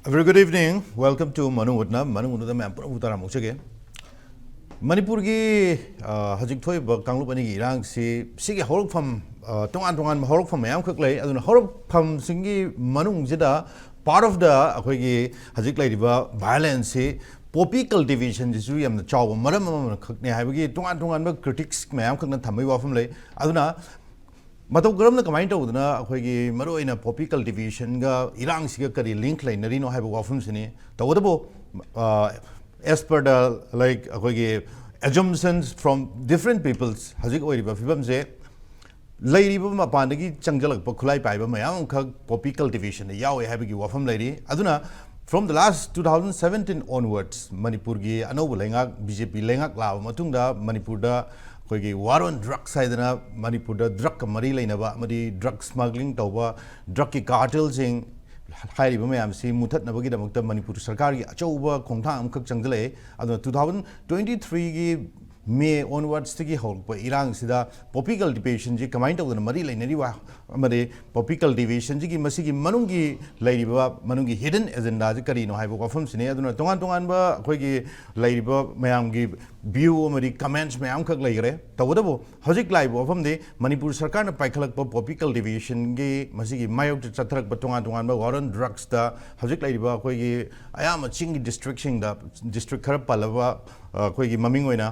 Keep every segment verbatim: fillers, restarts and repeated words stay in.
A very good evening. Welcome to ꯃꯅꯨꯡ ꯍꯨꯠꯅ, ꯃꯅꯨꯡ ꯍꯨꯠꯅ ꯃꯌꯥꯝ ꯄꯨꯝꯅꯃꯛꯄꯨ ꯇꯔꯥꯝꯅ ꯑꯣꯛꯆꯒꯦ꯫ ꯃꯅꯤꯄꯨꯔꯒꯤ, ꯑ, ꯍꯧꯖꯤꯛ ꯊꯣꯛꯏꯕ ꯀꯥꯡꯂꯨꯞ ꯑꯅꯤꯒꯤ ꯏꯔꯥꯡꯁꯤ, ꯁꯤꯒꯤ ꯍꯧꯔꯛꯐꯝ, ꯑ, ꯇꯣꯉꯥꯟ ꯇꯣꯉꯥꯟꯕ ꯍꯧꯔꯛꯐꯝ ꯃꯌꯥꯝꯈꯛ ꯂꯩ꯫ ꯑꯗꯨꯅ ꯍꯧꯔꯛꯐꯝꯁꯤꯡꯒꯤ ꯃꯅꯨꯡꯁꯤꯗ part of the ꯑꯩꯈꯣꯏꯒꯤ ꯍꯧꯖꯤꯛ ꯂꯩꯔꯤꯕ violence ꯁꯤ poppy cultivation ꯁꯤꯁꯨ ꯌꯥꯝꯅ ꯆꯥꯎꯕ ꯃꯔꯝ ꯑꯃꯈꯛꯅꯦ ꯍꯥꯏꯕꯒꯤ ꯇꯣꯉꯥꯟ ꯇꯣꯉꯥꯟꯕ critics ꯃꯌꯥꯝꯈꯛꯅ ꯊꯝꯕꯒꯤ ꯋꯥꯐꯝ ꯂꯩ꯫ ꯑꯗꯨꯅ ꯃꯇꯧ ꯀꯔꯝꯅ, ꯀꯃꯥꯏꯅ ꯇꯧꯗꯅ ꯑꯩꯈꯣꯏꯒꯤ ꯃꯔꯨꯑꯣꯏꯅ poppy cultivation ꯒ ꯏꯔꯥꯡꯁꯤꯒ ꯀꯔꯤ link ꯂꯩꯅꯔꯤꯅꯣ ꯍꯥꯏꯕ ꯋꯥꯐꯝꯁꯤꯅꯤ꯫ ꯇꯧꯕꯇꯕꯨ, ꯑ, as per the, like, ꯑꯩꯈꯣꯏꯒꯤ assumptions from different peoples, ꯍꯧꯖꯤꯛ ꯑꯣꯏꯔꯤꯕ ꯐꯤꯕꯝꯁꯦ, ꯂꯩꯔꯤꯕ ꯃꯄꯥꯟꯗꯒꯤ ꯆꯪꯁꯤꯜꯂꯛꯄ ꯈꯨꯠꯂꯥꯏ ꯄꯥꯏꯕ ꯃꯌꯥꯝ ꯑꯃꯈꯛ poppy cultivation ꯗ ꯌꯥꯎꯋꯦ ꯍꯥꯏꯕꯒꯤ ꯋꯥꯐꯝ ꯂꯩꯔꯤ꯫ ꯑꯗꯨꯅ from the last two thousand seventeen onwards, ꯃꯅꯤꯄꯨꯔꯒꯤ ꯑꯅꯧꯕ ꯂꯩꯉꯥꯛ, ꯕꯤ ꯖꯦ ꯄꯤ ꯂꯩꯉꯥꯛ ꯂꯥꯛꯑꯕ ꯃꯇꯨꯡꯗ, ꯃꯅꯤꯄꯨꯔꯗ ꯑꯩꯈꯣꯏꯒꯤ war on drugs ꯍꯥꯏꯗꯅ, ꯃꯅꯤꯄꯨꯔꯗ drug ꯀ ꯃꯔꯤ ꯂꯩꯅꯕ ꯑꯃꯗꯤ drug smuggling ꯇꯧꯕ, drug ꯀꯤ cartel ꯁꯤꯡ ꯍꯥꯏꯔꯤꯕ ꯃꯌꯥꯝꯁꯤ ꯃꯨꯊꯠꯅꯕꯒꯤꯗꯃꯛꯇ ꯃꯅꯤꯄꯨꯔ ꯁꯔꯀꯥꯔꯒꯤ ꯑꯆꯧꯕ ꯈꯣꯡꯊꯥꯡ ꯑꯃꯈꯛ ꯆꯪꯁꯤꯜꯂꯛꯑꯦ꯫ ꯑꯗꯨꯅ two thousand twenty three ꯒꯤ May onwards ꯇꯒꯤ ꯍꯧꯔꯛꯄ ꯏꯔꯥꯡꯁꯤꯗ poppy cultivation ꯁꯤ ꯀꯃꯥꯏꯅ ꯇꯧꯗꯅ ꯃꯔꯤ ꯂꯩꯅꯔꯤꯕ ꯑꯃꯗꯤ poppy cultivation ꯁꯤꯒꯤ ꯃꯁꯤꯒꯤ ꯃꯅꯨꯡꯒꯤ ꯂꯩꯔꯤꯕ ꯃꯅꯨꯡꯒꯤ hidden agenda ꯁꯤ ꯀꯔꯤꯅꯣ ꯍꯥꯏꯕ ꯋꯥꯐꯝꯁꯤꯅꯤ꯫ ꯑꯗꯨꯅ ꯇꯣꯉꯥꯟ ꯇꯣꯉꯥꯟꯕ ꯑꯩꯈꯣꯏꯒꯤ ꯂꯩꯔꯤꯕ ꯃꯌꯥꯝꯒꯤ view ꯑꯃꯗꯤ comments ꯃꯌꯥꯝꯈꯛ ꯂꯩꯈ꯭ꯔꯦ꯫ ꯇꯧꯕꯇꯕꯨ ꯍꯧꯖꯤꯛ ꯂꯥꯛꯏꯕ ꯋꯥꯐꯝꯗꯤ ꯃꯅꯤꯄꯨꯔ ꯁꯔꯀꯥꯔꯅ ꯄꯥꯏꯈꯠꯂꯛꯄ poppy cultivation ꯒꯤ ꯃꯁꯤꯒꯤ ꯃꯥꯌꯣꯛꯇ ꯆꯠꯊꯔꯛꯄ ꯇꯣꯉꯥꯟ ꯇꯣꯉꯥꯟꯕ war on drugs ꯇ ꯍꯧꯖꯤꯛ ꯂꯩꯔꯤꯕ ꯑꯩꯈꯣꯏꯒꯤ ꯑꯌꯥꯝꯕ ꯆꯤꯡꯒꯤ district ꯁꯤꯡꯗ, district ꯈꯔ ꯄꯜꯂꯕ, ꯑ, ꯑꯩꯈꯣꯏꯒꯤ ꯃꯃꯤꯡ ꯑꯣꯏꯅ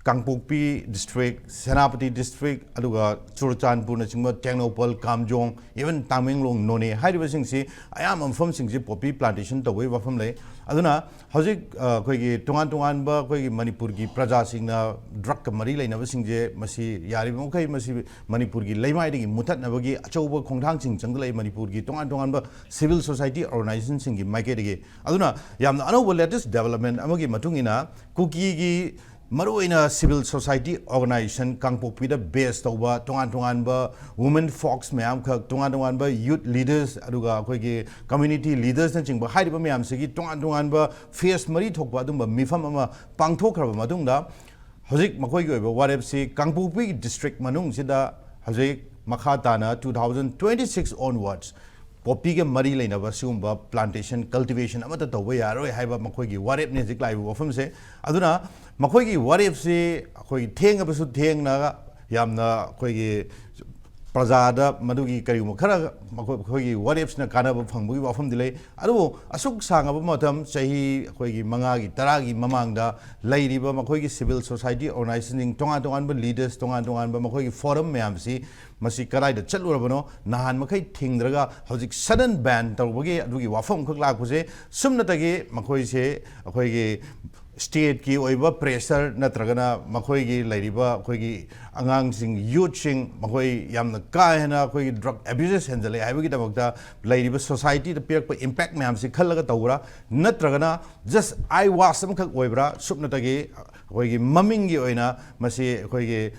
ꯀꯥꯡꯄꯣꯛꯄꯤ district, ꯁꯦꯅꯥꯄꯇꯤ district, ꯑꯗꯨꯒ ꯆꯨꯔꯆꯥꯟꯄꯨꯔꯅꯆꯤꯡꯕ, ꯇꯦꯡꯅꯧꯄꯜ, ꯀꯥꯝꯖꯣꯡ, even ꯇꯥꯃꯦꯡꯂꯣꯡ, ꯅꯣꯅꯦ ꯍꯥꯏꯔꯤꯕꯁꯤꯡꯁꯤ ꯑꯌꯥꯝꯕ ꯃꯐꯝꯁꯤꯡꯁꯤ poppy plantation ꯇꯧꯕꯒꯤ ꯋꯥꯐꯝ ꯂꯩ꯫ ꯑꯗꯨꯅ ꯍꯧꯖꯤꯛ, ꯑ, ꯑꯩꯈꯣꯏꯒꯤ ꯇꯣꯉꯥꯟ ꯇꯣꯉꯥꯟꯕ ꯑꯩꯈꯣꯏꯒꯤ ꯃꯅꯤꯄꯨꯔꯒꯤ ꯄ꯭ꯔꯖꯥꯁꯤꯡꯅ drug ꯀ ꯃꯔꯤ ꯂꯩꯅꯕꯁꯤꯡꯁꯦ, ꯃꯁꯤ ꯌꯥꯔꯤꯕ ꯃꯈꯩ ꯃꯁꯤ ꯃꯅꯤꯄꯨꯔꯒꯤ ꯂꯩꯃꯥꯏꯗꯒꯤ ꯃꯨꯊꯠꯅꯕꯒꯤ ꯑꯆꯧꯕ ꯈꯣꯡꯊꯥꯡꯁꯤꯡ ꯆꯪꯁꯤꯜꯂꯛꯏ, ꯃꯅꯤꯄꯨꯔꯒꯤ ꯇꯣꯉꯥꯟ ꯇꯣꯉꯥꯟꯕ civil society organization ꯁꯤꯡꯒꯤ ꯃꯥꯏꯀꯩꯗꯒꯤ꯫ ꯑꯗꯨꯅ ꯌꯥꯝꯅ ꯑꯅꯧꯕ latest development ꯑꯃꯒꯤ ꯃꯇꯨꯡ ꯏꯟꯅ, ꯀꯨꯀꯤꯒꯤ ꯃꯔꯨꯑꯣꯏꯅ civil society organization ꯀꯥꯡꯄꯣꯛꯄꯤꯗ base ꯇꯧꯕ ꯇꯣꯉꯥꯟ ꯇꯣꯉꯥꯟꯕ women folks ꯃꯌꯥꯝꯈꯛ, ꯇꯣꯉꯥꯟ ꯇꯣꯉꯥꯟꯕ youth leaders, ꯑꯗꯨꯒ ꯑꯩꯈꯣꯏꯒꯤ community leaders ꯅꯆꯤꯡꯕ ꯍꯥꯏꯔꯤꯕ ꯃꯌꯥꯝꯁꯤꯒꯤ ꯇꯣꯉꯥꯟ ꯇꯣꯉꯥꯟꯕ phase ꯃꯔꯤ ꯊꯣꯛꯄ ꯑꯗꯨꯝꯕ ꯃꯤꯐꯝ ꯑꯃ ꯄꯥꯡꯊꯣꯛꯈ꯭ꯔꯕ ꯃꯇꯨꯡꯗ, ꯍꯧꯖꯤꯛ ꯃꯈꯣꯏꯒꯤ ꯑꯣꯏꯕ ꯋꯥꯔꯦꯞꯁꯤ ꯀꯥꯡꯄꯣꯛꯄꯤ district ꯃꯅꯨꯡꯁꯤꯗ ꯍꯧꯖꯤꯛ ꯃꯈꯥ ꯇꯥꯅ two thousand twenty six onwards ꯄꯣꯄꯤꯒ ꯃꯔꯤ ꯂꯩꯅꯕ ꯁꯤꯒꯨꯝꯕ plantation, cultivation ꯑꯃꯠꯇ ꯇꯧꯕ ꯌꯥꯔꯣꯏ ꯍꯥꯏꯕ ꯃꯈꯣꯏꯒꯤ ꯋꯥꯔꯦꯞꯅꯤ ꯍꯧꯖꯤꯛ ꯂꯥꯛꯏꯕ ꯋꯥꯐꯝꯁꯦ꯫ ꯑꯗꯨꯅ ꯃꯈꯣꯏꯒꯤ ꯋꯥꯔꯦꯞꯁꯤ ꯑꯩꯈꯣꯏꯒꯤ ꯊꯦꯡꯉꯕꯁꯨ ꯊꯦꯡꯅ ꯌꯥꯝꯅ ꯑꯩꯈꯣꯏꯒꯤ ꯄ꯭ꯔꯖꯥꯗ ꯃꯗꯨꯒꯤ ꯀꯔꯤꯒꯨꯝꯕ ꯈꯔ ꯃꯈꯣꯏ, ꯃꯈꯣꯏꯒꯤ ꯋꯥꯔꯦꯞꯁꯤꯅ ꯀꯥꯟꯅꯕ ꯐꯪꯕꯒꯤ ꯋꯥꯐꯝꯗꯤ ꯂꯩ꯫ ꯑꯗꯨꯕꯨ ꯑꯁꯨꯛ ꯁꯥꯡꯉꯕ ꯃꯇꯝ, ꯆꯍꯤ ꯑꯩꯈꯣꯏꯒꯤ ꯃꯉꯥꯒꯤ, ꯇꯔꯥꯒꯤ ꯃꯃꯥꯡꯗ ꯂꯩꯔꯤꯕ ꯃꯈꯣꯏꯒꯤ civil society organizationꯁꯤꯡ, ꯇꯣꯉꯥꯟ ꯇꯣꯉꯥꯟꯕ leaders, ꯇꯣꯉꯥꯟ ꯇꯣꯉꯥꯟꯕ ꯃꯈꯣꯏꯒꯤ forum ꯃꯌꯥꯝꯁꯤ ꯃꯁꯤ ꯀꯗꯥꯏꯗ ꯆꯠꯂꯨꯔꯕꯅꯣ? ꯅꯍꯥꯟ ꯃꯈꯩ ꯊꯤꯡꯗ꯭ꯔꯒ ꯍꯧꯖꯤꯛ sudden ban ꯇꯧꯕꯒꯤ ꯑꯗꯨꯒꯤ ꯋꯥꯐꯝ ꯑꯃꯈꯛ ꯂꯥꯛꯄꯁꯦ, ꯁꯨꯞꯅꯇꯒꯤ ꯃꯈꯣꯏꯁꯦ ꯑꯩꯈꯣꯏꯒꯤ stateꯀꯤ ꯑꯣꯏꯕ pressure ꯅꯠꯇ꯭ꯔꯒꯅ ꯃꯈꯣꯏꯒꯤ ꯂꯩꯔꯤꯕ ꯑꯩꯈꯣꯏꯒꯤ ꯑꯉꯥꯡꯁꯤꯡ, youthꯁꯤꯡ, ꯃꯈꯣꯏ ꯌꯥꯝꯅ ꯀꯥ ꯍꯦꯟꯅ ꯑꯩꯈꯣꯏꯒꯤ drug abuses ꯍꯦꯟꯖꯜꯂꯛꯑꯦ ꯍꯥꯏꯕꯒꯤꯗꯃꯛꯇ ꯂꯩꯔꯤꯕ societyꯗ ꯄꯤꯔꯛꯄ impact ꯃꯌꯥꯝꯁꯤ ꯈꯜꯂꯒ ꯇꯧꯕ꯭ꯔꯥ? ꯅꯠꯇ꯭ꯔꯒꯅ just eyewash ꯑꯃꯈꯛ ꯑꯣꯏꯕ꯭ꯔꯥ? ꯁꯨꯞꯅꯇꯒꯤ ꯑꯩꯈꯣꯏꯒꯤ ꯃꯃꯤꯡꯒꯤ ꯑꯣꯏꯅ ꯃꯁꯤ ꯑꯩꯈꯣꯏꯒꯤ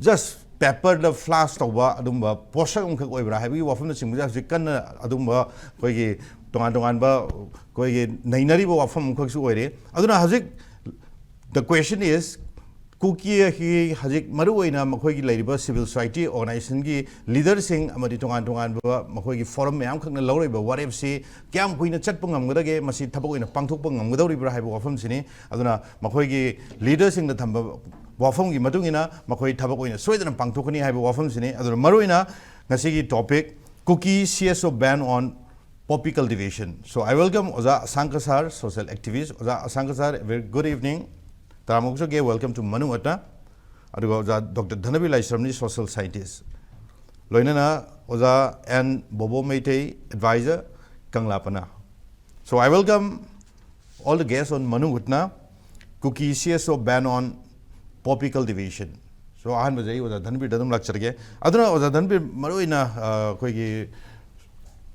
just paperꯗ flash ꯇꯧꯕ ꯑꯗꯨꯝꯕ ꯄꯣꯠꯁꯛ ꯑꯃꯈꯛ ꯑꯣꯏꯕ꯭ꯔꯥ ꯍꯥꯏꯕꯒꯤ ꯋꯥꯐꯝꯅꯆꯤꯡꯕꯁꯦ ꯍꯧꯖꯤꯛ ꯀꯟꯅ ꯑꯗꯨꯝꯕ ꯑꯩꯈꯣꯏꯒꯤ ꯇꯣꯉꯥꯟ ꯇꯣꯉꯥꯟꯕ ꯑꯩꯈꯣꯏꯒꯤ ꯅꯩꯅꯔꯤꯕ ꯋꯥꯐꯝ ꯑꯃꯈꯛꯁꯨ ꯑꯣꯏꯔꯤ꯫ ꯑꯗꯨꯅ ꯍꯧꯖꯤꯛ the question is, ꯀꯨꯀꯤ ꯑꯁꯤ ꯍꯧꯖꯤꯛ ꯃꯔꯨꯑꯣꯏꯅ ꯃꯈꯣꯏꯒꯤ ꯂꯩꯔꯤꯕ civil society organizationꯒꯤ leaderꯁꯤꯡ ꯑꯃꯗꯤ ꯇꯣꯉꯥꯟ ꯇꯣꯉꯥꯟꯕ ꯃꯈꯣꯏꯒꯤ forum ꯃꯌꯥꯝꯈꯛꯅ ꯂꯧꯔꯛꯏꯕ ꯋꯥꯔꯦꯞꯁꯤ ꯀꯌꯥꯝ ꯀꯨꯏꯅ ꯆꯠꯄ ꯉꯝꯒꯗꯒꯦ, ꯃꯁꯤ ꯊꯕꯛ ꯑꯣꯏꯅ ꯄꯥꯡꯊꯣꯛꯄ ꯉꯝꯒꯗꯧꯔꯤꯕ꯭ꯔꯥ ꯍꯥꯏꯕ ꯋꯥꯐꯝꯁꯤꯅꯤ꯫ ꯑꯗꯨꯅ ꯃꯈꯣꯏꯒꯤ leaderꯁꯤꯡꯅ ꯊꯝꯕ ꯋꯥꯐꯝꯒꯤ ꯃꯇꯨꯡ ꯏꯟꯅ ꯃꯈꯣꯏ ꯊꯕꯛ ꯑꯣꯏꯅ ꯁꯣꯏꯗꯅ ꯄꯥꯡꯊꯣꯛꯀꯅꯤ ꯍꯥꯏꯕ ꯋꯥꯐꯝꯁꯤꯅꯤ꯫ ꯑꯗꯨꯅ ꯃꯔꯨꯑꯣꯏꯅ ꯉꯁꯤꯒꯤ topic, Kuki C S O ban on poppy cultivation. So I welcome ꯑꯣꯖꯥ ꯑꯁꯥꯡꯀ sir, social activist꯫ ꯑꯣꯖꯥ ꯑꯁꯥꯡꯀ sir, a very good evening. ꯇꯔꯥꯃꯨꯛꯁꯨꯒꯦ, welcome to ꯃꯅꯨꯡ ꯍꯨꯠꯅ꯫ ꯑꯗꯨꯒ ꯑꯣꯖꯥ ꯗꯣꯛꯇꯔ ꯙꯅꯕꯤꯔ ꯂꯥꯏꯁ꯭ꯔꯝꯅꯤ, social scientist꯫ ꯂꯣꯏꯅꯅ ꯑꯣꯖꯥ ꯑꯦꯟ ꯕꯣꯕꯣ ꯃꯩꯇꯩ, advisor, ꯀꯪꯂꯥ ꯄꯅꯥ꯫ So I welcome all the guests on ꯃꯅꯨꯡ ꯍꯨꯠꯅ꯫ Kuki C S O ban on poppy cultivation. So ꯑꯍꯥꯟꯕꯁꯦ ꯑꯩ ꯑꯣꯖꯥ ꯙꯟꯕꯤꯔꯗ ꯑꯗꯨꯝ ꯂꯥꯛꯆꯔꯒꯦ꯫ ꯑꯗꯨꯅ ꯑꯣꯖꯥ ꯙꯟꯕꯤꯔ, ꯃꯔꯨꯑꯣꯏꯅ ꯑ, ꯑꯩꯈꯣꯏꯒꯤ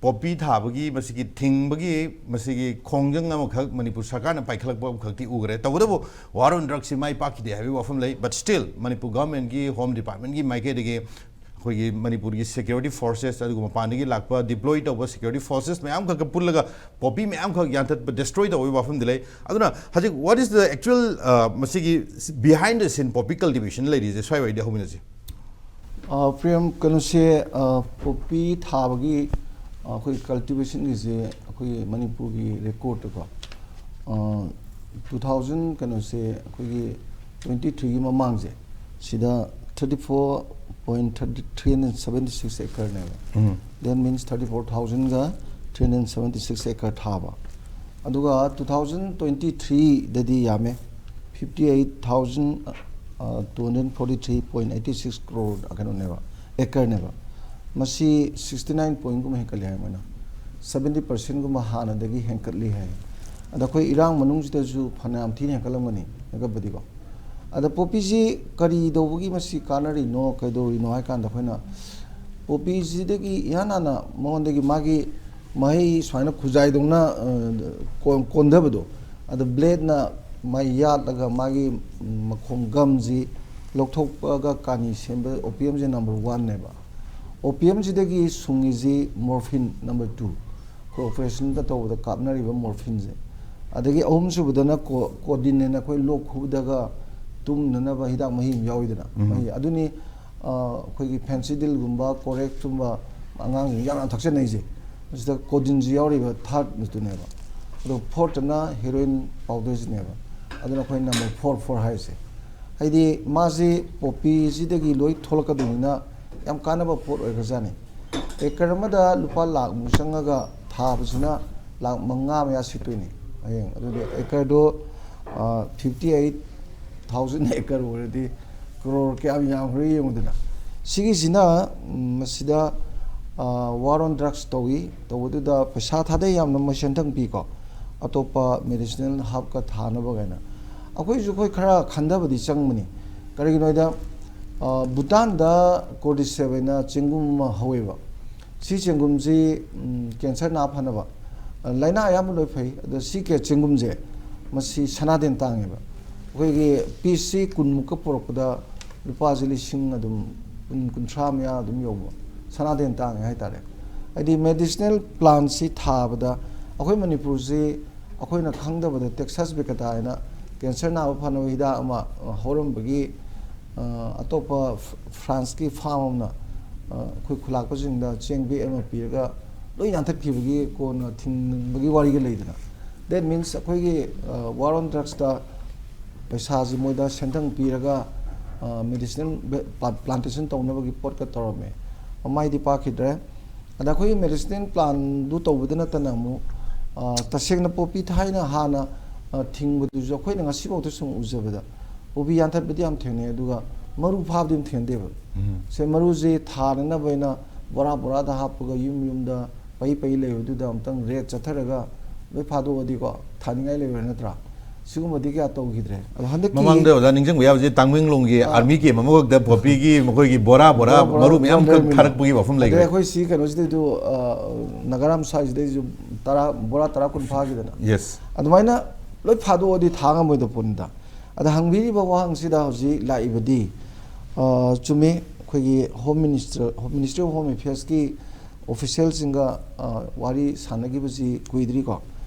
ꯄꯣꯄꯤ ꯊꯥꯕꯒꯤ ꯃꯁꯤꯒꯤ ꯊꯤꯡꯕꯒꯤ ꯃꯁꯤꯒꯤ ꯈꯣꯡꯖꯪ ꯑꯃꯈꯛ ꯃꯅꯤꯄꯨꯔ ꯁꯔꯀꯥꯔꯅ ꯄꯥꯏꯈꯠꯂꯛꯄ ꯑꯃꯈꯛꯇꯤ ꯎꯈ꯭ꯔꯦ꯫ ꯇꯧꯕꯇꯕꯨ war on drugsꯁꯤ ꯃꯥꯏ ꯄꯥꯛꯈꯤꯗꯦ ꯍꯥꯏꯕꯒꯤ ꯋꯥꯐꯝ ꯂꯩ, but still ꯃꯅꯤꯄꯨꯔ governmentꯀꯤ, home departmentꯀꯤ ꯃꯥꯏꯀꯩꯗꯒꯤ ꯑꯩꯈꯣꯏꯒꯤ ꯃꯅꯤꯄꯨꯔꯒꯤ security forces ꯑꯗꯨꯒ ꯃꯄꯥꯟꯗꯒꯤ ꯂꯥꯛꯄ deploy ꯇꯧꯕ security forces ꯃꯌꯥꯝ ꯈꯛꯀ ꯄꯨꯜꯂꯒ ꯄꯣꯄꯤ ꯃꯌꯥꯝ ꯈꯛ ꯌꯥꯟꯊꯠꯄ, destroy ꯇꯧꯕꯒꯤ ꯋꯥꯐꯝꯗꯤ ꯂꯩ꯫ ꯑꯗꯨꯅ ꯍꯧꯖꯤꯛ what is the actual, ꯑ, ꯃꯁꯤꯒꯤ behind the scene poppy cultivation ꯂꯩꯔꯤꯁꯦ ꯁ꯭ꯋꯥꯏꯋꯥꯏꯗꯤ ꯍꯧꯃꯤꯟꯅꯁꯤ꯫ ꯑ, ꯄ꯭ꯔꯦꯝ, ꯀꯩꯅꯣꯁꯦ, ꯑ, ꯄꯣꯄꯤ ꯊꯥꯕꯒꯤ ꯑꯩꯈꯣꯏ ꯀꯜꯇꯤꯚꯦꯁꯟꯒꯤꯁꯦ ꯑꯩꯈꯣꯏꯒꯤ ꯃꯅꯤꯄꯨꯔꯒꯤ ꯔꯦꯀꯣꯔꯠꯇꯀꯣ, ꯇꯨ ꯊꯥꯎꯖꯟ ꯀꯩꯅꯣꯁꯦ, ꯑꯩꯈꯣꯏꯒꯤ ꯇ꯭ꯋꯦꯟꯇꯤ ꯊ꯭ꯔꯤꯒꯤ ꯃꯃꯥꯡꯁꯦ, ꯁꯤꯗ thirty four point three hundred seventy six ꯑꯦꯀꯔꯅꯦꯕ꯫ Um. That means thirty four thousandꯒ three hundred seventy six acre ꯊꯥꯕ꯫ ꯑꯗꯨꯒ ꯇꯨ ꯊꯥꯎꯖꯟ ꯇ꯭ꯋꯦꯟꯇꯤ ꯊ꯭ꯔꯤꯗꯗꯤ ꯌꯥꯝꯃꯦ, fifty eight thousand two hundred forty three point eighty six crore ꯀꯩꯅꯣꯅꯦꯕ, ꯑꯦꯀꯔꯅꯦꯕ꯫ ꯃꯁꯤ sixty nine ꯄꯣꯏꯟꯒꯨꯝꯕ ꯍꯦꯟꯀꯠꯂꯦ ꯍꯥꯏ ꯃꯣꯏꯅ꯫ Seventy ꯄꯥꯔꯁꯦꯟꯒꯨꯝꯕ ꯍꯥꯟꯅꯗꯒꯤ ꯍꯦꯟꯀꯠꯂꯤ ꯍꯥꯏ꯫ ꯑꯗ ꯑꯩꯈꯣꯏ ꯏꯔꯥꯡ ꯃꯅꯨꯡꯁꯤꯗꯁꯨ ꯐꯅꯌꯥꯝ ꯊꯤꯅ ꯍꯦꯟꯀꯠꯂꯝꯒꯅꯤ, ꯍꯦꯟꯀꯠꯄꯗꯤꯀꯣ꯫ ꯑꯗ ꯄꯣꯄꯤꯁꯤ ꯀꯔꯤ ꯇꯧꯕꯒꯤ ꯃꯁꯤ ꯀꯥꯟꯅꯔꯤꯅꯣ, ꯀꯩꯗꯧꯔꯤꯅꯣ ꯍꯥꯏ ꯀꯥꯟꯗ, ꯑꯩꯈꯣꯏꯅ ꯄꯣꯄꯤꯁꯤꯗꯒꯤ ꯏꯍꯥꯟ ꯍꯥꯟꯅ ꯃꯉꯣꯟꯗꯒꯤ ꯃꯥꯒꯤ ꯃꯍꯩ ꯁꯨꯃꯥꯏꯅ ꯈꯨꯖꯥꯏꯗꯧꯅ, ꯑ, ꯀꯣꯟ-, ꯀꯣꯟꯊꯕꯗꯣ, ꯑꯗ ꯕ꯭ꯂꯦꯗꯅ ꯃꯥꯏ ꯌꯥꯠꯂꯒ ꯃꯥꯒꯤ ꯃꯈꯣꯡ ꯒꯝꯁꯤ ꯂꯧꯊꯣꯛꯄꯒ ꯀꯥꯅꯤ ꯁꯦꯝꯕ ꯑꯣꯄꯤꯌꯝꯁꯦ ꯅꯝꯕꯔ ꯋꯥꯟꯅꯦꯕ꯫ ꯑꯣꯄꯤꯌꯝꯁꯤꯗꯒꯤ ꯁꯨꯡꯉꯤꯁꯤ ꯃꯣꯔꯐꯤꯟ ꯅꯝꯕꯔ ꯇꯨ, ꯑꯩꯈꯣꯏ ꯑꯣꯄꯔꯦꯁꯟꯗ ꯇꯧꯕꯗ ꯀꯥꯞꯅꯔꯤꯕ ꯃꯣꯔꯐꯤꯟꯁꯦ꯫ ꯑꯗꯒꯤ ꯑꯍꯨꯝꯁꯨꯕꯗꯅ ꯀꯣ-, ꯀꯣꯗꯤꯟ ꯍꯥꯏꯅ ꯑꯩꯈꯣꯏ ꯂꯣꯛ ꯈꯨꯕꯗꯒ ꯇꯨꯝꯅꯅꯕ ꯍꯤꯗꯥꯛ ꯃꯍꯤ ꯑꯃ ꯌꯥꯎꯋꯤꯗꯅ, ꯎꯝ. ꯃꯍꯤ ꯑꯗꯨꯅꯤ꯫ ꯑ, ꯑꯩꯈꯣꯏꯒꯤ ꯐꯦꯟꯁꯤꯗꯤꯜꯒꯨꯝꯕ, ꯀꯣꯔꯦꯛꯀꯨꯝꯕ ꯑꯉꯥꯡꯁꯤꯡ ꯌꯥꯝ ꯌꯥꯝ ꯊꯛꯆꯅꯩꯁꯦ꯫ ꯃꯁꯤꯗ ꯀꯣꯗꯤꯟꯁꯤ ꯌꯥꯎꯔꯤꯕ ꯊꯥꯔꯠꯇꯨꯅꯦꯕ꯫ ꯑꯗꯣ ꯐꯣꯔꯠꯇꯅ ꯍꯦꯔꯣꯏꯟ ꯄꯥꯎꯗꯔꯁꯤꯅꯦꯕ꯫ ꯑꯗꯨꯅ ꯑꯩꯈꯣꯏ ꯅꯝꯕꯔ ꯐꯣꯔ ꯐꯣꯔ ꯍꯥꯏꯔꯤꯁꯦ꯫ ꯍꯥꯏꯗꯤ ꯃꯥꯁꯤ ꯄꯣꯄꯤꯁꯤꯗꯒꯤ ꯂꯣꯏ ꯊꯣꯛꯂꯛꯀꯗꯣꯏꯅꯤꯅ ꯌꯥꯝ ꯀꯥꯟꯅꯕ ꯄꯣꯠ ꯑꯣꯏꯈ꯭ꯔꯖꯥꯠꯅꯤ꯫ ꯑꯦꯀꯔ ꯑꯃꯗ ꯂꯨꯄꯥ ꯂꯥꯛ ꯃꯨꯛ ꯆꯪꯉꯒ ꯊꯥꯕꯁꯤꯅ ꯂꯥꯛ ꯃꯉꯥ ꯃꯌꯥ ꯁꯤꯠꯇꯣꯏꯅꯤ ꯍꯌꯦꯡ꯫ ꯑꯗꯨꯗꯤ ꯑꯦꯀꯔꯗꯣ, ꯑ, fifty eight thousand ꯑꯦꯀꯔ ꯑꯣꯏꯔꯗꯤ ꯀ꯭ꯔꯣꯔ ꯀꯌꯥꯝ ꯌꯥꯝꯈ꯭ꯔꯦ ꯌꯦꯡꯉꯨꯗꯅ꯫ ꯁꯤꯒꯤꯁꯤꯅ, ꯎꯝ, ꯃꯁꯤꯗ, ꯑ, war on drugs ꯇꯧꯏ꯫ ꯇꯧꯕꯗꯨꯗ ꯄꯩꯁꯥ ꯊꯥꯗꯩ, ꯌꯥꯝꯅ ꯃꯣꯏ ꯁꯦꯟꯊꯪ ꯄꯤꯀꯣ꯫ ꯑꯇꯣꯞꯄ medicinal herbꯀ ꯊꯥꯅꯕ ꯀꯥꯏꯅ꯫ ꯑꯩꯈꯣꯏꯁꯨ ꯑꯩꯈꯣꯏ ꯈꯔ ꯈꯟꯊꯕꯗꯤ ꯆꯪꯕꯅꯤ꯫ ꯀꯔꯤꯒꯤꯅꯣ ꯍꯥꯏꯗ, ꯑ, ꯚꯨꯇꯥꯟꯗ ꯀꯣꯔꯗꯤꯁꯦꯞ ꯍꯥꯏꯅ ꯆꯦꯡꯒꯨꯝ ꯑꯃ ꯍꯧꯋꯦꯕ꯫ ꯁꯤ ꯆꯦꯡꯒꯨꯝꯁꯤ, ꯎꯝ, ꯀꯦꯟꯁꯔ ꯅꯥ ꯐꯅꯕ, ꯑ, ꯂꯥꯏꯅꯥ ꯑꯌꯥꯝꯕ ꯂꯣꯏ ꯐꯩ꯫ ꯑꯗꯣ ꯁꯤ ꯀꯦ-, ꯆꯦꯡꯒꯨꯝꯁꯦ, ꯃꯁꯤ ꯁꯅꯥꯗꯦꯟ ꯇꯥꯡꯉꯦꯕ꯫ ꯑꯩꯈꯣꯏꯒꯤ ꯄꯤꯁꯁꯤ ꯀꯨꯟꯃꯨꯛꯀ ꯄꯨꯔꯛꯄꯗ ꯂꯨꯄꯥꯁꯤ ꯂꯤꯁꯤꯡ ꯑꯗꯨꯝ ꯀꯨꯟ, ꯀꯨꯟꯊ꯭ꯔꯥ ꯃꯌꯥ ꯑꯗꯨꯝ ꯌꯧꯕ, ꯁꯅꯥꯗꯦꯟ ꯇꯥꯡꯉꯦ ꯍꯥꯏꯇꯥꯔꯦ꯫ ꯍꯥꯏꯗꯤ medicinal plantꯁꯤ ꯊꯥꯕꯗ ꯑꯩꯈꯣꯏ ꯃꯅꯤꯄꯨꯔꯁꯤ, ꯑꯩꯈꯣꯏꯅ ꯈꯪꯗꯕꯗ ꯇꯦꯛꯁꯥꯁ ꯕꯦꯀꯇꯥ ꯍꯥꯏꯅ ꯀꯦꯟꯁꯔ ꯅꯥꯕ ꯐꯅꯕ ꯍꯤꯗꯥꯛ ꯑꯃ, ꯑ, ꯍꯧꯔꯝꯕꯒꯤ, ꯑ, ꯑꯇꯣꯞꯄ ꯐ꯭ꯔ-, ꯐ꯭ꯔꯥꯟꯁꯀꯤ ꯐꯥꯔꯝ ꯑꯃꯅ, ꯑ, ꯑꯩꯈꯣꯏ ꯈꯨꯂꯥꯛꯄꯁꯤꯡꯗ ꯆꯦꯡ ꯕꯦꯛ ꯑꯃ ꯄꯤꯔꯒ ꯂꯣꯏ ꯌꯥꯟꯊꯠꯈꯤꯕꯒꯤ ꯀꯣꯟꯅ ꯊꯤꯡꯕꯒꯤ ꯋꯥꯔꯤꯒ ꯂꯩꯗꯅ꯫ That means ꯑꯩꯈꯣꯏꯒꯤ ꯋꯥꯔ ꯑꯣꯟ ꯗ꯭ꯔꯛꯁꯇ ꯄꯩꯁꯥꯁꯤ ꯃꯣꯏꯗ ꯁꯦꯟꯊꯪ ꯄꯤꯔꯒ ꯃꯦꯗꯤꯁꯤꯅꯦꯜ ꯄ꯭ꯂꯥꯟꯇꯦꯁꯟ ꯇꯧꯅꯕꯒꯤ ꯄꯣꯠꯀ ꯇꯧꯔꯝꯃꯦ꯫ ꯃꯃꯥꯏꯗꯤ ꯄꯥꯛꯈꯤꯗ꯭ꯔꯦ꯫ ꯑꯗ ꯑꯩꯈꯣꯏꯒꯤ ꯃꯦꯗꯤꯁꯤꯅꯦꯜ ꯄ꯭ꯂꯥꯟꯗꯨ ꯇꯧꯕꯗ ꯅꯠꯇꯅ ꯑꯃꯨꯛ ꯇꯁꯦꯡꯅ ꯄꯣꯄꯤ ꯊꯥꯏꯅ ꯍꯥꯟꯅ ꯊꯤꯡꯕꯗꯨꯁꯨ ꯑꯩꯈꯣꯏꯅ ꯉꯁꯤꯐꯥꯎꯗ ꯁꯨꯝ ꯎꯖꯕꯗ ꯄꯣꯄꯤ ꯌꯥꯟꯊꯠꯄꯗꯤ ꯌꯥꯝ ꯊꯦꯡꯅꯩ, ꯑꯗꯨꯒ ꯃꯔꯨ ꯐꯥꯕꯗꯤ ꯑꯗꯨꯝ ꯊꯦꯡꯅꯗꯦꯕ꯫ ꯁꯦ ꯃꯔꯨꯁꯦ ꯊꯥꯅꯅꯕ ꯍꯥꯏꯅ ꯕꯣꯔꯥ ꯕꯣꯔꯥꯗ ꯍꯥꯞꯄꯒ ꯌꯨꯝ ꯌꯨꯝꯗ ꯄꯩ ꯄꯩ ꯂꯩꯕꯗꯨꯗ ꯑꯃꯨꯛꯇꯪ ꯔꯦꯠ ꯆꯠꯊꯔꯒ ꯂꯣꯏ ꯐꯥꯗꯣꯛꯑꯗꯤꯀꯣ, ꯊꯥꯅꯤꯡꯉꯥꯏ ꯂꯩꯔꯣꯏ ꯅꯠꯇ꯭ꯔꯥ? ꯁꯤꯒꯨꯝꯕꯗꯤ ꯀꯌꯥ ꯇꯧꯈꯤꯗ꯭ꯔꯦ꯫ ꯑꯗꯣ ꯍꯟꯗꯛꯀꯤ ꯃꯃꯥꯡꯗ ꯑꯣꯖꯥ ꯅꯤꯡꯁꯤꯡꯕ ꯌꯥꯕꯁꯦ ꯇꯥꯡꯃꯦꯡꯂꯣꯡꯒꯤ ꯑꯥꯔꯃꯤ ꯀꯦꯝ ꯑꯃꯈꯛꯇ ꯄꯣꯄꯤꯒꯤ ꯃꯈꯣꯏꯒꯤ ꯕꯣꯔꯥ ꯕꯣꯔꯥ ꯕꯣꯔꯥ ꯕꯣꯔꯥ ꯃꯔꯨ ꯃꯌꯥꯝ ꯕꯣꯔꯥ ꯈꯛ ꯂꯩꯔꯝꯃꯤꯅꯦ꯫ ꯊꯥꯔꯛꯄꯒꯤ ꯋꯥꯐꯝ ꯑꯗꯩ ꯂꯩꯈ꯭ꯔꯦ꯫ ꯑꯩꯈꯣꯏ ꯁꯤ ꯀꯩꯅꯣꯁꯤꯗꯩꯁꯨ, ꯑ, ꯅꯥꯒꯥꯔꯥꯝ ꯁ꯭ꯋꯥꯏꯁꯤꯗꯩꯁꯨ ꯇꯔꯥ, ꯕꯣꯔꯥ ꯇꯔꯥ ꯀꯨꯟ ꯐꯥꯈꯤꯗꯅ꯫ Yes꯫ ꯑꯗꯨꯃꯥꯏꯅ ꯂꯣꯏ ꯐꯥꯗꯣꯛꯑꯗꯤ ꯊꯥ ꯉꯝꯃꯣꯏꯗ ꯄꯣꯠꯅꯤꯗ꯫ ꯑꯗ ꯍꯪꯕꯤꯔꯤꯕ ꯋꯥꯍꯪꯁꯤꯗ ꯍꯧꯖꯤꯛ ꯂꯥꯛꯏꯕꯗꯤ, ꯑ, ꯆꯨꯝꯃꯤ, ꯑꯩꯈꯣꯏꯒꯤ Home Minister, Ministry of Home Affairsꯀꯤ officialꯁꯤꯡꯒ, ꯑ, ꯋꯥꯔꯤ ꯁꯥꯟꯅꯈꯤꯕꯁꯤ ꯀꯨꯏꯗ꯭ꯔꯤꯀꯣ,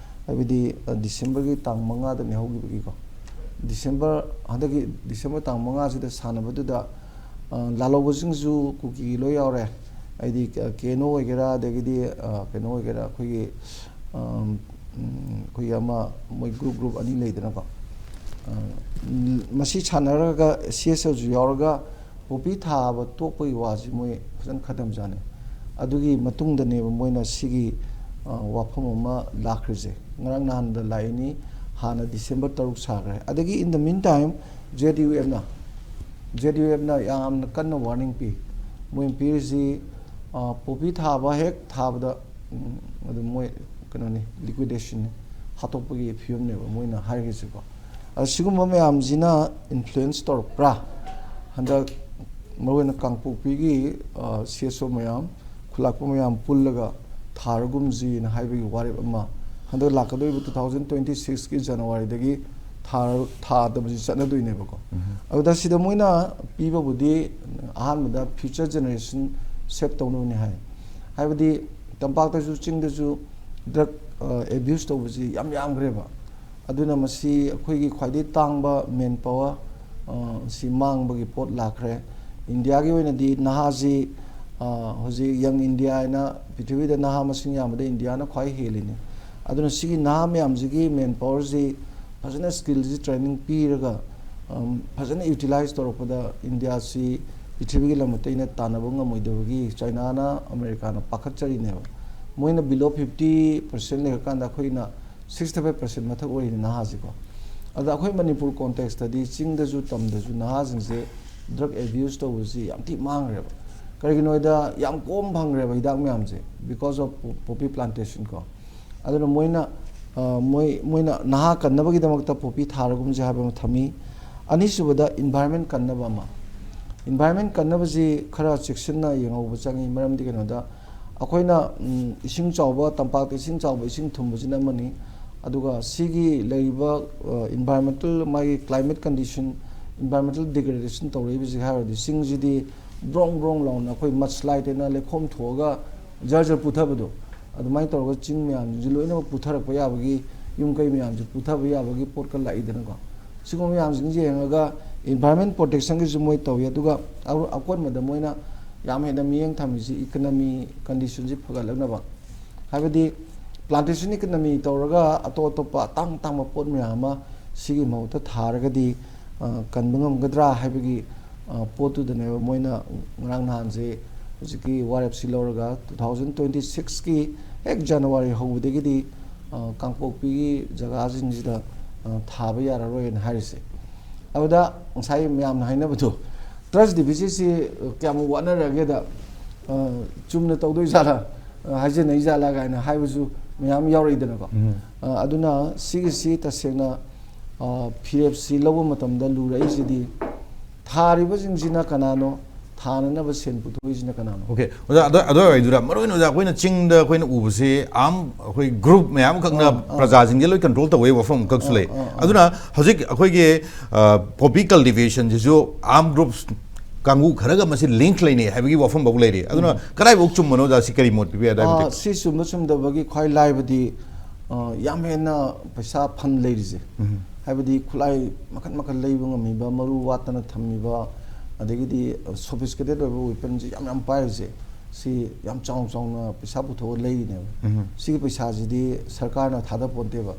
ꯍꯥꯏꯕꯗꯤ, ꯑ, ꯗꯤꯁꯦꯝꯕꯔꯒꯤ ꯇꯥꯡ ꯃꯉꯥꯗꯅꯤ ꯍꯧꯈꯤꯕꯒꯤꯀꯣ꯫ ꯗꯤꯁꯦꯝꯕꯔ, ꯍꯟꯗꯛꯀꯤ ꯗꯤꯁꯦꯝꯕꯔ ꯇꯥꯡ ꯃꯉꯥꯁꯤꯗ ꯁꯥꯟꯅꯕꯗꯨꯗ, ꯑ, ꯂꯥꯜꯍꯧꯕꯁꯤꯡꯁꯨ ꯀꯨꯀꯤ ꯂꯣꯏ ꯌꯥꯎꯔꯦ꯫ ꯍꯥꯏꯗꯤ, ꯀ-, ꯀꯦ ꯑꯦꯟ ꯑꯣ ꯑꯣꯏꯒꯦꯔꯥ, ꯑꯗꯒꯤꯗꯤ, ꯑ, ꯀꯩꯅꯣ ꯑꯣꯏꯒꯦꯔꯥ, ꯑꯩꯈꯣꯏꯒꯤ, ꯑꯝ, ꯎꯝ, ꯑꯩꯈꯣꯏꯒꯤ ꯑꯃ ꯃꯣꯏ group, group ꯑꯅꯤ ꯂꯩꯗꯅꯀꯣ꯫ ꯑ, ꯎꯝ, ꯃꯁꯤ ꯁꯥꯟꯅꯔꯒ ꯁꯤ ꯑꯦꯁ ꯑꯦꯜꯁꯨ ꯌꯥꯎꯔꯒ ꯄꯣꯄꯤ ꯊꯥꯕ ꯇꯣꯛꯄꯒꯤ ꯋꯥꯁꯤ ꯃꯣꯏ ꯐꯖꯅ ꯈꯟꯅꯕꯖꯥꯠꯅꯤ꯫ ꯑꯗꯨꯒꯤ ꯃꯇꯨꯡꯗꯅꯦꯕ ꯃꯣꯏꯅ ꯁꯤꯒꯤ, ꯑ, ꯋꯥꯐꯝ ꯑꯃ ꯂꯥꯛꯈ꯭ꯔꯤꯁꯦ꯫ ꯉꯔꯥꯡ ꯅꯍꯥꯟꯗ ꯂꯥꯛꯏꯅꯤ, ꯍꯥꯟꯅ ꯗꯤꯁꯦꯝꯕꯔ ꯇꯔꯨꯛ ꯁꯥꯈ꯭ꯔꯦ꯫ ꯑꯗꯒꯤ in the meantime, J D U ꯑꯦꯐꯅ, ꯖꯦ ꯗꯤ ꯌꯨ ꯑꯦꯐꯅ ꯌꯥꯝꯅ ꯀꯟꯅ warning ꯄꯤ꯫ ꯃꯣꯏꯅ ꯄꯤꯔꯤꯁꯤ, ꯑ, ꯄꯣꯄꯤ ꯊꯥꯕ ꯍꯦꯛ ꯊꯥꯕꯗ, ꯎꯝ, ꯑꯗꯨꯝ ꯃꯣꯏ ꯀꯩꯅꯣꯅꯤ, liquidation ꯅꯤ, ꯍꯥꯠꯇꯣꯛꯄꯒꯤ ꯐꯤꯕꯝꯅꯦꯕ ꯃꯣꯏꯅ ꯍꯥꯏꯔꯤꯁꯤꯀꯣ꯫ ꯑ, ꯁꯤꯒꯨꯝꯕ ꯃꯌꯥꯝꯁꯤꯅ influence ꯇꯧꯔꯛꯄ꯭ꯔꯥ? ꯍꯟꯗꯛ ꯃꯔꯨꯑꯣꯏꯅ ꯀꯥꯡꯄꯣꯛꯄꯤꯒꯤ, ꯑ, ꯁꯤ ꯑꯦꯁ ꯑꯣ ꯃꯌꯥꯝ, ꯈꯨꯂꯥꯛꯄ ꯃꯌꯥꯝ ꯄꯨꯜꯂꯒ ꯊꯥꯔꯒꯨꯝꯁꯤꯅ ꯍꯥꯏꯕꯒꯤ ꯋꯥꯔꯦꯞ ꯑꯃ ꯍꯟꯗꯛ ꯂꯥꯛꯀꯗꯧꯔꯤꯕ two thousand twenty sixꯀꯤ ꯖꯅꯋꯥꯔꯤꯗꯒꯤ ꯊꯥꯔ-, ꯊꯥꯗꯕꯁꯤ ꯆꯠꯅꯗꯣꯏꯅꯦꯕꯀꯣ꯫ ꯑꯗꯨꯗ ꯁꯤꯗ ꯃꯣꯏꯅ ꯄꯤꯕꯕꯨꯗꯤ ꯑꯍꯥꯟꯕꯗ future generation save ꯇꯧꯅꯕꯅꯤ ꯍꯥꯏ꯫ ꯍꯥꯏꯕꯗꯤ ꯇꯝꯄꯥꯛꯇꯁꯨ ꯆꯤꯡꯗꯁꯨ drug, ꯑ, abuse ꯇꯧꯕꯁꯤ ꯌꯥꯝ ꯌꯥꯝꯈ꯭ꯔꯦꯕ꯫ ꯑꯗꯨꯅ ꯃꯁꯤ ꯑꯩꯈꯣꯏꯒꯤ ꯈ꯭ꯋꯥꯏꯗꯒꯤ ꯇꯥꯡꯕ manpower, ꯑ, ꯁꯤ ꯃꯥꯡꯕꯒꯤ ꯄꯣꯠ ꯂꯥꯛꯈ꯭ꯔꯦ꯫ ꯏꯟꯗꯤꯌꯥꯒꯤ ꯑꯣꯏꯅꯗꯤ ꯅꯍꯥꯁꯤ ꯑ, ꯍꯧꯖꯤꯛ ꯌꯪ ꯏꯟꯗꯤꯌꯥ ꯍꯥꯏꯅ ꯄ꯭ꯔꯤꯊꯤꯕꯤꯗ ꯅꯍꯥ ꯃꯁꯤꯡ ꯌꯥꯝꯕꯗ ꯏꯟꯗꯤꯌꯥꯅ ꯈ꯭ꯋꯥꯏ ꯍꯦꯜꯂꯤꯅꯤ꯫ ꯑꯗꯨꯅ ꯁꯤꯒꯤ ꯅꯍꯥ ꯃꯌꯥꯝꯁꯤꯒꯤ ꯃꯦꯟ ꯄꯥꯋꯔꯁꯤ ꯐꯖꯅ ꯁ꯭ꯀꯤꯜꯁꯤ ꯇ꯭ꯔꯦꯅꯤꯡ ꯄꯤꯔꯒ, ꯑꯝ, ꯐꯖꯅ ꯌꯨꯇꯤꯂꯥꯏꯁ ꯇꯧꯔꯛꯄꯗ ꯏꯟꯗꯤꯌꯥꯁꯤ ꯄ꯭ꯔꯤꯊꯤꯕꯤꯒꯤ ꯂꯝ ꯑꯇꯩꯅ ꯇꯥꯟꯅꯕ ꯉꯝꯃꯣꯏꯗꯕꯒꯤ ꯆꯥꯏꯅꯥꯅ, ꯑꯃꯦꯔꯤꯀꯥꯅ ꯄꯥꯈꯠꯆꯔꯤꯅꯦꯕ꯫ ꯃꯣꯏꯅ below fifty percent ꯂꯩꯔꯀꯥꯟꯗ ꯑꯩꯈꯣꯏꯅ sixty five percent ꯃꯊꯛ ꯑꯣꯏꯔꯤꯅꯤ ꯅꯍꯥꯁꯤꯀꯣ꯫ ꯑꯗ ꯑꯩꯈꯣꯏ ꯃꯅꯤꯄꯨꯔ ꯀꯣꯟꯇꯦꯛꯁꯇꯗꯤ ꯆꯤꯡꯗꯁꯨ ꯇꯝꯗꯁꯨ ꯅꯍꯥꯁꯤꯡꯁꯦ ꯗ꯭ꯔꯒ ꯑꯦꯕ꯭ꯌꯨꯁ ꯇꯧꯕꯁꯤ ꯌꯥꯝ ꯊꯤ ꯃꯥꯡꯈ꯭ꯔꯦꯕ꯫ ꯀꯔꯤꯒꯤꯅꯣ ꯍꯥꯏꯗ ꯌꯥꯝ ꯀꯣꯝ ꯐꯪꯈ꯭ꯔꯦꯕ ꯍꯤꯗꯥꯛ ꯃꯌꯥꯝꯁꯦ, because of poppy plantation ꯀꯣ꯫ ꯑꯗꯨꯅ ꯃꯣꯏꯅ, ꯑ, ꯃꯣꯏ, ꯃꯣꯏꯅ ꯅꯍꯥ ꯀꯟꯅꯕꯒꯤꯗꯃꯛꯇ ꯄꯣꯄꯤ ꯊꯥꯔꯒꯨꯝꯁꯦ ꯍꯥꯏꯕ ꯑꯃ ꯊꯝꯃꯤ꯫ ꯑꯅꯤꯁꯨꯕꯗ environment ꯀꯟꯅꯕ ꯑꯃ꯫ Environment ꯀꯟꯅꯕꯁꯤ ꯈꯔ ꯆꯦꯛꯁꯤꯟꯅ ꯌꯦꯡꯍꯧꯕ ꯆꯪꯉꯤ꯫ ꯃꯔꯝꯗꯤ ꯀꯩꯅꯣꯗ, ꯑꯩꯈꯣꯏꯅ, ꯎꯝ, ꯏꯁꯤꯡ ꯆꯥꯎꯕ, ꯇꯝꯄꯥꯛꯇ ꯏꯁꯤꯡ ꯆꯥꯎꯕ, ꯏꯁꯤꯡ ꯊꯨꯝꯕꯁꯤꯅ ꯑꯃꯅꯤ꯫ ꯑꯗꯨꯒ ꯁꯤꯒꯤ ꯂꯩꯔꯤꯕ, ꯑ, environmental, ꯃꯥꯒꯤ climate condition, environmental degradation ꯇꯧꯔꯛꯏꯕꯁꯤ ꯍꯥꯏꯔꯗꯤ, ꯆꯤꯡꯁꯤꯗꯤ ꯕ꯭ꯔꯣꯡ ꯕ꯭ꯔꯣꯡ ꯂꯥꯎꯅ ꯑꯩꯈꯣꯏ mudslide ꯍꯥꯏꯅ ꯂꯩꯈꯣꯝ ꯊꯣꯛꯑꯒ ꯖꯔ ꯖꯔ ꯄꯨꯊꯕꯗꯣ, ꯑꯗꯨꯃꯥꯏꯅ ꯇꯧꯔꯒ ꯆꯤꯡ ꯃꯌꯥꯝꯁꯤꯡꯁꯤ ꯂꯣꯏꯅꯃꯛ ꯄꯨꯊꯔꯛꯄ ꯌꯥꯕꯒꯤ, ꯌꯨꯝ ꯀꯩ ꯃꯌꯥꯝꯁꯤ ꯄꯨꯊꯕ ꯌꯥꯕꯒꯤ ꯄꯣꯠꯀ ꯂꯥꯛꯏꯗꯅꯀꯣ꯫ ꯁꯤꯒꯨꯝꯕ ꯃꯌꯥꯝꯁꯤꯡꯁꯤ ꯌꯦꯡꯉꯒ environment protectionꯒꯤꯁꯨ ꯃꯣꯏ ꯇꯧꯏ꯫ ꯑꯗꯨꯒ ꯑꯔꯣ-, ꯑꯀꯣꯟꯕꯗ ꯃꯣꯏꯅ ꯌꯥꯝ ꯍꯦꯟꯅ ꯃꯤꯠꯌꯦꯡ ꯊꯝꯃꯤꯁꯤ economy conditionꯁꯤ ꯐꯒꯠꯂꯛꯅꯕ꯫ ꯍꯥꯏꯕꯗꯤ plantation economy ꯇꯧꯔꯒ ꯑꯇꯣꯞ ꯑꯇꯣꯞꯄ ꯑꯇꯥꯡ ꯑꯇꯥꯡꯕ ꯄꯣꯠ ꯃꯌꯥꯝ ꯑꯃ ꯁꯤꯒꯤ ꯃꯍꯨꯠꯇ ꯊꯥꯔꯒꯗꯤ, ꯑ, ꯀꯟꯕ ꯉꯝꯒꯗ꯭ꯔꯥ ꯍꯥꯏꯕꯒꯤ, ꯑ, ꯄꯣꯠꯇꯨꯗꯅꯦꯕ ꯃꯣꯏꯅ ꯉꯔꯥꯡ ꯅꯍꯥꯟꯁꯦ ꯍꯧꯖꯤꯛꯀꯤ ꯋꯥꯔꯦꯞꯁꯤ ꯂꯧꯔꯒ two thousand twenty sixꯀꯤ ꯍꯦꯛ ꯖꯅꯋꯥꯔꯤ ꯍꯧꯕꯗꯒꯤꯗꯤ, ꯑ, ꯀꯥꯡꯄꯣꯛꯄꯤꯒꯤ ꯖꯒꯥꯁꯤꯡꯁꯤꯗ, ꯑ, ꯊꯥꯕ ꯌꯥꯔꯔꯣꯏꯅ ꯍꯥꯏꯔꯤꯁꯦ꯫ ꯑꯗꯨꯗ ꯉꯁꯥꯏ ꯃꯌꯥꯝꯅ ꯍꯥꯏꯅꯕꯗꯣ, trust deficitꯁꯤ ꯀꯌꯥꯃꯨꯛ ꯋꯥꯠꯅꯔꯒꯦꯗ, ꯑ, ꯆꯨꯝꯅ ꯇꯧꯗꯣꯏ ꯖꯥꯠꯂꯥ, ꯑ, ꯍꯥꯏꯖꯟꯅꯩ ꯖꯥꯠꯂꯥ ꯀꯥꯏꯅ ꯍꯥꯏꯕꯁꯨ ꯃꯌꯥꯝ ꯌꯥꯎꯔꯛꯏꯗꯅꯀꯣ꯫ ꯎꯝ꯫ ꯑ, ꯑꯗꯨꯅ ꯁꯤꯒꯤꯁꯤ ꯇꯁꯦꯡꯅ, ꯑ, ꯐꯤꯔꯦꯞꯁꯤ ꯂꯧꯕ ꯃꯇꯝꯗ ꯂꯨꯔꯛꯏꯁꯤꯗꯤ ꯊꯥꯔꯤꯕꯁꯤꯡꯁꯤꯅ ꯀꯅꯥꯅꯣ, ꯊꯥꯅꯅꯕ ꯁꯦꯟ ꯄꯨꯊꯣꯛꯏꯁꯤꯅ ꯀꯅꯥꯅꯣ? Okay, ꯑꯣꯖꯥ, ꯑꯗꯨ, ꯑꯗꯨ ꯑꯣꯏꯗꯨꯅ ꯃꯔꯨ ꯑꯣꯏꯅ ꯑꯣꯖꯥ, ꯑꯩꯈꯣꯏꯅ ꯆꯤꯡꯗ ꯑꯩꯈꯣꯏꯅ ꯎꯕꯁꯤ ꯑꯥꯝ, ꯑꯩꯈꯣꯏ group ꯃꯌꯥꯝ ꯑꯃꯈꯛꯅ ꯑꯥ, ꯑꯥ꯫ ꯄ꯭ꯔꯖꯥꯁꯤꯡꯁꯦ ꯂꯣꯏ control ꯇꯧꯕꯒꯤ ꯋꯥꯐꯝ ꯑꯃꯈꯛꯁꯨ ꯑꯥ, ꯂꯩ꯫ ꯑꯥ, ꯑꯥ꯫ ꯑꯗꯨꯅ ꯍꯧꯖꯤꯛ ꯑꯩꯈꯣꯏꯒꯤ, ꯑ, poppy cultivationꯁꯤꯁꯨ armed groups ꯀꯥꯡꯕꯨ ꯈꯔꯒ ꯃꯁꯤ link ꯂꯩꯅꯩ ꯍꯥꯏꯕꯒꯤ ꯋꯥꯐꯝ ꯐꯥꯎ ꯂꯩꯔꯤ꯫ ꯑꯗꯨꯅ ꯎꯝ꯫ ꯀꯗꯥꯏꯐꯥꯎ ꯆꯨꯝꯕꯅꯣ ꯑꯣꯖꯥ, ꯁꯤ ꯀꯔꯤ ꯃꯣꯠ ꯄꯤꯕ ꯌꯥꯏ ꯑꯗꯨꯒꯤ ꯑꯥ, ꯃꯇꯤꯛ? ꯁꯤ ꯆꯨꯝꯕ ꯆꯨꯝꯗꯕꯒꯤ ꯈ꯭ꯋꯥꯏ ꯂꯥꯏꯕꯗꯤ, ꯑ, ꯌꯥꯝ ꯍꯦꯟꯅ ꯄꯩꯁꯥ fund ꯂꯩꯔꯤꯁꯦ꯫ ꯎꯝ꯫ ꯍꯥꯏꯕꯗꯤ ꯈꯨꯠꯂꯥꯏ ꯃꯈꯜ ꯃꯈꯜ ꯂꯩꯕ ꯉꯝꯃꯤꯕ, ꯃꯔꯨ ꯋꯥꯠꯇꯅ ꯊꯝꯃꯤꯕ, ꯑꯗꯒꯤꯗꯤ ꯁꯣꯐꯤꯁꯀꯦꯇꯦꯠ ꯑꯣꯏꯕ ꯋꯦꯄꯟꯁꯤ ꯌꯥꯝ ꯌꯥꯝ ꯄꯥꯏꯔꯤꯁꯦ, ꯁꯤ ꯌꯥꯝ ꯆꯥꯎꯅ ꯆꯥꯎꯅ ꯄꯩꯁꯥ ꯄꯨꯊꯣꯛꯑ ꯂꯩꯔꯤꯅꯦꯕ꯫ ꯁꯤꯒꯤ ꯄꯩꯁꯥꯁꯤꯗꯤ ꯁꯔꯀꯥꯔꯅ ꯊꯥꯗ ꯄꯣꯟꯇꯦꯕ꯫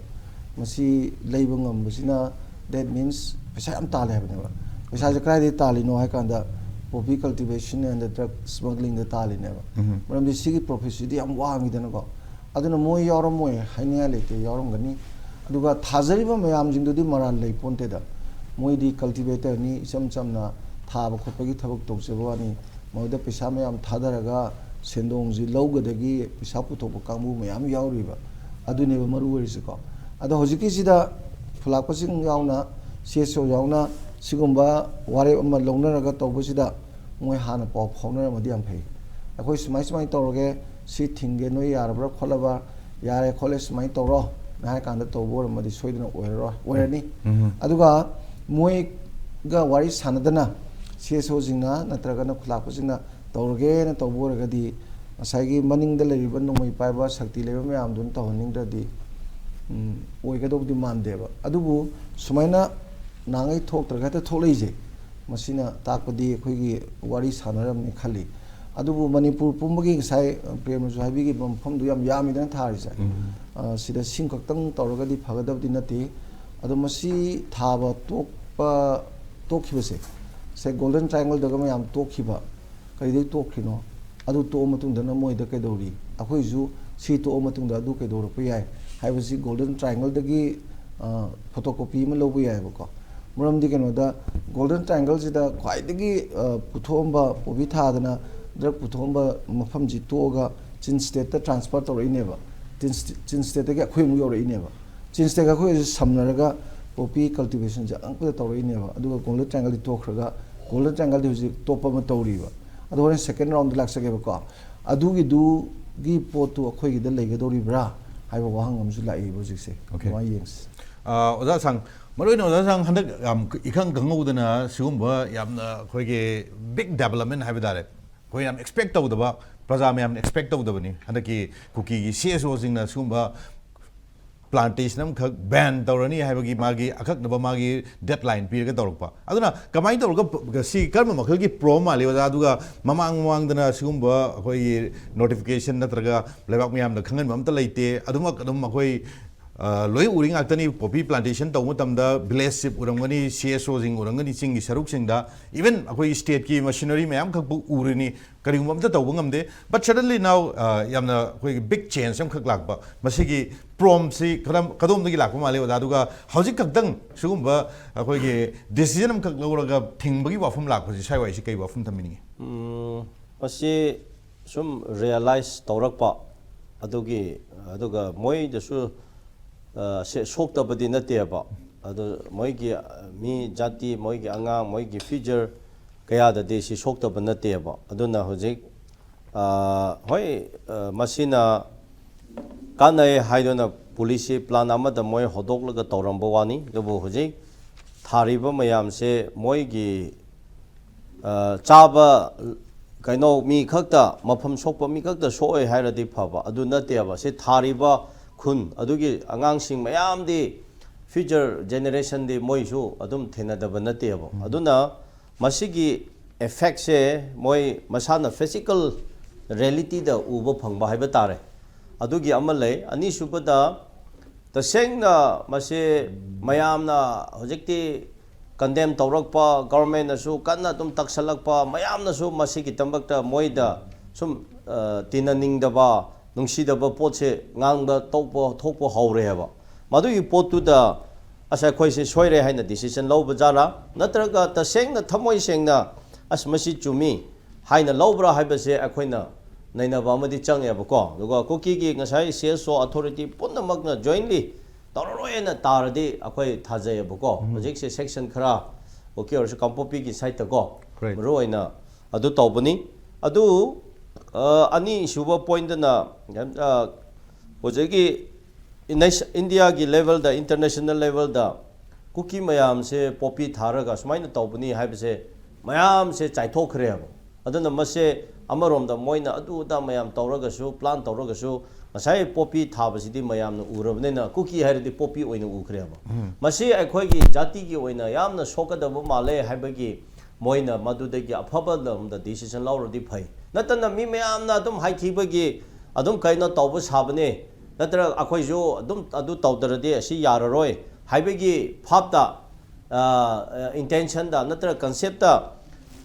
ꯃꯁꯤ ꯂꯩꯕ ꯉꯝꯕꯁꯤꯅ, that means ꯄꯩꯁꯥ ꯌꯥꯝ ꯇꯥꯜꯂꯦ ꯍꯥꯏꯕꯅꯦꯕ꯫ ꯄꯩꯁꯥꯁꯦ ꯀꯗꯥꯏꯗꯒꯤ ꯇꯥꯜꯂꯤꯅꯣ ꯍꯥꯏ ꯀꯥꯟꯗ, poppy cultivation and drug smugglingꯗ ꯇꯥꯜꯂꯤꯅꯦꯕ꯫ ꯃꯔꯝꯗꯤ ꯁꯤꯒꯤ profitꯁꯤꯗꯤ ꯌꯥꯝ ꯋꯥꯡꯉꯤꯗꯅꯀꯣ꯫ ꯑꯗꯨꯅ ꯃꯣꯏ ꯌꯥꯎꯔꯝꯃꯣꯏ ꯍꯥꯏꯅꯤꯡꯉꯥꯏ ꯂꯩꯇꯦ, ꯌꯥꯎꯔꯝꯒꯅꯤ꯫ ꯑꯗꯨꯒ ꯊꯥꯖꯔꯤꯕ ꯃꯌꯥꯝꯁꯤꯡꯗꯨꯗꯤ ꯃꯔꯥꯜ ꯂꯩ ꯄꯣꯟꯇꯦꯗ꯫ ꯃꯣꯏꯗꯤ cultivatorꯅꯤ, ꯏꯆꯝ ꯆꯝꯅ ꯊꯥꯕ ꯈꯣꯠꯄꯒꯤ ꯊꯕꯛ ꯇꯧꯖꯕ ꯋꯥꯅꯤ꯫ ꯃꯣꯏꯗ ꯄꯩꯁꯥ ꯃꯌꯥꯝ ꯊꯥꯗꯔꯒ ꯁꯦꯟꯗꯣꯡꯁꯤ ꯂꯧꯒꯗꯒꯤ ꯄꯩꯁꯥ ꯄꯨꯊꯣꯛꯄ ꯀꯥꯡꯕꯨ ꯃꯌꯥꯝ ꯌꯥꯎꯔꯤꯕ꯫ ꯑꯗꯨꯅꯦꯕ ꯃꯔꯨ ꯑꯣꯏꯔꯤꯁꯤꯀꯣ꯫ ꯑꯗꯣ ꯍꯧꯖꯤꯛꯀꯤꯁꯤꯗ ꯈꯨꯂꯥꯛꯄꯁꯤꯡ ꯌꯥꯎꯅ, CSO ꯌꯥꯎꯅ ꯁꯤꯒꯨꯝꯕ ꯋꯥꯔꯦꯞ ꯑꯃ ꯂꯧꯅꯔꯒ ꯇꯧꯕꯁꯤꯗ ꯃꯣꯏ ꯍꯥꯟꯅ ꯄꯥꯎ ꯐꯥꯎꯅꯔꯝꯃꯗꯤ ꯌꯥꯝ ꯐꯩ꯫ ꯑꯩꯈꯣꯏ ꯁꯨꯃꯥꯏ ꯁꯨꯃꯥꯏꯅ ꯇꯧꯔꯒꯦ, ꯁꯤ ꯊꯤꯡꯒꯦ, ꯅꯣꯏ ꯌꯥꯔꯕ꯭ꯔꯥ ꯈꯣꯠꯂꯕ꯭ꯔꯥ, ꯌꯥꯔꯦ ꯈꯣꯠꯂꯦ ꯁꯨꯃꯥꯏꯅ ꯇꯧꯔꯣ ꯅ ꯍꯥꯏ ꯀꯥꯟꯗ ꯇꯧꯕ ꯑꯣꯏꯔꯝꯃꯗꯤ ꯁꯣꯏꯗꯅ ꯑꯣꯏꯔꯔꯣꯏ, ꯑꯣꯏꯔꯅꯤ꯫ ꯑꯗꯨꯒ ꯃꯣꯏꯒ ꯋꯥꯔꯤ ꯁꯥꯟꯅꯗꯅ, CSOꯁꯤꯡꯅ ꯅꯠꯇ꯭ꯔꯒꯅ ꯈꯨꯂꯥꯛꯄꯁꯤꯡꯅ ꯇꯧꯔꯒꯦꯅ ꯇꯧꯕ ꯑꯣꯏꯔꯒꯗꯤ, ꯉꯁꯥꯏꯒꯤ ꯃꯅꯤꯡꯗ ꯂꯩꯔꯤꯕ ꯅꯣꯡꯃꯩ ꯄꯥꯏꯕ ꯁꯛꯇꯤ ꯂꯩꯕ ꯃꯌꯥꯝꯗꯨꯅ ꯇꯧꯍꯟꯅꯤꯡꯗ꯭ꯔꯗꯤ, ꯎꯝ, ꯑꯣꯏꯒꯗꯧꯗꯤ ꯃꯥꯟꯗꯦꯕ꯫ ꯑꯗꯨꯕꯨ ꯁꯨꯃꯥꯏꯅ ꯅꯍꯥꯟꯉꯩ ꯊꯣꯛꯇ꯭ꯔꯒ ꯍꯦꯛꯇ ꯊꯣꯛꯂꯛꯏꯁꯦ, ꯃꯁꯤꯅ ꯇꯥꯛꯄꯗꯤ ꯑꯩꯈꯣꯏꯒꯤ ꯋꯥꯔꯤ ꯁꯥꯟꯅꯔꯝꯅꯤ ꯈꯜꯂꯤ꯫ ꯑꯗꯨꯕꯨ ꯃꯅꯤꯄꯨꯔ ꯄꯨꯝꯕꯒꯤ ꯉꯁꯥꯏ, ꯑ, ꯄ꯭ꯔꯦꯝꯅꯁꯨ ꯍꯥꯏꯕꯤꯈꯤꯕ ꯃꯐꯝꯗꯨ ꯌꯥꯝ ꯌꯥꯝꯃꯤꯗꯅ ꯊꯥꯔꯤꯁꯦ꯫ ꯑ, ꯁꯤꯗ ꯁꯤꯡ ꯈꯛꯇꯪ ꯇꯧꯔꯒꯗꯤ ꯐꯒꯗꯕꯗꯤ ꯅꯠꯇꯦ꯫ ꯑꯗꯣ ꯃꯁꯤ ꯊꯥꯕ ꯇꯣꯛꯄ, ꯇꯣꯛꯈꯤꯕꯁꯦ, ꯉꯁꯥꯏ Golden Triangleꯗꯒ ꯃꯌꯥꯝ ꯇꯣꯛꯈꯤꯕ, ꯀꯔꯤꯗꯒꯤ ꯇꯣꯛꯈ꯭ꯔꯤꯅꯣ? ꯑꯗꯨ ꯇꯣꯛꯑ ꯃꯇꯨꯡꯗꯅ ꯃꯣꯏꯗ ꯀꯩꯗꯧꯔꯤ? ꯑꯩꯈꯣꯏꯁꯨ ꯁꯤ ꯇꯣꯛꯑ ꯃꯇꯨꯡꯗ ꯑꯗꯨ ꯀꯩꯗꯧꯔꯛꯄ ꯌꯥꯏ ꯍꯥꯏꯕꯁꯤ Golden Triangleꯗꯒꯤ, ꯑ, photocopy ꯑꯃ ꯂꯧꯕ ꯌꯥꯏꯑꯕꯀꯣ꯫ ꯃꯔꯝꯗꯤ ꯀꯩꯅꯣꯗ, Golden Triangleꯁꯤꯗ ꯈ꯭ꯋꯥꯏꯗꯒꯤ, ꯑ, ꯄꯨꯊꯣꯛꯑꯝꯕ, poppy ꯊꯥꯗꯅ drug ꯄꯨꯊꯣꯛꯑꯝꯕ ꯃꯐꯝꯁꯤ ꯇꯣꯛꯑꯒ Chin Stateꯇ transfer ꯇꯧꯔꯛꯏꯅꯦꯕ꯫ Chin State, Chin Stateꯇꯒꯤ ꯑꯩꯈꯣꯏ ꯑꯃꯨꯛ ꯌꯧꯔꯛꯏꯅꯦꯕ꯫ Chin Stateꯀ ꯑꯩꯈꯣꯏꯒꯁꯦ ꯁꯝꯅꯔꯒ poppy cultivationꯁꯦ ꯑꯉꯛꯄꯗ ꯇꯧꯔꯛꯏꯅꯦꯕ꯫ ꯑꯗꯨꯒ Golden Triangleꯗꯤ ꯇꯣꯛꯈ꯭ꯔꯒ, Golden Triangleꯗꯤ ꯍꯧꯖꯤꯛ top ꯑꯃ ꯇꯧꯔꯤꯕ꯫ ꯑꯗꯣ ꯍꯣꯔꯦꯟ second roundꯗ ꯂꯥꯛꯆꯒꯦꯕꯀꯣ꯫ ꯑꯗꯨꯒꯤꯗꯨꯒꯤ ꯄꯣꯠꯇꯨ ꯑꯩꯈꯣꯏꯒꯤꯗ ꯂꯩꯒꯗꯧꯔꯤꯕ꯭ꯔꯥ ꯍꯥꯏꯕ ꯋꯥꯍꯪ ꯑꯃꯁꯨ ꯂꯥꯛꯏꯕ ꯍꯧꯖꯤꯛꯁꯦ꯫ Okay. ꯑꯗꯨꯃꯥꯏꯅ ꯌꯦꯡꯁꯤ꯫ ꯑ, ꯑꯣꯖꯥ ꯁꯥꯡ, ꯃꯔꯨꯑꯣꯏꯅ ꯑꯣꯖꯥ ꯁꯥꯡ ꯍꯟꯗꯛ ꯌꯥꯝ ꯏꯈꯪ ꯈꯪꯍꯧꯗꯅ ꯁꯤꯒꯨꯝꯕ ꯌꯥꯝꯅ ꯑꯩꯈꯣꯏꯒꯤ big development ꯍꯥꯏꯕ ꯇꯥꯔꯦ, ꯑꯩꯈꯣꯏ ꯌꯥꯝ expect ꯇꯧꯗꯕ, ꯄ꯭ꯔꯖꯥ ꯃꯌꯥꯝꯅ expect ꯇꯧꯗꯕꯅꯤ꯫ ꯍꯟꯗꯛꯀꯤ ꯀꯨꯀꯤꯒꯤ CSOꯁꯤꯡꯅ ꯁꯤꯒꯨꯝꯕ plantation ꯑꯃꯈꯛ ban ꯇꯧꯔꯅꯤ ꯍꯥꯏꯕꯒꯤ ꯃꯥꯒꯤ ꯑꯀꯛꯅꯕ ꯃꯥꯒꯤ deadline ꯄꯤꯔꯒ ꯇꯧꯔꯛꯄ꯫ ꯑꯗꯨꯅ ꯀꯃꯥꯏꯅ ꯇꯧꯔꯒ ꯁꯤ ꯀꯔꯝꯕ ꯃꯈꯜꯒꯤ ꯄ꯭ꯔꯣꯕ꯭ꯂꯦꯝ ꯃꯥꯜꯂꯤ ꯑꯣꯖꯥ? ꯑꯗꯨꯒ ꯃꯃꯥꯡ ꯃꯃꯥꯡꯗꯅ ꯁꯤꯒꯨꯝꯕ ꯑꯩꯈꯣꯏꯒꯤ notification ꯅꯠꯇ꯭ꯔꯒ ꯂꯩꯕꯥꯛ ꯃꯌꯥꯝꯗ ꯈꯪꯍꯟꯕ ꯑꯝꯇ ꯂꯩꯇꯦ꯫ ꯑꯗꯨꯃꯛ ꯑꯗꯨꯝ ꯑꯩꯈꯣꯏ ꯑ, ꯂꯣꯏ ꯎꯔꯤ ꯉꯥꯛꯇꯅꯤ꯫ Poppy plantation ꯇꯧꯕ ꯃꯇꯝꯗ village chief ꯎꯔꯝꯒꯅꯤ, C S O ꯁꯤꯡ ꯎꯔꯝꯒꯅꯤ ꯆꯤꯡꯒꯤ ꯁꯔꯨꯛꯁꯤꯡꯗ, even ꯑꯩꯈꯣꯏ stateꯀꯤ machinery ꯃꯌꯥꯝ ꯈꯛꯄꯨ ꯎꯔꯤꯅꯤ꯫ ꯀꯔꯤꯒꯨꯝꯕ ꯑꯝꯇ ꯇꯧꯕ ꯉꯝꯗꯦ꯫ But suddenly now, ꯑ, ꯌꯥꯝꯅ ꯑꯩꯈꯣꯏꯒꯤ big change ꯑꯃꯈꯛ ꯂꯥꯛꯄ꯫ ꯃꯁꯤꯒꯤ ꯄ꯭ꯔꯣꯝꯁꯤ ꯀꯔꯝ-, ꯀꯗꯣꯝꯗꯒꯤ ꯂꯥꯛꯄ ꯃꯥꯜꯂꯤ ꯑꯣꯖꯥ? ꯑꯗꯨꯒ ꯍꯧꯖꯤꯛ ꯈꯛꯇꯪ ꯁꯤꯒꯨꯝꯕ ꯑꯩꯈꯣꯏꯒꯤ decision ꯑꯃꯈꯛ ꯂꯧꯔꯒ ꯊꯤꯡꯕꯒꯤ ꯋꯥꯐꯝ ꯂꯥꯛꯄꯁꯤ ꯁ꯭ꯋꯥꯏ ꯋꯥꯏꯁꯤ ꯀꯩ ꯋꯥꯐꯝ ꯊꯝꯕꯤꯅꯤꯡꯉꯤ? ꯎꯝ, ꯃꯁꯤ ꯁꯨꯝ realize ꯇꯧꯔꯛꯄ ꯑꯗꯨꯒꯤ, ꯑꯗꯨꯒ ꯃꯣꯏꯗꯁꯨ, ꯑ, ꯁꯦ-, ꯁꯣꯛꯇꯕꯗꯤ ꯅꯠꯇꯦꯕ꯫ ꯑꯗꯨ ꯃꯣꯏꯒꯤ, ꯑ, ꯃꯤ ꯖꯥꯇꯤ, ꯃꯣꯏꯒꯤ ꯑꯉꯥꯡ, ꯃꯣꯏꯒꯤ future ꯀꯌꯥꯗꯗꯤ ꯁꯤ ꯁꯣꯛꯇꯕ ꯅꯠꯇꯦꯕ꯫ ꯑꯗꯨꯅ ꯍꯧꯖꯤꯛ, ꯑ, ꯍꯣꯏ, ꯑ, ꯃꯁꯤꯅ ꯀꯥꯟꯅꯩ ꯍꯥꯏꯗꯨꯅ policy plan ꯑꯃꯗ ꯃꯣꯏ ꯍꯧꯗꯣꯛꯂꯒ ꯇꯧꯔꯝꯕ ꯋꯥꯅꯤ꯫ ꯑꯗꯨꯕꯨ ꯍꯧꯖꯤꯛ ꯊꯥꯔꯤꯕ ꯃꯌꯥꯝꯁꯦ ꯃꯣꯏꯒꯤ, ꯑ, ꯆꯥꯕ ꯀꯩꯅꯣ ꯃꯤ ꯈꯛꯇ, ꯃꯐꯝ ꯁꯣꯛꯄ ꯃꯤ ꯈꯛꯇ ꯁꯣꯛꯑꯣꯏ ꯍꯥꯏꯔꯗꯤ ꯐꯕ꯫ ꯑꯗꯨ ꯅꯠꯇꯦꯕ꯫ ꯁꯤ ꯊꯥꯔꯤꯕ ꯈꯨꯟ ꯑꯗꯨꯒꯤ ꯑꯉꯥꯡꯁꯤꯡ ꯃꯌꯥꯝꯗꯤ future generationꯗꯤ ꯃꯣꯏꯁꯨ ꯑꯗꯨꯝ ꯊꯦꯡꯅꯗꯕ ꯅꯠꯇꯦꯕ꯫ ꯑꯗꯨꯅ ꯃꯁꯤꯒꯤ effectꯁꯦ ꯃꯣꯏ ꯃꯁꯥꯅ physical realityꯗ ꯎꯕ ꯐꯪꯕ ꯍꯥꯏꯕ ꯇꯥꯔꯦ꯫ ꯑꯗꯨꯒꯤ ꯑꯃ ꯂꯩ꯫ ꯑꯅꯤꯁꯨꯕꯗ, ꯇꯁꯦꯡꯅ ꯃꯁꯤ ꯃꯌꯥꯝꯅ ꯍꯧꯖꯤꯛꯇꯤ condemn ꯇꯧꯔꯛꯄ, governmentꯅꯁꯨ ꯀꯟꯅ ꯑꯗꯨꯝ ꯇꯛꯁꯜꯂꯛꯄ, ꯃꯌꯥꯝꯅꯁꯨ ꯃꯁꯤꯒꯤꯗꯃꯛꯇ ꯃꯣꯏꯗ ꯁꯨꯝ, ꯑ, ꯇꯤꯟꯅꯅꯤꯡꯗꯕ, ꯅꯨꯡꯁꯤꯗꯕ ꯄꯣꯠꯁꯦ ꯉꯥꯡꯕ ꯇꯧꯕ ꯊꯣꯛꯄ ꯍꯧꯔꯦ ꯍꯥꯏꯕ꯫ ꯃꯗꯨꯒꯤ ꯄꯣꯠꯇꯨꯗ ꯑꯁ, ꯑꯩꯈꯣꯏꯁꯦ ꯁꯣꯏꯔꯦ ꯍꯥꯏꯅ decision ꯂꯧꯕ ꯖꯥꯠꯂꯥ? ꯅꯠꯇ꯭ꯔꯒ ꯇꯁꯦꯡꯅ ꯊꯃꯣꯏ ꯁꯦꯡꯅ ꯑꯁ, ꯃꯁꯤ ꯆꯨꯝꯃꯤ ꯍꯥꯏꯅ ꯂꯧꯕ꯭ꯔꯥ ꯍꯥꯏꯕꯁꯦ ꯑꯩꯈꯣꯏꯅ ꯅꯩꯅꯕ ꯑꯃꯗꯤ ꯆꯪꯉꯦꯕꯀꯣ꯫ ꯑꯗꯨꯒ ꯀꯨꯀꯤꯒꯤ ꯉꯁꯥꯏ C S O authority ꯄꯨꯝꯅꯃꯛꯅ jointly ꯇꯧꯔꯔꯣꯏꯅ ꯇꯥꯔꯗꯤ ꯑꯩꯈꯣꯏ ꯊꯥꯖꯩꯌꯦꯕꯀꯣ꯫ ꯎꯝ꯫ ꯍꯧꯖꯤꯛꯁꯦ section ꯈꯔ ꯀꯨꯀꯤ ꯑꯣꯏꯔꯁꯨ ꯀꯥꯡꯄꯣꯛꯄꯤꯒꯤ sideꯇꯀꯣ, ꯍꯣꯏ꯫ ꯃꯔꯨ ꯑꯣꯏꯅ ꯑꯗꯨ ꯇꯧꯕꯅꯤ꯫ ꯑꯗꯨ, ꯑ, ꯑꯅꯤꯁꯨꯕ pointꯇꯅ, ꯑ, ꯍꯧꯖꯤꯛꯀꯤ ꯅꯦꯁ-, Indiaꯒꯤ levelꯗ, international levelꯗ ꯀꯨꯀꯤ ꯃꯌꯥꯝꯁꯦ poppy ꯊꯥꯔꯒ ꯁꯨꯃꯥꯏꯅ ꯇꯧꯕꯅꯤ ꯍꯥꯏꯕꯁꯦ ꯃꯌꯥꯝꯁꯦ ꯆꯥꯏꯊꯣꯛꯈ꯭ꯔꯦꯕ꯫ ꯑꯗꯨꯅ ꯃꯁꯦ ꯑꯃꯔꯣꯝꯗ ꯃꯣꯏꯅ ꯑꯗꯨ ꯑꯗꯥ ꯃꯌꯥꯝ ꯇꯧꯔꯒꯁꯨ, plan ꯇꯧꯔꯒꯁꯨ, ꯉꯁꯥꯏ ꯄꯣꯄꯤ ꯊꯥꯕꯁꯤꯗꯤ ꯃꯌꯥꯝꯅ ꯎꯔꯕꯅꯤꯅ ꯀꯨꯀꯤ ꯍꯥꯏꯔꯗꯤ ꯄꯣꯄꯤ ꯑꯣꯏꯅ ꯎꯈ꯭ꯔꯦꯕ꯫ ꯃꯁꯤ ꯑꯩꯈꯣꯏꯒꯤ ꯖꯥꯇꯤꯒꯤ ꯑꯣꯏꯅ ꯌꯥꯝꯅ ꯁꯣꯛꯀꯗꯕ ꯃꯥꯜꯂꯦ ꯍꯥꯏꯕꯒꯤ ꯃꯣꯏꯅ ꯃꯗꯨꯗꯒꯤ ꯑꯐꯕ ꯂꯝꯗ decision ꯂꯧꯔꯗꯤ ꯐꯩ꯫ ꯅꯠꯇꯅ ꯃꯤ ꯃꯌꯥꯝꯅ ꯑꯗꯨꯝ ꯍꯥꯏꯊꯤꯕꯒꯤ ꯑꯗꯨꯝ ꯀꯩꯅꯣ ꯇꯧꯕ ꯁꯥꯕꯅꯦ, ꯅꯠꯇ꯭ꯔꯒ ꯑꯩꯈꯣꯏꯁꯨ ꯑꯗꯨꯝ ꯑꯗꯨ ꯇꯧꯗ꯭ꯔꯗꯤ ꯑꯁꯤ ꯌꯥꯔꯔꯣꯏ ꯍꯥꯏꯕꯒꯤ ꯐꯥꯞꯇ, intentionꯗ ꯅꯠꯇ꯭ꯔꯒ conceptꯇ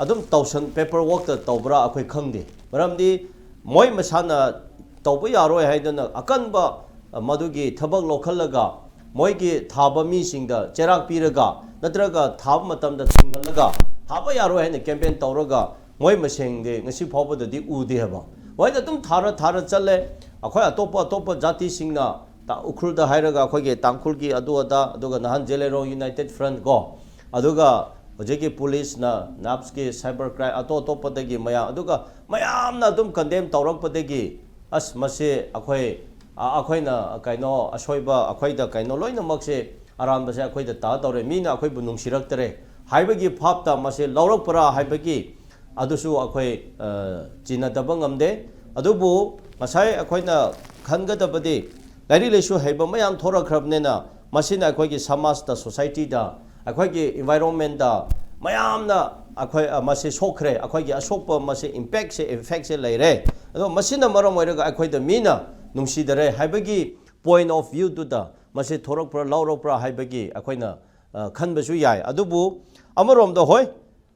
ꯑꯗꯨꯝ ꯇꯧꯁꯟ paperworkꯇ ꯇꯧꯕ꯭ꯔꯥ ꯑꯩꯈꯣꯏ ꯈꯪꯗꯦ꯫ ꯃꯔꯝꯗꯤ ꯃꯣꯏ ꯃꯁꯥꯅ ꯇꯧꯕ ꯌꯥꯔꯣꯏ ꯍꯥꯏꯗꯅ ꯑꯀꯟꯕ ꯃꯗꯨꯒꯤ ꯊꯕꯛ ꯂꯧꯈꯠꯂꯒ ꯃꯣꯏꯒꯤ ꯊꯥꯕ ꯃꯤꯁꯤꯡꯗ ꯆꯩꯔꯥꯛ ꯄꯤꯔꯒ ꯅꯠꯇ꯭ꯔꯒ ꯊꯥꯕ ꯃꯇꯝꯗ ꯊꯤꯡꯍꯜꯂꯒ ꯊꯥꯕ ꯌꯥꯔꯣꯏ ꯍꯥꯏꯅ campaign ꯇꯧꯔꯒ ꯃꯣꯏ ꯃꯁꯦꯡꯗꯤ ꯉꯁꯤ ꯐꯥꯎꯕꯗꯗꯤ ꯎꯗꯦ ꯍꯥꯏꯕ꯫ ꯃꯣꯏꯅ ꯑꯗꯨꯝ ꯊꯥꯔ ꯊꯥꯔ ꯆꯠꯂꯦ꯫ ꯑꯩꯈꯣꯏ ꯑꯇꯣꯞꯄ ꯑꯇꯣꯞꯄ ꯖꯥꯇꯤꯁꯤꯡꯅ ꯎꯈ꯭ꯔꯨꯜꯗ ꯍꯥꯏꯔꯒ ꯑꯩꯈꯣꯏꯒꯤ ꯇꯥꯡꯈꯨꯜꯒꯤ ꯑꯗꯨ ꯑꯗꯥ, ꯑꯗꯨꯒ ꯅꯍꯥꯟ ꯖꯦꯂꯦꯔꯣꯡ United Front ꯀꯣ, ꯑꯗꯨꯒ ꯍꯧꯖꯤꯛꯀꯤ ꯄꯨꯂꯤꯁꯅ ꯅꯥꯞꯁꯀꯤ cyber crime ꯑꯇꯣꯞ ꯑꯇꯣꯞꯄꯗꯒꯤ ꯃꯌꯥꯝ, ꯑꯗꯨꯒ ꯃꯌꯥꯝꯅ ꯑꯗꯨꯝ condemn ꯇꯧꯔꯛꯄꯗꯒꯤ ꯑꯁ ꯃꯁꯤ ꯑꯩꯈꯣꯏ, ꯑ, ꯑꯩꯈꯣꯏꯅ ꯀꯩꯅꯣ ꯑꯁꯣꯏꯕ ꯑꯩꯈꯣꯏꯗ ꯀꯩꯅꯣ ꯂꯣꯏꯅꯃꯛꯁꯦ ꯑꯔꯥꯟꯕꯁꯦ ꯑꯩꯈꯣꯏꯗ ꯇꯥꯗꯧꯔꯦ, ꯃꯤꯅ ꯑꯩꯈꯣꯏꯕꯨ ꯅꯨꯡꯁꯤꯔꯛꯇꯔꯦ ꯍꯥꯏꯕꯒꯤ ꯐꯥꯞꯇ ꯃꯁꯤ ꯂꯧꯔꯛꯄ꯭ꯔꯥ ꯍꯥꯏꯕꯒꯤ ꯑꯗꯨꯁꯨ ꯑꯩꯈꯣꯏ, ꯑ, ꯆꯤꯟꯅꯗꯕ ꯉꯝꯗꯦ꯫ ꯑꯗꯨꯕꯨ ꯉꯁꯥꯏ ꯑꯩꯈꯣꯏꯅ ꯈꯟꯒꯗꯕꯗꯤ ꯂꯥꯏꯔꯤꯛ ꯂꯥꯏꯁꯨ ꯍꯩꯕ ꯃꯌꯥꯝ ꯊꯣꯔꯛꯈ꯭ꯔꯕꯅꯤꯅ ꯃꯁꯤꯅ ꯑꯩꯈꯣꯏꯒꯤ ꯁꯃꯥꯖꯇ, societyꯗ, ꯑꯩꯈꯣꯏꯒꯤ environmentꯇ ꯃꯌꯥꯝꯅ ꯑꯩꯈꯣꯏ, ꯑ, ꯃꯁꯤ ꯁꯣꯛꯈ꯭ꯔꯦ, ꯑꯩꯈꯣꯏꯒꯤ ꯑꯁꯣꯛꯄ ꯃꯁꯤ impactꯁꯦ, effectꯁꯦ ꯂꯩꯔꯦ꯫ ꯑꯗꯣ ꯃꯁꯤꯅ ꯃꯔꯝ ꯑꯣꯏꯔꯒ ꯑꯩꯈꯣꯏꯗ ꯃꯤꯅ ꯅꯨꯡꯁꯤꯗꯔꯦ ꯍꯥꯏꯕꯒꯤ point of viewꯗꯨꯗ ꯃꯁꯤ ꯊꯣꯔꯛꯄ꯭ꯔꯥ ꯂꯧꯔꯛꯄ꯭ꯔꯥ ꯍꯥꯏꯕꯒꯤ ꯑꯩꯈꯣꯏꯅ, ꯑ, ꯈꯟꯕꯁꯨ ꯌꯥꯏ꯫ ꯑꯗꯨꯕꯨ ꯑꯃꯔꯣꯝꯗ ꯍꯣꯏ,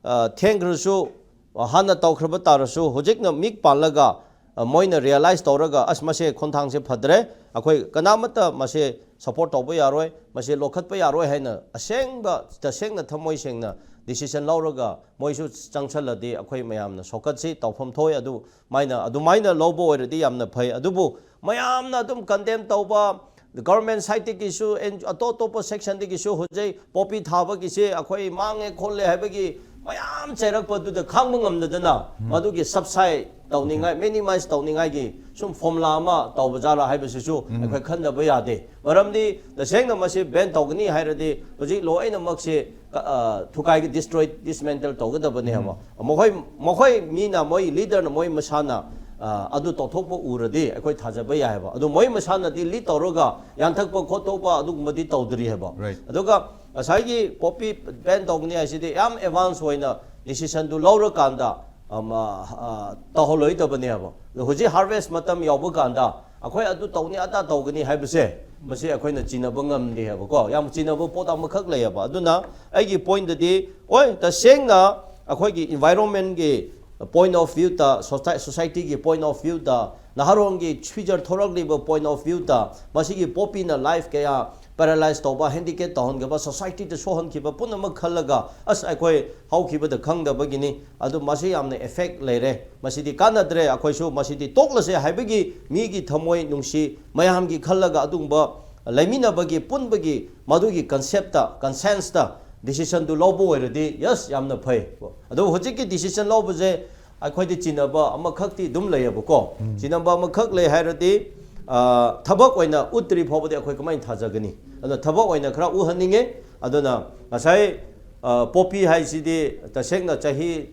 ꯑ, ꯊꯦꯡꯈ꯭ꯔꯁꯨ, ꯑ, ꯍꯥꯟꯅ ꯇꯧꯈ꯭ꯔꯕ ꯇꯥꯔꯁꯨ ꯍꯧꯖꯤꯛꯅ ꯃꯤꯠ ꯄꯥꯜꯂꯒ, ꯑ, ꯃꯣꯏꯅ realize ꯇꯧꯔꯒ ꯑꯁ ꯃꯁꯦ ꯈꯣꯡꯊꯥꯡꯁꯦ ꯐꯗ꯭ꯔꯦ, ꯑꯩꯈꯣꯏ ꯀꯅꯥꯃꯠꯇ ꯃꯁꯦ support ꯇꯧꯕ ꯌꯥꯔꯣꯏ, ꯃꯁꯦ ꯂꯧꯈꯠꯄ ꯌꯥꯔꯣꯏ ꯍꯥꯏꯅ ꯑꯁꯦꯡꯕ ꯇꯁꯦꯡꯅ ꯊꯃꯣꯏ ꯁꯦꯡꯅ decision ꯂꯧꯔꯒ ꯃꯣꯏꯁꯨ ꯆꯪꯁꯜꯂꯗꯤ ꯑꯩꯈꯣꯏ ꯃꯌꯥꯝꯅ ꯁꯣꯛꯀꯠꯁꯤ ꯇꯧꯐꯝ ꯊꯣꯛꯑꯦ꯫ ꯑꯗꯨ ꯃꯥꯏꯅ, ꯑꯗꯨꯃꯥꯏꯅ ꯂꯧꯕ ꯑꯣꯏꯔꯗꯤ ꯌꯥꯝꯅ ꯐꯩ꯫ ꯑꯗꯨꯕꯨ ꯃꯌꯥꯝꯅ ꯑꯗꯨꯝ condemn ꯇꯧꯕ, government sideꯇꯒꯤꯁꯨ, ꯑꯦꯟ-, ꯑꯇꯣꯞ ꯑꯇꯣꯞꯄ sectionꯗꯒꯤꯁꯨ ꯍꯧꯖꯤꯛ ꯄꯣꯄꯤ ꯊꯥꯕꯒꯤꯁꯦ ꯑꯩꯈꯣꯏ ꯃꯥꯡꯉꯦ ꯈꯣꯠꯂꯦ ꯍꯥꯏꯕꯒꯤ ꯃꯌꯥꯝ ꯆꯩꯔꯛꯄꯗꯨꯗ ꯈꯥꯡꯕ ꯉꯝꯗꯗꯅ ꯃꯗꯨꯒꯤ subside ꯇꯧꯅꯤꯡꯉꯥꯏ, minimize ꯇꯧꯅꯤꯡꯉꯥꯏꯒꯤ ꯁꯨꯝ formula ꯑꯃ ꯇꯧꯕ ꯖꯥꯠꯂꯥ ꯍꯥꯏꯕꯁꯤꯁꯨ ꯑꯩꯈꯣꯏ ꯈꯟꯗꯕ ꯌꯥꯗꯦ꯫ ꯃꯔꯝꯗꯤ ꯇꯁꯦꯡꯅ ꯃꯁꯤ ban ꯇꯧꯒꯅꯤ ꯍꯥꯏꯔꯗꯤ ꯍꯧꯖꯤꯛ ꯂꯣꯏꯅꯃꯛꯁꯦ ꯀ-, ꯑ, ꯊꯨꯒꯥꯏ, destroy, dismantle ꯇꯧꯒꯗꯕꯅꯦ ꯍꯥꯏꯕ꯫ ꯃꯈꯣꯏ, ꯃꯈꯣꯏ ꯃꯤꯅ, ꯃꯣꯏ leaderꯅ, ꯃꯣꯏ ꯃꯁꯥꯅ ꯑ, ꯑꯗꯨ ꯇꯧꯊꯣꯛꯄ ꯎꯔꯗꯤ ꯑꯩꯈꯣꯏ ꯊꯥꯖꯕ ꯌꯥꯏ ꯍꯥꯏꯕ꯫ ꯑꯗꯨ ꯃꯣꯏ ꯃꯁꯥꯅꯗꯤ ꯂꯤꯠ ꯇꯧꯔꯒ ꯌꯥꯟꯊꯛꯄ ꯈꯣꯠꯇꯣꯛꯄ ꯑꯗꯨꯒꯨꯝꯕꯗꯤ ꯇꯧꯗ꯭ꯔꯤ ꯍꯥꯏꯕ꯫ Right. ꯑꯗꯨꯒ ꯉꯁꯥꯏꯒꯤ ꯄꯣꯄꯤ ꯕꯦꯟ ꯇꯧꯒꯅꯤ ꯍꯥꯏꯁꯤꯗꯤ ꯌꯥꯝ ꯑꯦꯗꯚꯥꯟꯁ ꯑꯣꯏꯅ ꯗꯤꯁꯤꯁꯟꯗꯨ ꯂꯧꯔꯀꯥꯟꯗ, ꯑꯝ, ꯑ, ꯑ, ꯇꯧꯍꯜꯂꯣꯏꯗꯕꯅꯦ ꯍꯥꯏꯕ꯫ ꯑꯗꯣ ꯍꯧꯖꯤꯛ ꯍꯥꯔꯚꯦꯁ ꯃꯇꯝ ꯌꯧꯕ ꯀꯥꯟꯗ ꯑꯩꯈꯣꯏ ꯑꯗꯨ ꯇꯧꯅꯤ ꯑꯗꯥ ꯇꯧꯒꯅꯤ ꯍꯥꯏꯕꯁꯦ, ꯃꯁꯤ ꯑꯩꯈꯣꯏꯅ ꯆꯤꯟꯅꯕ ꯉꯝꯗꯦ ꯍꯥꯏꯕꯀꯣ꯫ ꯌꯥꯝ ꯆꯤꯟꯅꯕ ꯄꯣꯠ ꯑꯃꯈꯛ ꯂꯩꯌꯦꯕ꯫ ꯑꯗꯨꯅ ꯑꯩꯒꯤ ꯄꯣꯏꯟꯗꯗꯤ, ꯍꯣꯏ, ꯇꯁꯦꯡꯅ ꯑꯩꯈꯣꯏꯒꯤ ꯏꯟꯚꯥꯏꯔꯣꯟꯃꯦꯟꯒꯤ ꯄꯣꯏꯟ ꯑꯣꯐ ꯚ꯭ꯌꯨꯗ, ꯁꯣꯁꯥꯏꯇꯤꯒꯤ ꯄꯣꯏꯟ ꯑꯣꯐ ꯚ꯭ꯌꯨꯗ, ꯅꯍꯥꯔꯣꯟꯒꯤ ꯐ꯭ꯌꯨꯆꯔ ꯊꯣꯔꯛꯂꯤꯕ ꯄꯣꯏꯟ ꯑꯣꯐ ꯚ꯭ꯌꯨꯗ, ꯃꯁꯤꯒꯤ ꯄꯣꯄꯤꯅ ꯂꯥꯏꯐ ꯀꯌꯥ ꯄꯦꯔꯥꯂꯥꯏꯁ ꯇꯧꯕ, ꯍꯦꯟꯗꯤꯀꯦꯞ ꯇꯧꯍꯟꯈꯤꯕ, ꯁꯣꯁꯥꯏꯇꯤꯗ ꯁꯣꯛꯍꯟꯈꯤꯕ ꯄꯨꯝꯅꯃꯛ ꯈꯜꯂꯒ, ꯑꯁ, ꯑꯩꯈꯣꯏ ꯍꯧꯈꯤꯕꯗ ꯈꯪꯗꯕꯒꯤꯅꯤ, ꯑꯗꯨ ꯃꯁꯤ ꯌꯥꯝꯅ ꯏꯐꯦꯛ ꯂꯩꯔꯦ, ꯃꯁꯤꯗꯤ ꯀꯥꯟꯅꯗ꯭ꯔꯦ, ꯑꯩꯈꯣꯏꯁꯨ ꯃꯁꯤꯗꯤ ꯇꯣꯛꯂꯁꯦ ꯍꯥꯏꯕꯒꯤ ꯃꯤꯒꯤ ꯊꯃꯣꯏ ꯅꯨꯡꯁꯤ ꯃꯌꯥꯝꯒꯤ ꯈꯜꯂꯒ ꯑꯗꯨꯒꯨꯝꯕ ꯂꯩꯃꯤꯟꯅꯕꯒꯤ, ꯄꯨꯟꯕꯒꯤ ꯃꯗꯨꯒꯤ ꯀꯟꯁꯦꯞꯇ, ꯀꯟꯁꯦꯟꯁꯇ ꯗꯤꯁꯤꯁꯟꯗꯨ ꯂꯧꯕ ꯑꯣꯏꯔꯗꯤ, ꯌꯦꯁ, ꯌꯥꯝꯅ ꯐꯩ꯫ ꯑꯗꯨꯕꯨ ꯍꯧꯖꯤꯛꯀꯤ ꯗꯤꯁꯤꯁꯟ ꯂꯧꯕꯁꯦ ꯑꯩꯈꯣꯏꯗꯤ ꯆꯤꯟꯅꯕ ꯑꯃꯈꯛꯇꯤ ꯑꯗꯨꯝ ꯂꯩꯌꯦꯕꯀꯣ꯫ ꯆꯤꯟꯅꯕ ꯑꯃꯈꯛ ꯂꯩ ꯍꯥꯏꯔꯗꯤ, ꯑ, ꯊꯕꯛ ꯑꯣꯏꯅ ꯎꯠꯇ꯭ꯔꯤ ꯐꯥꯎꯕꯗꯤ ꯑꯩꯈꯣꯏ ꯀꯃꯥꯏꯅ ꯊꯥꯖꯒꯅꯤ? ꯑꯗꯨꯅ ꯊꯕꯛ ꯑꯣꯏꯅ ꯈꯔ ꯎꯍꯟꯅꯤꯡꯉꯦ꯫ ꯑꯗꯨꯅ ꯉꯁꯥꯏ, ꯑ, ꯄꯣꯄꯤ ꯍꯥꯏꯁꯤꯗꯤ ꯇꯁꯦꯡꯅ ꯆꯍꯤ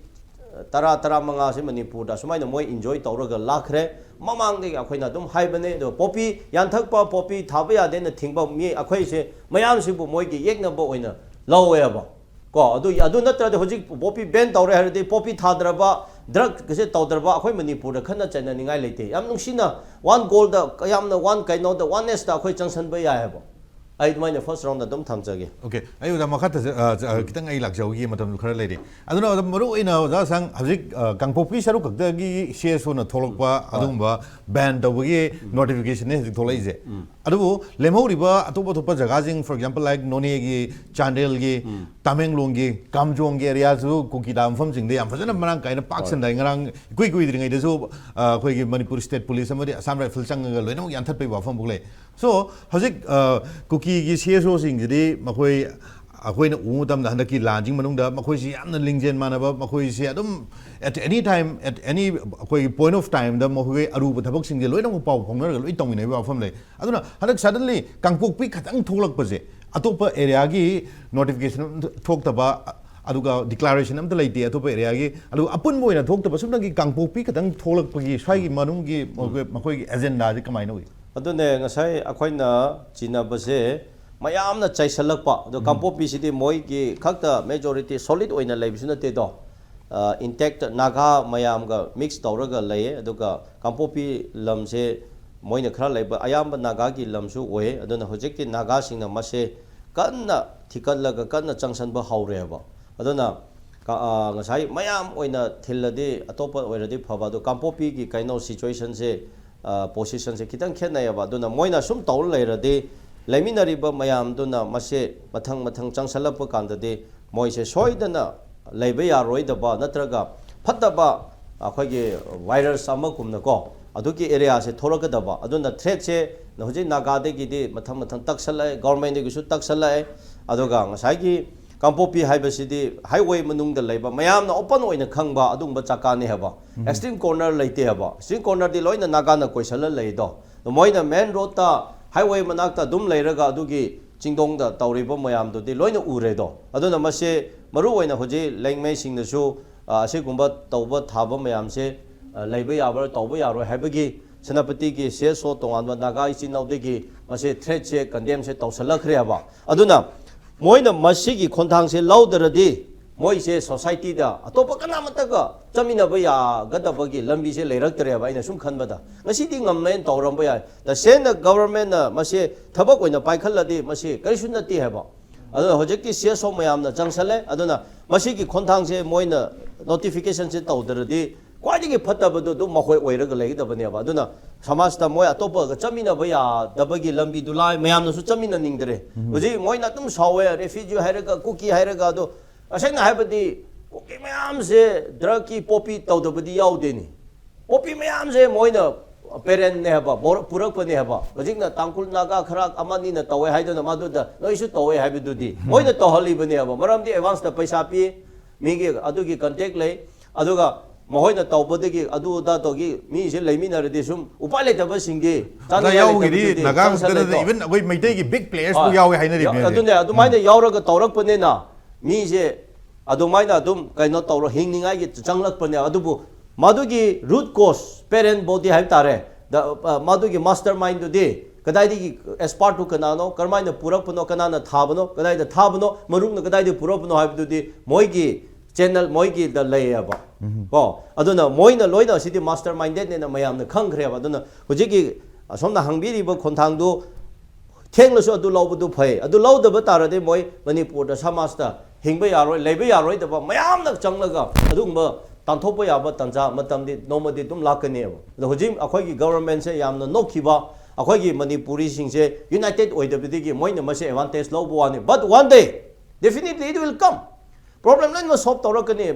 ꯇꯔꯥ, ꯇꯔꯥꯃꯉꯥꯁꯤ ꯃꯅꯤꯄꯨꯔꯗ ꯑꯁꯨꯃꯥꯏꯅ ꯃꯣꯏ ꯏꯟꯖꯣꯏ ꯇꯧꯔꯒ ꯂꯥꯛꯈ꯭ꯔꯦ꯫ ꯃꯃꯥꯡꯗꯒꯤ ꯑꯩꯈꯣꯏꯅ ꯑꯗꯨꯝ ꯍꯥꯏꯕꯅꯦ꯫ ꯑꯗꯣ ꯄꯣꯄꯤ ꯌꯥꯟꯊꯛꯄ, ꯄꯣꯄꯤ ꯊꯥꯕ ꯌꯥꯗꯦꯅ ꯊꯤꯡꯕ ꯃꯤ ꯑꯩꯈꯣꯏꯁꯦ ꯃꯌꯥꯝꯁꯤꯕꯨ ꯃꯣꯏꯒꯤ ꯌꯦꯛꯅꯕ ꯑꯣꯏꯅ ꯂꯧꯋꯦꯕ꯫ ꯀꯣ, ꯑꯗꯨ, ꯑꯗꯨ ꯅꯠꯇ꯭ꯔꯗꯤ ꯍꯧꯖꯤꯛ ꯄꯣꯄꯤ ꯕꯦꯟ ꯇꯧꯔꯦ ꯍꯥꯏꯔꯗꯤ, ꯄꯣꯄꯤ ꯊꯥꯗ꯭ꯔꯕ, ꯗ꯭ꯔꯒꯁꯦ ꯇꯧꯗ꯭ꯔꯕ ꯑꯩꯈꯣꯏ ꯃꯅꯤꯄꯨꯔꯗ ꯈꯠꯅ ꯆꯩꯅꯅꯤꯡꯉꯥꯏ ꯂꯩꯇꯦ꯫ ꯌꯥꯝ ꯅꯨꯡꯁꯤꯅ ꯋꯥꯟ ꯒꯣꯜꯗ, ꯌꯥꯝꯅ ꯋꯥꯟ ꯀꯩꯅꯣꯗ, ꯋꯥꯟꯅꯦꯁꯇ ꯑꯩꯈꯣꯏ ꯆꯪꯁꯟꯕ ꯌꯥꯏ ꯍꯥꯏꯕ꯫ ꯑꯩ ꯑꯗꯨꯃꯥꯏꯅ ꯐꯥꯔꯁ ꯔꯥꯎꯟꯗ ꯑꯗꯨꯝ ꯊꯝꯖꯒꯦ꯫ ꯑꯣꯀꯦ, ꯑꯩ ꯑꯣꯖꯥ ꯃꯈꯥ ꯇꯥꯖ-, ꯑ, ꯑ, ꯈꯤꯇꯪ ꯑꯩ ꯂꯥꯛꯆꯍꯧꯈꯤꯒꯦ, ꯃꯇꯝꯁꯨ ꯈꯔ ꯂꯩꯔꯤ꯫ ꯑꯗꯨꯅ ꯑꯣꯖꯥ, ꯃꯔꯨ ꯑꯣꯏꯅ ꯑꯣꯖꯥ ꯑꯁꯥꯡ ꯍꯧꯖꯤꯛ, ꯑ, ꯀꯥꯡꯄꯣꯛꯄꯤ ꯁꯔꯨꯛ ꯈꯛꯇꯒꯤ ꯁꯤ ꯑꯦꯁ ꯑꯣꯅ ꯊꯣꯛꯂꯛꯄ ꯑꯗꯨꯒꯨꯝꯕ ꯕꯦꯟ ꯇꯧꯕꯒꯤ ꯅꯣꯇꯤꯐꯤꯀꯦꯁꯟꯅꯦ ꯍꯧꯖꯤꯛ ꯊꯣꯛꯂꯛꯏꯁꯦ꯫ ꯑꯗꯨꯕꯨ ꯂꯦꯝꯍꯧꯔꯤꯕ ꯑꯇꯣꯞ ꯑꯇꯣꯞꯄ ꯖꯒꯥꯁꯤꯡ, for example, like ꯅꯣꯅꯦꯒꯤ, ꯆꯥꯟꯗꯦꯜꯒꯤ, ꯇꯥꯃꯦꯡꯂꯣꯡꯒꯤ, ꯀꯥꯝꯖꯣꯡꯒꯤ ꯑꯦꯔꯤꯌꯥꯁꯨ ꯀꯨꯀꯤ ꯇꯥꯕ ꯃꯐꯝꯁꯤꯡꯗ ꯌꯥꯝ ꯐꯖꯅ ꯃꯔꯥꯡ ꯀꯥꯏꯅ ꯄꯥꯛ ꯁꯟꯗꯥꯏ꯫ ꯉꯔꯥꯡ ꯏꯀꯨꯏ ꯀꯨꯏꯗ꯭ꯔꯤꯉꯩꯗꯁꯨ, ꯑ, ꯑꯩꯈꯣꯏꯒꯤ ꯃꯅꯤꯄꯨꯔ ꯁ꯭ꯇꯦꯠ ꯄꯨꯂꯤꯁ ꯑꯃꯗꯤ ꯑꯁꯥꯝ ꯔꯥꯏꯐꯜ ꯆꯪꯉꯒ ꯂꯣꯏꯅꯃꯛ ꯌꯥꯟꯊꯠꯄꯒꯤ ꯋꯥꯐꯝ ꯐꯥꯎ ꯂꯩ꯫ So, ꯍꯧꯖꯤꯛ, ꯑ, ꯀꯨꯀꯤꯒꯤ ꯁꯤ ꯑꯦꯁ ꯑꯣꯁꯤꯡꯁꯤꯗꯤ ꯃꯈꯣꯏ, ꯑꯩꯈꯣꯏꯅ ꯎꯕ ꯃꯇꯝꯗ ꯍꯟꯗꯛꯀꯤ ꯂꯥꯟꯁꯤꯒꯤ ꯃꯅꯨꯡꯗ ꯃꯈꯣꯏꯁꯤ ꯌꯥꯝꯅ ꯂꯤꯡꯖꯦꯜ ꯃꯥꯟꯅꯕ, ꯃꯈꯣꯏꯁꯤ ꯑꯗꯨꯝ at any time, at any ꯑꯩꯈꯣꯏꯒꯤ point of timeꯗ ꯃꯈꯣꯏꯒꯤ ꯑꯔꯨꯕ ꯊꯕꯛꯁꯤꯡꯁꯦ ꯂꯣꯏꯅꯃꯛ ꯄꯥꯎ ꯐꯥꯎꯅꯔꯒ ꯂꯣꯏ ꯇꯧꯃꯤꯟꯅꯕꯒꯤ ꯋꯥꯐꯝ ꯂꯩ꯫ ꯑꯗꯨꯅ ꯍꯟꯗꯛ suddenly ꯀꯥꯡꯄꯣꯛꯄꯤ ꯈꯛꯇꯪ ꯊꯣꯛꯂꯛꯄꯁꯦ, ꯑꯇꯣꯞꯄ ꯑꯦꯔꯤꯌꯥꯒꯤ ꯅꯣꯇꯤꯐꯤꯀꯦꯁꯟ ꯊꯣꯛꯇꯕ, ꯑꯗꯨꯒ ꯗꯤꯀ꯭ꯂꯥꯔꯦꯁꯟ ꯑꯝꯇ ꯂꯩꯇꯦ ꯑꯇꯣꯞꯄ ꯑꯦꯔꯤꯌꯥꯒꯤ꯫ ꯑꯗꯨ ꯑꯄꯨꯟꯕ ꯑꯣꯏꯅ ꯊꯣꯛꯇꯕ, ꯁꯨꯞꯅꯒꯤ ꯀꯥꯡꯄꯣꯛꯄꯤ ꯈꯛꯇꯪ ꯊꯣꯛꯂꯛꯄꯒꯤ ꯁ꯭ꯋꯥꯏꯒꯤ ꯃꯅꯨꯡꯒꯤ ꯃꯈꯣꯏ-, ꯃꯈꯣꯏꯒꯤ ꯑꯦꯖꯦꯟꯗꯥꯁꯦ ꯀꯃꯥꯏꯅ ꯎꯏ? ꯑꯗꯨꯅꯦ, ꯉꯁꯥꯏ ꯑꯩꯈꯣꯏꯅ ꯆꯤꯟꯅꯕꯁꯦ ꯃꯌꯥꯝꯅ ꯆꯥꯏꯁꯜꯂꯛꯄ꯫ ꯑꯗꯣ ꯀꯥꯡꯄꯣꯛꯄꯤꯁꯤꯗꯤ ꯃꯣꯏꯒꯤ ꯈꯛꯇ ꯃꯦꯖꯣꯔꯤꯇꯤ ꯁꯣꯂꯤꯠ ꯑꯣꯏꯅ ꯂꯩꯕꯁꯨ ꯅꯠꯇꯦꯗꯣ꯫ ꯏꯟꯇꯦꯛꯇ ꯅꯥꯒꯥ ꯃꯌꯥꯝꯒ ꯃꯤꯛꯁ ꯇꯧꯔꯒ ꯂꯩꯌꯦ꯫ ꯑꯗꯨꯒ ꯀꯥꯡꯄꯣꯛꯄꯤ ꯂꯝꯁꯦ ꯃꯣꯏꯅ ꯈꯔ ꯂꯩꯕ, ꯑꯌꯥꯝꯕ ꯅꯥꯒꯥꯒꯤ ꯂꯝꯁꯨ ꯑꯣꯏ꯫ ꯑꯗꯨꯅ ꯍꯧꯖꯤꯛꯇꯤ ꯅꯥꯒꯥꯁꯤꯡꯅ ꯃꯁꯦ ꯀꯟꯅ ꯊꯤꯀꯠꯂꯒ ꯀꯟꯅ ꯆꯪꯁꯟꯕ ꯍꯧꯔꯦꯕ꯫ ꯑꯗꯨꯅ ꯀ-, ꯑ, ꯉꯁꯥꯏ ꯃꯌꯥꯝ ꯑꯣꯏꯅ ꯊꯤꯜꯂꯗꯤ ꯑꯇꯣꯞꯄ ꯑꯣꯏꯔꯗꯤ ꯐꯕ꯫ ꯑꯗꯣ ꯀꯥꯡꯄꯣꯛꯄꯤꯒꯤ ꯀꯩꯅꯣ ꯁꯤꯆꯨꯋꯦꯁꯟꯁꯦ, ꯑ, ꯄꯣꯖꯤꯁꯟꯁꯦ ꯈꯤꯇꯪ ꯈꯦꯠꯅꯩꯌꯦꯕ꯫ ꯑꯗꯨꯅ ꯃꯣꯏꯅ ꯁꯨꯝ ꯇꯧꯔ ꯂꯩꯔꯗꯤ ꯂꯩꯃꯤꯟꯅꯔꯤꯕ ꯃꯌꯥꯝꯗꯨꯅ ꯃꯁꯦ ꯃꯊꯪ ꯃꯊꯪ ꯆꯪꯁꯜꯂꯛꯄ ꯀꯥꯟꯗꯗꯤ ꯃꯣꯏꯁꯦ ꯁꯣꯏꯗꯅ ꯂꯩꯕ ꯌꯥꯔꯣꯏꯗꯕ ꯅꯠꯇ꯭ꯔꯒ ꯐꯠꯇꯕ ꯑꯩꯈꯣꯏꯒꯤ ꯚꯥꯏꯔꯁ ꯑꯃꯒꯨꯝꯅꯀꯣ, ꯑꯗꯨꯒꯤ ꯑꯦꯔꯤꯌꯥꯁꯦ ꯊꯣꯛꯂꯛꯀꯗꯕ꯫ ꯑꯗꯨꯅ ꯊ꯭ꯔꯦꯠꯁꯦ ꯍꯧꯖꯤꯛ ꯅꯥꯒꯥꯗꯒꯤꯗꯤ ꯃꯊꯪ ꯃꯊꯪ ꯇꯛꯁꯜꯂꯛꯑꯦ, ꯒꯣꯔꯃꯦꯟꯗꯒꯤꯁꯨ ꯇꯛꯁꯜꯂꯛꯑꯦ꯫ ꯑꯗꯨꯒ ꯉꯁꯥꯏꯒꯤ ꯀꯥꯡꯄꯣꯛꯄꯤ ꯍꯥꯏꯕꯁꯤꯗꯤ ꯍꯥꯏꯋꯦ ꯃꯅꯨꯡꯗ ꯂꯩꯕ, ꯃꯌꯥꯝꯅ ꯑꯣꯄꯟ ꯑꯣꯏꯅ ꯈꯪꯕ ꯑꯗꯨꯒꯨꯝꯕ ꯖꯒꯥꯅꯤ ꯍꯥꯏꯕ꯫ ꯑꯦꯛꯁꯇ꯭ꯔꯤꯝ ꯀꯣꯔꯅꯔ ꯂꯩꯇꯦ ꯍꯥꯏꯕ꯫ ꯑꯦꯛꯁꯇ꯭ꯔꯤꯝ ꯀꯣꯔꯅꯔꯗꯤ ꯂꯣꯏꯅ ꯅꯥꯒꯥꯅ ꯀꯣꯏꯁꯜꯂ ꯂꯩꯗꯣ꯫ ꯃꯣꯏꯅ ꯃꯦꯟ ꯔꯣꯗꯇ, ꯍꯥꯏꯋꯦ ꯃꯅꯥꯛꯇ ꯑꯗꯨꯝ ꯂꯩꯔꯒ ꯑꯗꯨꯒꯤ ꯆꯤꯡꯗꯣꯡꯗ ꯇꯧꯔꯤꯕ ꯃꯌꯥꯝꯗꯨꯗꯤ ꯂꯣꯏꯅ ꯎꯔꯦꯗꯣ꯫ ꯑꯗꯨꯅ ꯃꯁꯦ ꯃꯔꯨ ꯑꯣꯏꯅ ꯍꯧꯖꯤꯛ ꯂꯦꯡꯃꯩꯁꯤꯡꯅꯁꯨ, ꯑ, ꯑꯁꯤꯒꯨꯝꯕ ꯇꯧꯕ ꯊꯥꯕ ꯃꯌꯥꯝꯁꯦ, ꯑ, ꯂꯩꯕ ꯌꯥꯕ꯭ꯔꯥ, ꯇꯧꯕ ꯌꯥꯔꯣꯏ ꯍꯥꯏꯕꯒꯤ ꯁꯦꯅꯥꯄꯇꯤꯒꯤ ꯁꯤ ꯑꯦꯁ ꯑꯣ ꯇꯣꯉꯥꯟꯕ ꯅꯥꯒꯥ ꯏꯆꯤꯟ ꯏꯅꯥꯎꯗꯒꯤ ꯃꯁꯦ ꯊ꯭ꯔꯦꯠꯁꯦ ꯀꯟꯗꯦꯝꯁꯦ ꯇꯧꯁꯜꯂꯛꯈ꯭ꯔꯦꯕ꯫ ꯑꯗꯨꯅ ꯃꯣꯏꯅ ꯃꯁꯤꯒꯤ ꯈꯣꯡꯊꯥꯡꯁꯦ ꯂꯧꯗ꯭ꯔꯗꯤ ꯃꯣꯏꯁꯦ ꯁꯣꯁꯥꯏꯇꯤꯗ ꯑꯇꯣꯞꯄ ꯀꯅꯥꯃꯠꯇꯒ ꯆꯠꯃꯤꯟꯅꯕ ꯌꯥꯒꯗꯕꯒꯤ ꯂꯝꯕꯤꯁꯦ ꯂꯩꯔꯛꯇ꯭ꯔꯦꯕ꯫ ꯑꯩꯅ ꯁꯨꯝ ꯈꯟꯕꯗ ꯉꯁꯤꯗꯤ ꯉꯝꯃꯦꯅ ꯇꯧꯔꯝꯕ ꯌꯥꯏ, ꯇꯁꯦꯡꯅ ꯒꯚꯔꯟꯃꯦꯟꯠꯅ ꯃꯁꯦ ꯊꯕꯛ ꯑꯣꯏꯅ ꯄꯥꯏꯈꯠꯂꯗꯤ ꯃꯁꯤ ꯀꯔꯤꯁꯨ ꯅꯠꯇꯦ ꯍꯥꯏꯕ꯫ ꯑꯗꯨꯅ ꯍꯧꯖꯤꯛꯇꯤ ꯁꯤ ꯑꯦꯁ ꯑꯣ ꯃꯌꯥꯝꯅ ꯆꯪꯁꯜꯂꯦ꯫ ꯑꯗꯨꯅ ꯃꯁꯤꯒꯤ ꯈꯣꯡꯊꯥꯡꯁꯦ ꯃꯣꯏꯅ ꯅꯣꯇꯤꯐꯤꯀꯦꯁꯟꯁꯦ ꯇꯧꯗ꯭ꯔꯗꯤ ꯈ꯭ꯋꯥꯏꯗꯒꯤ ꯐꯠꯇꯕꯗꯨ ꯑꯗꯨꯝ ꯃꯈꯣꯏ ꯑꯣꯏꯔꯒ ꯂꯩꯒꯗꯕꯅꯦꯕ꯫ ꯑꯗꯨꯅ ꯁꯃꯥꯖꯇ ꯃꯣꯏ ꯑꯇꯣꯞꯄꯒ ꯆꯠꯃꯤꯟꯅꯕ ꯌꯥꯗꯕꯒꯤ ꯂꯝꯕꯤꯗꯨ ꯂꯥꯏ ꯃꯌꯥꯝꯅꯁꯨ ꯆꯠꯃꯤꯟꯅꯅꯤꯡꯗ꯭ꯔꯦ꯫ ꯍꯧꯖꯤꯛ ꯃꯣꯏꯅ ꯑꯗꯨꯝ ꯁꯥꯎꯋꯦ, ꯔꯦꯐ꯭ꯌꯨꯖꯤ ꯍꯥꯏꯔꯒ, ꯀꯨꯀꯤ ꯍꯥꯏꯔꯒ꯫ ꯑꯗꯣ ꯇꯁꯦꯡꯅ ꯍꯥꯏꯕꯗꯤ ꯀꯨꯀꯤ ꯃꯌꯥꯝꯁꯦ ꯗ꯭ꯔꯒꯀꯤ ꯄꯣꯄꯤ ꯇꯧꯗꯕꯗꯤ ꯌꯥꯎꯗꯦꯅꯤ꯫ ꯄꯣꯄꯤ ꯃꯌꯥꯝꯁꯦ ꯃꯣꯏꯅ ꯄꯦꯔꯦꯟꯅꯦ ꯍꯥꯏꯕ, ꯕꯣꯔ-, ꯄꯨꯔꯛꯄꯅꯦ ꯍꯥꯏꯕ꯫ ꯍꯧꯖꯤꯛꯅ ꯇꯥꯡꯈꯨꯜ ꯅꯥꯒꯥ ꯈꯔ ꯑꯃꯅꯤꯅ ꯇꯧꯋꯦ ꯍꯥꯏꯗꯨꯅ ꯃꯗꯨꯗ ꯅꯣꯏꯁꯨ ꯇꯧꯋꯦ ꯍꯥꯏꯕꯗꯨꯗꯤ ꯃꯣꯏꯅ ꯇꯧꯍꯜꯂꯤꯕꯅꯦꯕ꯫ ꯃꯔꯝꯗꯤ ꯑꯦꯗꯚꯥꯟꯁꯇ ꯄꯩꯁꯥ ꯄꯤ, ꯃꯤꯒꯤ ꯑꯗꯨꯒꯤ ꯀꯟꯇꯦꯛ ꯂꯩ꯫ ꯑꯗꯨꯒ ꯃꯈꯣꯏꯅ ꯇꯧꯕꯗꯒꯤ ꯑꯗꯨ ꯑꯗꯥ ꯇꯧꯒꯤ ꯃꯤꯁꯦ ꯂꯩꯃꯤꯟꯅꯔꯗꯤ ꯁꯨꯝ ꯎꯄꯥꯏ ꯂꯩꯇꯕꯁꯤꯡꯒꯤ ꯑꯗ ꯆꯥꯅꯤꯡꯉꯥꯏ ꯌꯥꯎꯕꯒꯤꯗꯤ ꯂꯩꯇꯕꯗꯨꯗꯤ ꯅꯥꯒꯥ ꯆꯪꯁꯜꯂꯦ ꯈꯛꯇ ꯅꯠꯇꯦ, ꯑꯗꯣ꯫ Even ꯑꯩꯈꯣꯏ ꯃꯩꯇꯩꯒꯤ big players ꯐꯥꯎ ꯑ, ꯌꯥꯎꯋꯦ ꯍꯥꯏꯅꯔꯤꯕꯅꯦ ꯌꯥ-, ꯍꯧꯖꯤꯛ꯫ ꯑꯗꯨꯅꯦ, ꯑꯗꯨꯃꯥꯏꯅ ꯌꯥꯎꯔꯒ ꯇꯧꯔꯛꯄꯅꯤꯅ ꯃꯤꯁꯦ ꯑꯗꯨꯃꯥꯏꯅ ꯑꯗꯨꯝ ꯀꯩꯅꯣ ꯇꯧꯔ ꯍꯤꯡꯅꯤꯡꯉꯥꯏꯒꯤ ꯆꯪꯂꯛꯄꯅꯦ꯫ ꯑꯗꯨꯕꯨ ꯃꯗꯨꯒꯤ root cause, parent body ꯍꯥꯏꯕ ꯇꯥꯔꯦ, the, uh, ꯃꯗꯨꯒꯤ mastermind ꯗꯨꯗꯤ ꯀꯗꯥꯏꯗꯒꯤ, expert ꯇꯨ ꯀꯅꯥꯅꯣ, ꯀꯔꯝꯍꯥꯏꯅ ꯄꯨꯔꯛꯄꯅꯣ, ꯀꯅꯥꯅ ꯊꯥꯕꯅꯣ, ꯀꯗꯥꯏꯗ ꯊꯥꯕꯅꯣ, ꯃꯔꯨꯞꯅ ꯀꯗꯥꯏꯗꯒꯤ ꯄꯨꯔꯛꯄꯅꯣ ꯍꯥꯏꯕꯗꯨꯗꯤ ꯃꯣꯏꯒꯤ channel, ꯃꯣꯏꯒꯤꯗ ꯂꯩꯌꯦꯕ꯫ ꯀꯣ, ꯑꯗꯨꯅ ꯃꯣꯏꯅ ꯂꯣꯏꯅ ꯁꯤꯗꯤ mastermind ꯅꯦꯅ ꯃꯌꯥꯝꯅ ꯈꯪꯈ꯭ꯔꯦꯕ꯫ ꯑꯗꯨꯅ ꯍꯧꯖꯤꯛꯀꯤ ꯑꯁꯣꯝꯅ ꯍꯪꯕꯤꯔꯤꯕ ꯈꯣꯟꯊꯥꯡꯗꯨ ꯊꯦꯡꯂꯁꯨ ꯑꯗꯨ ꯂꯧꯕꯗꯨ ꯐꯩ꯫ ꯑꯗꯨ ꯂꯧꯗꯕ ꯇꯥꯔꯗꯤ ꯃꯣꯏ ꯃꯅꯤꯄꯨꯔꯗ ꯁꯃꯥꯖꯇ ꯍꯤꯡꯕ ꯌꯥꯔꯣꯏ, ꯂꯩꯕ ꯌꯥꯔꯣꯏꯗꯕ ꯃꯌꯥꯝꯅ ꯆꯪꯂꯒ ꯑꯗꯨꯒꯨꯝꯕ ꯇꯥꯟꯊꯣꯛꯄ ꯌꯥꯕ ꯇꯥꯟꯖꯥ ꯃꯇꯝꯗꯤ ꯅꯣꯡꯃꯗꯤ ꯑꯗꯨꯝ ꯂꯥꯛꯀꯅꯦꯕ꯫ ꯑꯗꯣ ꯍꯧꯖꯤꯛ ꯑꯩꯈꯣꯏꯒꯤ government ꯁꯦ ꯌꯥꯝꯅ ꯅꯣꯛꯈꯤꯕ, ꯑꯩꯈꯣꯏꯒꯤ ꯃꯅꯤꯄꯨꯔꯤꯁꯤꯡꯁꯦ united ꯑꯣꯏꯗꯕꯗꯒꯤ ꯃꯣꯏꯅ ꯃꯁꯤ advantage ꯂꯧꯕ ꯋꯥꯅꯤ꯫ But one day, definitely it will come. Problem ꯂꯣꯏꯅꯃꯛ solve ꯇꯧꯔꯛꯀꯅꯤ꯫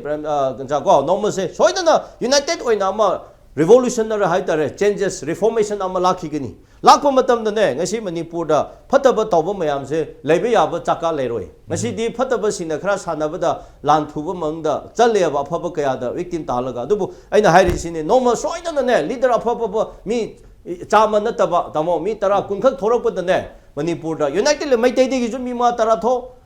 ꯀꯣ, ꯅꯣꯡꯃꯁꯦ ꯁꯣꯏꯗꯅ united ꯑꯣꯏꯅ ꯑꯃ revolutionary ꯍꯥꯏꯇꯥꯔꯦ, changes, reformation ꯑꯃ ꯂꯥꯛꯈꯤꯒꯅꯤ꯫ ꯂꯥꯛꯄ ꯃꯇꯝꯗꯅꯦ, ꯉꯁꯤ ꯃꯅꯤꯄꯨꯔꯗ ꯐꯠꯇꯕ ꯇꯧꯕ ꯃꯌꯥꯝꯁꯦ ꯂꯩꯕ ꯌꯥꯕ ꯆꯥꯀꯥ ꯂꯩꯔꯣꯏ꯫ ꯉꯁꯤꯗꯤ ꯐꯠꯇꯕꯁꯤꯡꯅ ꯈꯔ ꯁꯥꯟꯅꯕꯗ ꯂꯥꯟ ꯊꯨꯕ ꯃꯅꯨꯡꯗ ꯆꯠꯂꯦꯕ, ꯑꯐꯕ ꯀꯌꯥꯗ victim ꯇꯥꯍꯜꯂꯒ꯫ ꯑꯗꯨꯕꯨ ꯑꯩꯅ ꯍꯥꯏꯔꯤꯁꯤꯅꯤ, ꯅꯣꯡꯃ ꯁꯣꯏꯗꯅꯅꯦ, leader ꯑꯐ ꯑꯐꯕ ꯃꯤ ꯆꯥꯝꯃ ꯅꯠꯇꯕ, ꯇꯥꯃꯣ, ꯃꯤ ꯇꯔꯥ, ꯀꯨꯟ ꯈꯛ ꯊꯣꯔꯛꯄꯗꯅꯦ, ꯃꯅꯤꯄꯨꯔꯗ united ꯂꯩ, ꯃꯩꯇꯩꯗꯒꯤꯁꯨ ꯃꯤ ꯃꯉꯥ ꯇꯔꯥ ꯊꯣꯛ,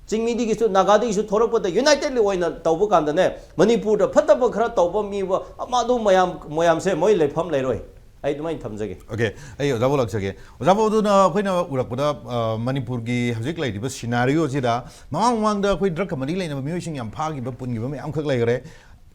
ꯆꯤꯡꯃꯤꯗꯒꯤꯁꯨ, ꯅꯥꯒꯥꯗꯒꯤꯁꯨ ꯊꯣꯔꯛꯄꯗ united ꯑꯣꯏꯅ ꯇꯧꯕ ꯀꯥꯟꯗꯅꯦ, ꯃꯅꯤꯄꯨꯔꯗ ꯐꯠꯇꯕ ꯈꯔ ꯇꯧꯕ ꯃꯤ, ꯑꯃ ꯑꯗꯨ ꯃꯌꯥꯝ, ꯃꯌꯥꯝꯁꯦ ꯃꯣꯏ ꯂꯩꯐꯝ ꯂꯩꯔꯣꯏ꯫ ꯑꯩ ꯑꯗꯨꯃꯥꯏꯅ ꯊꯝꯖꯒꯦ꯫ Okay, ꯑꯩ ꯑꯣꯖꯥꯕꯨ ꯂꯥꯛꯆꯒꯦ꯫ ꯑꯣꯖꯥꯕꯨ, ꯑꯗꯨꯅ ꯑꯩꯈꯣꯏꯅ ꯎꯔꯛꯄꯗ, ꯑ, ꯃꯅꯤꯄꯨꯔꯒꯤ ꯍꯧꯖꯤꯛ ꯂꯩꯔꯤꯕ scenario ꯁꯤꯗ ꯃꯃꯥꯡ ꯃꯃꯥꯡꯗ ꯑꯩꯈꯣꯏ drug ꯀ ꯃꯔꯤ ꯂꯩꯅꯕ ꯃꯤꯑꯣꯏꯁꯤꯡ ꯌꯥꯝ ꯐꯥꯈꯤꯕ, ꯄꯨꯟꯈꯤꯕ ꯃꯌꯥꯝꯈꯛ ꯂꯩꯈ꯭ꯔꯦ꯫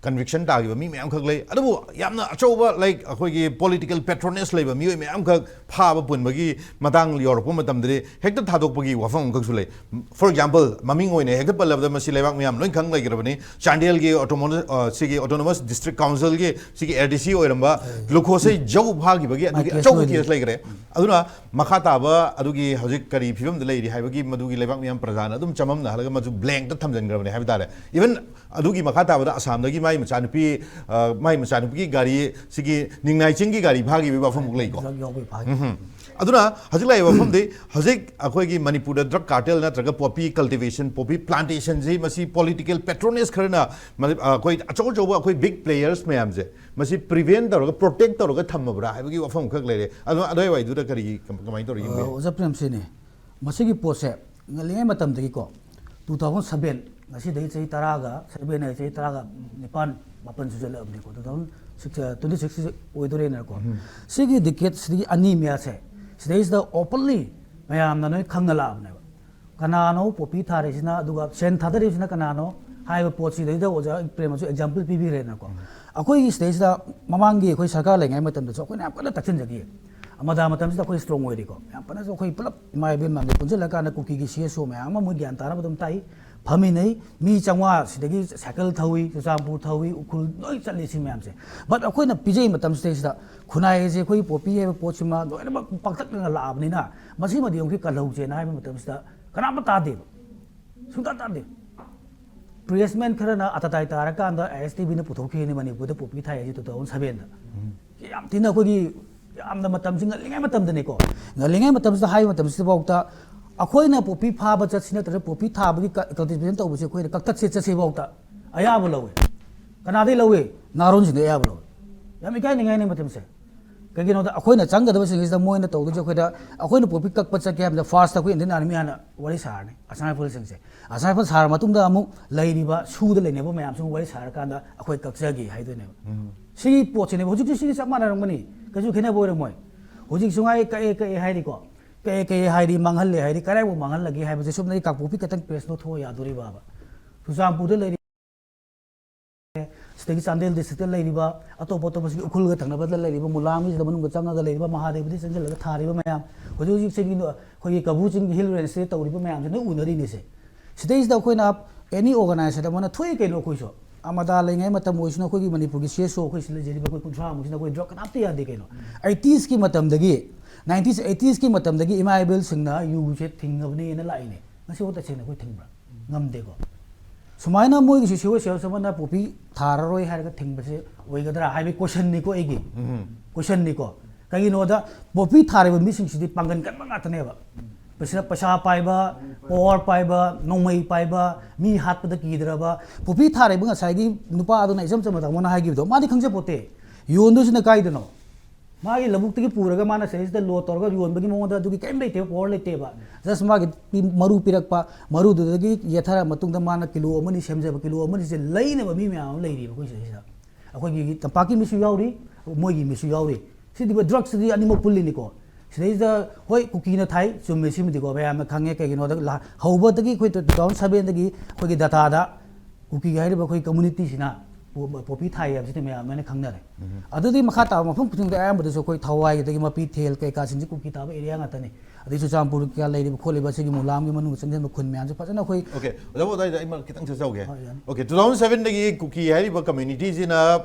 Conviction ꯇꯥꯈꯤꯕ ꯃꯤ ꯃꯌꯥꯝꯈꯛ ꯂꯩ꯫ ꯑꯗꯨꯕꯨ ꯌꯥꯝꯅ ꯑꯆꯧꯕ, like, ꯑꯩꯈꯣꯏꯒꯤ political patronage ꯂꯩꯕ ꯃꯤꯑꯣꯏ ꯃꯌꯥꯝꯈꯛ ꯐꯥꯕ ꯄꯨꯟꯕꯒꯤ ꯃꯇꯥꯡ ꯌꯧꯔꯛꯄ ꯃꯇꯝꯗꯗꯤ ꯍꯦꯛꯇ ꯊꯥꯗꯣꯛꯄꯒꯤ ꯋꯥꯐꯝ ꯑꯃꯈꯛꯁꯨ ꯂꯩ꯫ For example, ꯃꯃꯤꯡ ꯑꯣꯏꯅ ꯍꯦꯛꯇ ꯄꯜꯂꯕꯗ ꯃꯁꯤ ꯂꯩꯕꯥꯛ ꯃꯌꯥꯝ ꯂꯣꯏ ꯈꯪ ꯂꯩꯈ꯭ꯔꯕꯅꯤ꯫ ꯆꯥꯟꯗꯦꯜꯒꯤ autonomous, ꯑ, ꯁꯤꯒꯤ Autonomous District Council ꯒꯤ ꯁꯤꯒꯤ A D C ꯑꯣꯏꯔꯝꯕ glucose ꯖꯧ ꯐꯥꯈꯤꯕꯒꯤ ꯑꯗꯨꯒꯤ case ꯑꯆꯧꯕ ꯑꯣꯏꯔꯤ꯫ Case ꯂꯩꯈ꯭ꯔꯦ꯫ ꯑꯗꯨꯅ ꯃꯈꯥ ꯇꯥꯕ ꯑꯗꯨꯒꯤ ꯍꯧꯖꯤꯛ ꯀꯔꯤ ꯐꯤꯕꯝꯗ ꯂꯩꯔꯤ ꯍꯥꯏꯕꯒꯤ ꯃꯗꯨꯒꯤ ꯂꯩꯕꯥꯛ ꯃꯤꯌꯥꯝ ꯄ꯭ꯔꯖꯥꯅ ꯑꯗꯨꯝ ꯆꯃꯝꯅꯍꯜꯂꯒ ꯃꯗꯨ blank ꯇ ꯊꯝꯖꯤꯟꯈ꯭ꯔꯕꯅꯦ ꯍꯥꯏꯕ ꯇꯥꯔꯦ꯫ Even ꯑꯗꯨꯒꯤ ꯃꯈꯥ ꯇꯥꯕꯗ ꯑꯁꯥꯝꯗꯒꯤ ꯃꯥꯏ ꯃꯆꯥꯅꯨꯄꯤ, ꯑ, ꯃꯥꯏ ꯃꯆꯥꯅꯨꯄꯤꯒꯤ ꯒꯥꯔꯤ, ꯁꯤꯒꯤ ꯅꯤꯡꯅꯥꯏ ꯆꯤꯡꯒꯤ ꯒꯥꯔꯤ ꯐꯥꯈꯤꯕꯒꯤ ꯋꯥꯐꯝꯃꯨꯛ ꯂꯩꯀꯣ꯫ Drug ꯌꯥꯎꯕꯒꯤ ꯐꯥꯈꯤ꯫ ꯎꯝ꯫ ꯑꯗꯨꯅ ꯍꯧꯖꯤꯛ ꯂꯥꯛꯏꯕ ꯋꯥꯐꯝꯗꯤ, ꯍꯧꯖꯤꯛ ꯑꯩꯈꯣꯏꯒꯤ ꯃꯅꯤꯄꯨꯔꯗ drug cartel ꯅꯠꯇ꯭ꯔꯒ poppy cultivation, poppy plantation ꯁꯤ ꯃꯁꯤ political patronage ꯈꯔꯅ ꯃꯅꯤ-, ꯑ, ꯑꯩꯈꯣꯏ ꯑꯆꯧ ꯑꯆꯧꯕ ꯑꯩꯈꯣꯏ big players ꯃꯌꯥꯝꯁꯦ ꯃꯁꯤ prevent ꯇꯧꯔꯒ, protect ꯇꯧꯔꯒ ꯊꯝꯃꯕ꯭ꯔꯥ ꯍꯥꯏꯕꯒꯤ ꯋꯥꯐꯝ ꯈꯛ ꯂꯩꯔꯦ꯫ ꯑꯗꯨ ꯑꯗꯨꯋꯥꯏꯋꯥꯏꯗꯨꯗ ꯀꯔꯤ, ꯀꯃꯥꯏꯅ ꯇꯧꯔ ꯌꯦꯡꯕ ꯌꯥꯏ? ꯑꯣꯖꯥ ꯄ꯭ꯔꯦꯝꯁꯤꯅꯤ, ꯃꯁꯤꯒꯤ ꯄꯣꯠꯁꯦ ꯉꯜꯂꯤꯉꯩ ꯃꯇꯝꯗꯒꯤꯀꯣ, two thousand seven, ꯉꯁꯤꯗꯒꯤ ꯆꯍꯤ ꯇꯔꯥꯒ ꯁꯚꯦꯟ ꯍꯥꯏ, ꯆꯍꯤ ꯇꯔꯥꯒ ꯅꯤꯄꯥꯟ ꯃꯥꯄꯟ ꯁꯨꯖꯜꯂꯛꯑꯕꯅꯤꯀꯣ, two thousand six twenty six ꯑꯣꯏꯗꯣꯔꯦꯅꯀꯣ꯫ ꯁꯤꯒꯤ ꯗꯤꯀꯦꯠꯁꯤꯗꯒꯤ ꯑꯅꯤ ꯃꯌꯥꯁꯦ, ꯁꯤꯗꯩꯁꯤꯗ ꯑꯣꯄꯟꯂꯤ ꯃꯌꯥꯝꯅ ꯂꯣꯏ ꯈꯪꯅ ꯂꯥꯛꯑꯕꯅꯦꯕ꯫ ꯀꯅꯥꯅꯣ ꯄꯣꯄꯤ ꯊꯥꯔꯤꯁꯤꯅ, ꯑꯗꯨꯒ ꯁꯦꯟ ꯊꯥꯗꯔꯤꯁꯤꯅ ꯀꯅꯥꯅꯣ ꯍꯥꯏꯕ ꯄꯣꯠꯁꯤꯗꯩꯗ ꯑꯣꯖꯥ ꯄ꯭ꯔꯦꯝꯅꯁꯨ ꯑꯦꯛꯖꯥꯝꯄꯜ ꯄꯤꯕꯤꯈ꯭ꯔꯦꯅꯀꯣ꯫ ꯑꯩꯈꯣꯏꯒꯤ ꯁꯤꯗꯩꯁꯤꯗ ꯃꯃꯥꯡꯒꯤ ꯑꯩꯈꯣꯏ ꯁꯔꯀꯥꯔ ꯂꯩꯉꯩ ꯃꯇꯝꯗꯁꯨ ꯑꯩꯈꯣꯏꯅ ꯌꯥꯝ ꯀꯟꯅ ꯇꯛꯁꯤꯟꯖꯈꯤ꯫ ꯑꯃꯗꯥ ꯃꯇꯝꯁꯤꯗ ꯑꯩꯈꯣꯏ ꯁ꯭ꯇꯔꯣꯡ ꯑꯣꯏꯔꯤꯀꯣ, ꯌꯥꯝ ꯐꯅꯁꯨ ꯑꯩꯈꯣꯏ ꯄꯨꯂꯞ ꯏꯃꯥ ꯏꯕꯦꯟ ꯃꯌꯥꯝꯁꯦ ꯄꯨꯟꯁꯤꯜꯂꯀꯥꯟꯗ ꯀꯨꯀꯤꯒꯤ ꯁꯤ ꯑꯦꯁ ꯑꯣ ꯃꯌꯥꯝ ꯑꯃ ꯃꯣꯏ ꯒ꯭ꯌꯥꯟ ꯇꯥꯅꯕ ꯑꯗꯨꯝ ꯇꯥꯛꯏ, ꯐꯝꯃꯤꯟꯅꯩ꯫ ꯃꯤ ꯆꯥꯝꯃꯉꯥ ꯁꯤꯗꯒꯤ ꯁꯥꯏꯀꯜ ꯊꯧꯏ, ꯆꯨꯔꯆꯥꯟꯄꯨꯔ ꯊꯧꯏ, ꯎꯈ꯭ꯔꯨꯜ ꯂꯣꯏ ꯆꯠꯂꯤ꯫ ꯁꯤ ꯃꯌꯥꯝꯁꯦ, ꯕꯠ ꯑꯩꯈꯣꯏꯅ ꯄꯤꯖꯩ ꯃꯇꯝꯁꯤꯗꯩꯁꯤꯗ ꯈꯨꯟꯅꯥꯏ ꯑꯁꯦ ꯑꯩꯈꯣꯏꯒꯤ ꯄꯣꯄꯤ ꯍꯥꯏꯕ ꯄꯣꯠꯁꯤꯃ ꯂꯣꯏꯅꯃꯛ ꯄꯥꯛꯇꯛꯅꯅ ꯂꯥꯛꯑꯕꯅꯤꯅ ꯃꯁꯤꯃꯗꯤ ꯑꯃꯨꯛꯀꯤ ꯀꯜꯍꯧꯁꯦꯅ ꯍꯥꯏꯕ ꯃꯇꯝꯁꯤꯗ ꯀꯅꯥꯝꯇ ꯇꯥꯗꯦꯕ, ꯁꯨꯡꯇꯥ ꯇꯥꯗꯦ꯫ ꯄ꯭ꯔꯦꯁꯃꯦꯟ ꯈꯔꯅ ꯑꯇꯇꯥꯏ ꯇꯥꯔꯀꯥꯟꯗ ꯑꯥꯏ ꯑꯦꯁ ꯇꯤ ꯚꯤꯅ ꯄꯨꯊꯣꯛꯈꯤꯕꯅꯤ ꯃꯅꯤꯄꯨꯔꯗ ꯄꯣꯄꯤ ꯊꯥꯏ ꯍꯥꯏꯁꯦ ꯇꯨ ꯊꯥꯎꯖꯟ ꯁꯚꯦꯟꯗ꯫ ꯌꯥꯝ ꯊꯤꯅ ꯑꯩꯈꯣꯏꯒꯤ ꯌꯥꯝꯅ ꯃꯇꯝꯁꯤ ꯉꯜꯂꯤꯉꯩ ꯃꯇꯝꯗꯅꯤꯀꯣ, ꯉꯜꯂꯤꯉꯩ ꯃꯇꯝꯁꯤꯗ ꯍꯥꯏꯕ ꯃꯇꯝꯁꯤꯗꯐꯥꯎꯗ ꯑꯩꯈꯣꯏꯅ ꯄꯣꯄꯤ ꯐꯥꯕ ꯆꯠꯁꯤ ꯅꯠꯇ꯭ꯔꯒ ꯄꯣꯄꯤ ꯊꯥꯕꯒꯤ ꯀꯜꯇꯤꯚꯦꯁꯟ ꯇꯧꯕꯁꯦ ꯑꯩꯈꯣꯏꯅ ꯀꯛꯊꯠꯁꯦ ꯆꯠꯁꯤꯐꯥꯎꯗ ꯑꯌꯥꯕ ꯂꯧꯋꯦ꯫ ꯀꯅꯥꯗꯩ ꯂꯧꯋꯦ? ꯅꯍꯥꯔꯣꯟꯁꯤꯡꯗꯩ ꯑꯌꯥꯕ ꯂꯧꯋꯦ꯫ ꯌꯥꯝ ꯏꯀꯥꯏꯅꯤꯡꯉꯥꯏꯅꯤ ꯃꯇꯝꯁꯦ꯫ ꯀꯩꯒꯤꯅꯣꯗ ꯑꯩꯈꯣꯏꯅ ꯆꯪꯒꯗꯕꯁꯤꯡꯁꯤꯗ ꯃꯣꯏꯅ ꯇꯧꯗꯣꯏꯁꯦ ꯑꯩꯈꯣꯏꯗ, ꯑꯩꯈꯣꯏꯅ ꯄꯣꯄꯤ ꯀꯛꯄ ꯆꯠꯀꯦ ꯍꯥꯏꯕꯗ ꯐꯥꯔꯁꯇ ꯑꯩꯈꯣꯏ ꯏꯟꯗꯤꯌꯟ ꯑꯥꯔꯃꯤ ꯍꯥꯟꯅ ꯋꯥꯔꯤ ꯁꯥꯔꯅꯤ, ꯑꯁꯥꯝ ꯔꯥꯏꯐꯜꯁꯤꯡꯁꯦ꯫ ꯑꯁꯥꯝ ꯔꯥꯏꯐꯜ ꯁꯥꯔ ꯃꯇꯨꯡꯗ ꯑꯃꯨꯛ ꯂꯩꯔꯤꯕ ꯁꯨꯗ ꯂꯩꯅꯕ ꯃꯌꯥꯝꯁꯤꯒ ꯋꯥꯔꯤ ꯁꯥꯔꯀꯥꯟꯗ ꯑꯩꯈꯣꯏ ꯀꯛꯆꯒꯦ ꯍꯥꯏꯗꯣꯏꯅꯦꯕ꯫ ꯁꯤꯒꯤ ꯄꯣꯠꯁꯤꯅꯦꯕ ꯍꯧꯖꯤꯛꯁꯨ ꯁꯤꯒ ꯆꯞ ꯃꯥꯟꯅꯔꯝꯒꯅꯤ, ꯀꯩꯁꯨ ꯈꯦꯠꯅꯕ ꯑꯣꯏꯔꯝꯃꯣꯏ꯫ ꯍꯧꯖꯤꯛꯁꯨ ꯉꯥꯏ ꯀꯛꯑꯦ ꯀꯛꯑꯦ ꯍꯥꯏꯔꯤꯀꯣ, ꯀꯛꯑꯦ ꯀꯛꯑꯦ ꯍꯥꯏꯔꯤ, ꯃꯥꯡꯍꯜꯂꯦ ꯍꯥꯏꯔꯤ, ꯀꯗꯥꯏꯐꯥꯎ ꯃꯥꯡꯍꯜꯂꯒꯦ ꯍꯥꯏꯕꯁꯦ ꯁꯨꯞꯅꯒꯤ ꯀꯥꯡꯄꯣꯛꯄꯤ ꯈꯛꯇꯪ ꯄ꯭ꯔꯦꯁ ꯅꯣꯠ ꯊꯣꯛꯑ ꯌꯥꯗꯣꯔꯤꯕꯕ? ꯆꯨꯔꯆꯥꯟꯄꯨꯔꯗ ꯂꯩꯔꯤ, ꯁꯤꯗꯒꯤ ꯆꯥꯟꯗꯦꯜ ꯗꯤꯁꯇ꯭ꯔꯤꯛꯇ ꯂꯩꯔꯤꯕ, ꯑꯇꯣꯞ ꯑꯇꯣꯞꯄꯁꯤꯒꯤ ꯎꯈ꯭ꯔꯨꯜꯒ ꯊꯪꯅꯕꯗ ꯂꯩꯔꯤꯕ, ꯃꯨꯂꯥꯡꯒꯤꯁꯤꯗ ꯃꯅꯨꯡꯗ ꯆꯪꯉꯒ ꯂꯩꯔꯤꯕ, ꯃꯍꯥꯗꯦꯕꯗꯤ ꯆꯪꯁꯤꯜꯂꯒ ꯊꯥꯔꯤꯕ ꯃꯌꯥꯝ, ꯍꯧꯖꯤꯛ ꯍꯧꯖꯤꯛ ꯆꯤꯡꯒꯤ ꯑꯩꯈꯣꯏꯒꯤ ꯀꯕꯨ ꯆꯤꯡꯒꯤ ꯍꯤꯜ ꯔꯦꯟꯖꯁꯤꯗ ꯇꯧꯔꯤꯕ ꯃꯌꯥꯝꯁꯦ ꯅꯣꯏ ꯎꯅꯔꯤꯅꯤꯁꯦ꯫ ꯁꯤꯗꯩꯁꯤꯗ ꯑꯩꯈꯣꯏꯅ ꯑꯦꯅꯤ ꯑꯣꯔꯒꯅꯥꯏꯖꯦꯁꯟ ꯑꯃꯅ ꯊꯣꯛꯏ ꯀꯩꯅꯣ ꯑꯩꯈꯣꯏꯁꯨ꯫ ꯑꯃꯗꯥ ꯂꯩꯉꯩ ꯃꯇꯝ ꯑꯣꯏꯁꯅꯨ, ꯑꯩꯈꯣꯏꯒꯤ ꯃꯅꯤꯄꯨꯔꯒꯤ ꯁꯤ ꯑꯦꯁ ꯑꯣ ꯑꯩꯈꯣꯏ ꯁꯤꯗ ꯂꯩꯖꯔꯤꯕ ꯑꯩꯈꯣꯏ ꯀꯨꯟꯊ꯭ꯔꯥꯃꯨꯛꯁꯤꯅ ꯑꯩꯈꯣꯏ ꯗ꯭ꯔꯒ ꯀꯅꯥꯝꯇ ꯌꯥꯗꯦ ꯀꯩꯅꯣ꯫ ꯑꯩꯇꯤꯁꯀꯤ ꯃꯇꯝꯗꯒꯤ, ꯅꯥꯏꯟꯇꯤꯁ ꯑꯩꯇꯤꯁꯀꯤ ꯃꯇꯝꯗꯒꯤ ꯏꯃꯥ ꯏꯕꯦꯜꯁꯤꯡꯅ ꯌꯨꯁꯦ ꯊꯤꯡꯉꯕꯅꯦꯅ ꯂꯥꯛꯏꯅꯦ꯫ ꯉꯁꯤꯐꯥꯎ ꯇꯁꯦꯡꯅ ꯑꯩꯈꯣꯏ ꯊꯤꯡꯕ꯭ꯔꯥ? ꯉꯝꯗꯦꯀꯣ꯫ ꯁꯨꯃꯥꯏꯅ ꯃꯣꯏꯒꯤꯁꯨ ꯁꯤꯚꯤꯜ ꯁꯔꯚꯤꯁ ꯑꯃꯅ ꯄꯣꯄꯤ ꯊꯥꯔꯔꯣꯏ ꯍꯥꯏꯔꯒ ꯊꯤꯡꯕꯁꯦ ꯑꯣꯏꯒꯗ꯭ꯔꯥ ꯍꯥꯏꯕꯒꯤ ꯀꯣꯏꯁꯟꯅꯤꯀꯣ ꯑꯩꯒꯤ꯫ ꯀꯣꯏꯁꯟꯅꯤꯀꯣ꯫ ꯀꯩꯒꯤꯅꯣꯗ ꯄꯣꯄꯤ ꯊꯥꯔꯤꯕ ꯃꯤꯁꯤꯡꯁꯤꯗꯤ ꯄꯥꯡꯒꯜ ꯀꯟꯕ ꯉꯥꯛꯇꯅꯦꯕ꯫ ꯄꯩꯁꯥ, ꯄꯩꯁꯥ ꯄꯥꯏꯕ, ꯄꯋꯥꯔ ꯄꯥꯏꯕ, ꯅꯣꯡꯃꯩ ꯄꯥꯏꯕ, ꯃꯤ ꯍꯥꯠꯄꯗ ꯀꯤꯗ꯭ꯔꯕ꯫ ꯄꯣꯄꯤ ꯊꯥꯔꯤꯕ ꯉꯁꯥꯏꯒꯤ ꯅꯨꯄꯥ ꯑꯗꯨꯅ ꯏꯆꯝ ꯆꯝꯅ ꯇꯥꯃꯣꯅ ꯍꯥꯏꯈꯤꯕꯗꯣ, ꯃꯥꯗꯤ ꯈꯪꯖꯄꯣꯠꯇꯦ꯫ ꯌꯣꯟꯗꯣꯏꯁꯤꯅ ꯀꯥꯏꯗꯅꯣ? ꯃꯥꯒꯤ ꯂꯧꯕꯨꯛꯇꯒꯤ ꯄꯨꯔꯒ ꯃꯥꯅ ꯁꯤꯗꯩꯁꯤꯗ ꯂꯣꯗ ꯇꯧꯔꯒ ꯌꯣꯟꯕꯒꯤ ꯃꯉꯣꯟꯗ ꯑꯗꯨꯒꯤ ꯀꯔꯤꯝ ꯂꯩꯇꯦꯕ, ꯄꯋꯥꯔ ꯂꯩꯇꯦꯕ꯫ ꯖꯁ ꯃꯥꯒꯤ ꯄꯤ- ꯃꯔꯨ ꯄꯤꯔꯛꯄ, ꯃꯔꯨꯗꯨꯗꯒꯤ ꯌꯦꯠꯊꯔ ꯃꯇꯨꯡꯗ ꯃꯥꯅ ꯀꯤꯂꯣ ꯑꯃꯅꯤ ꯁꯦꯝꯖꯕ, ꯀꯤꯂꯣ ꯑꯃꯅꯤꯁꯦ ꯂꯩꯅꯕ ꯃꯤ ꯃꯌꯥꯝ ꯑꯃ ꯂꯩꯔꯤꯕ ꯑꯩꯈꯣꯏ ꯁꯤꯗꯩꯁꯤꯗ꯫ ꯑꯩꯈꯣꯏꯒꯤ ꯇꯝꯄꯥꯛꯀꯤ ꯃꯤꯁꯨ ꯌꯥꯎꯔꯤ, ꯃꯣꯏꯒꯤ ꯃꯤꯁꯨ ꯌꯥꯎꯔꯤ꯫ ꯁꯤꯗꯤꯕ ꯗ꯭ꯔꯛꯁꯤꯗꯤ ꯑꯅꯤꯃꯛ ꯄꯨꯜꯂꯤꯅꯤꯀꯣ꯫ ꯁꯤꯗꯩꯁꯤꯗ ꯍꯣꯏ ꯀꯨꯀꯤꯅ ꯊꯥꯏ, ꯆꯨꯝꯃꯦ, ꯁꯤꯃꯗꯤꯀꯣ ꯃꯌꯥꯝꯅ ꯈꯪꯉꯦ꯫ ꯀꯩꯒꯤꯅꯣꯗ ꯂꯥ- ꯍꯧꯕꯗꯒꯤ ꯑꯩꯈꯣꯏ ꯇꯨ ꯊꯥꯎꯖꯟ ꯁꯕꯦꯟꯗꯒꯤ ꯑꯩꯈꯣꯏꯒꯤ ꯗꯇꯥꯗ ꯀꯨꯀꯤ ꯍꯥꯏꯔꯤꯕ ꯑꯩꯈꯣꯏ ꯀꯝꯃꯨꯅꯤꯇꯤꯁꯤꯅ ꯄꯣ- ꯄꯣꯄꯤ ꯊꯥꯏ ꯍꯥꯏꯕꯁꯤꯗꯤ ꯃꯌꯥꯝ ꯂꯣꯏꯅ ꯈꯪꯅꯔꯦ꯫ ꯑꯗꯨꯗꯤ ꯃꯈꯥ ꯇꯥꯕ ꯃꯐꯝ ꯈꯨꯗꯤꯡꯗ ꯑꯌꯥꯝꯕꯗꯁꯨ ꯑꯩꯈꯣꯏ ꯊꯋꯥꯏ, ꯑꯗꯒꯤ ꯃꯄꯤ ꯊꯦꯜ ꯀꯩꯀꯥꯁꯤꯡꯁꯤ ꯀꯨꯀꯤ ꯇꯥꯕ ꯑꯦꯔꯤꯌꯥ ꯉꯥꯛꯇꯅꯤ꯫ ꯑꯗꯩ ꯆꯨꯔꯆꯥꯟꯄꯨꯔ ꯀꯌꯥ ꯂꯩꯔꯤꯕ ꯈꯣꯠꯂꯤꯕ ꯁꯤꯒꯤ ꯃꯨꯂꯥꯝꯒꯤ ꯃꯅꯨꯡꯗ ꯆꯪꯁꯤꯟꯕ ꯈꯨꯟ ꯃꯌꯥꯝꯁꯦ ꯐꯖꯅ ꯑꯩꯈꯣꯏ ꯑꯣꯀꯦ, ꯑꯣꯖꯥ, ꯑꯗꯨꯋꯥꯏꯗ ꯑꯩ ꯃꯔꯛ ꯈꯤꯇꯪ ꯆꯠꯆꯍꯧꯒꯦ꯫ ꯍꯣꯏ, ꯌꯥꯅꯤ꯫ ꯑꯣꯀꯦ, ꯇꯨ ꯊꯥꯎꯖꯟ ꯁꯕꯦꯟꯗꯒꯤ ꯀꯨꯀꯤ ꯍꯥꯏꯔꯤꯕ ꯀꯝꯃ꯭ꯌꯨꯅꯤꯇꯤꯁꯤꯅ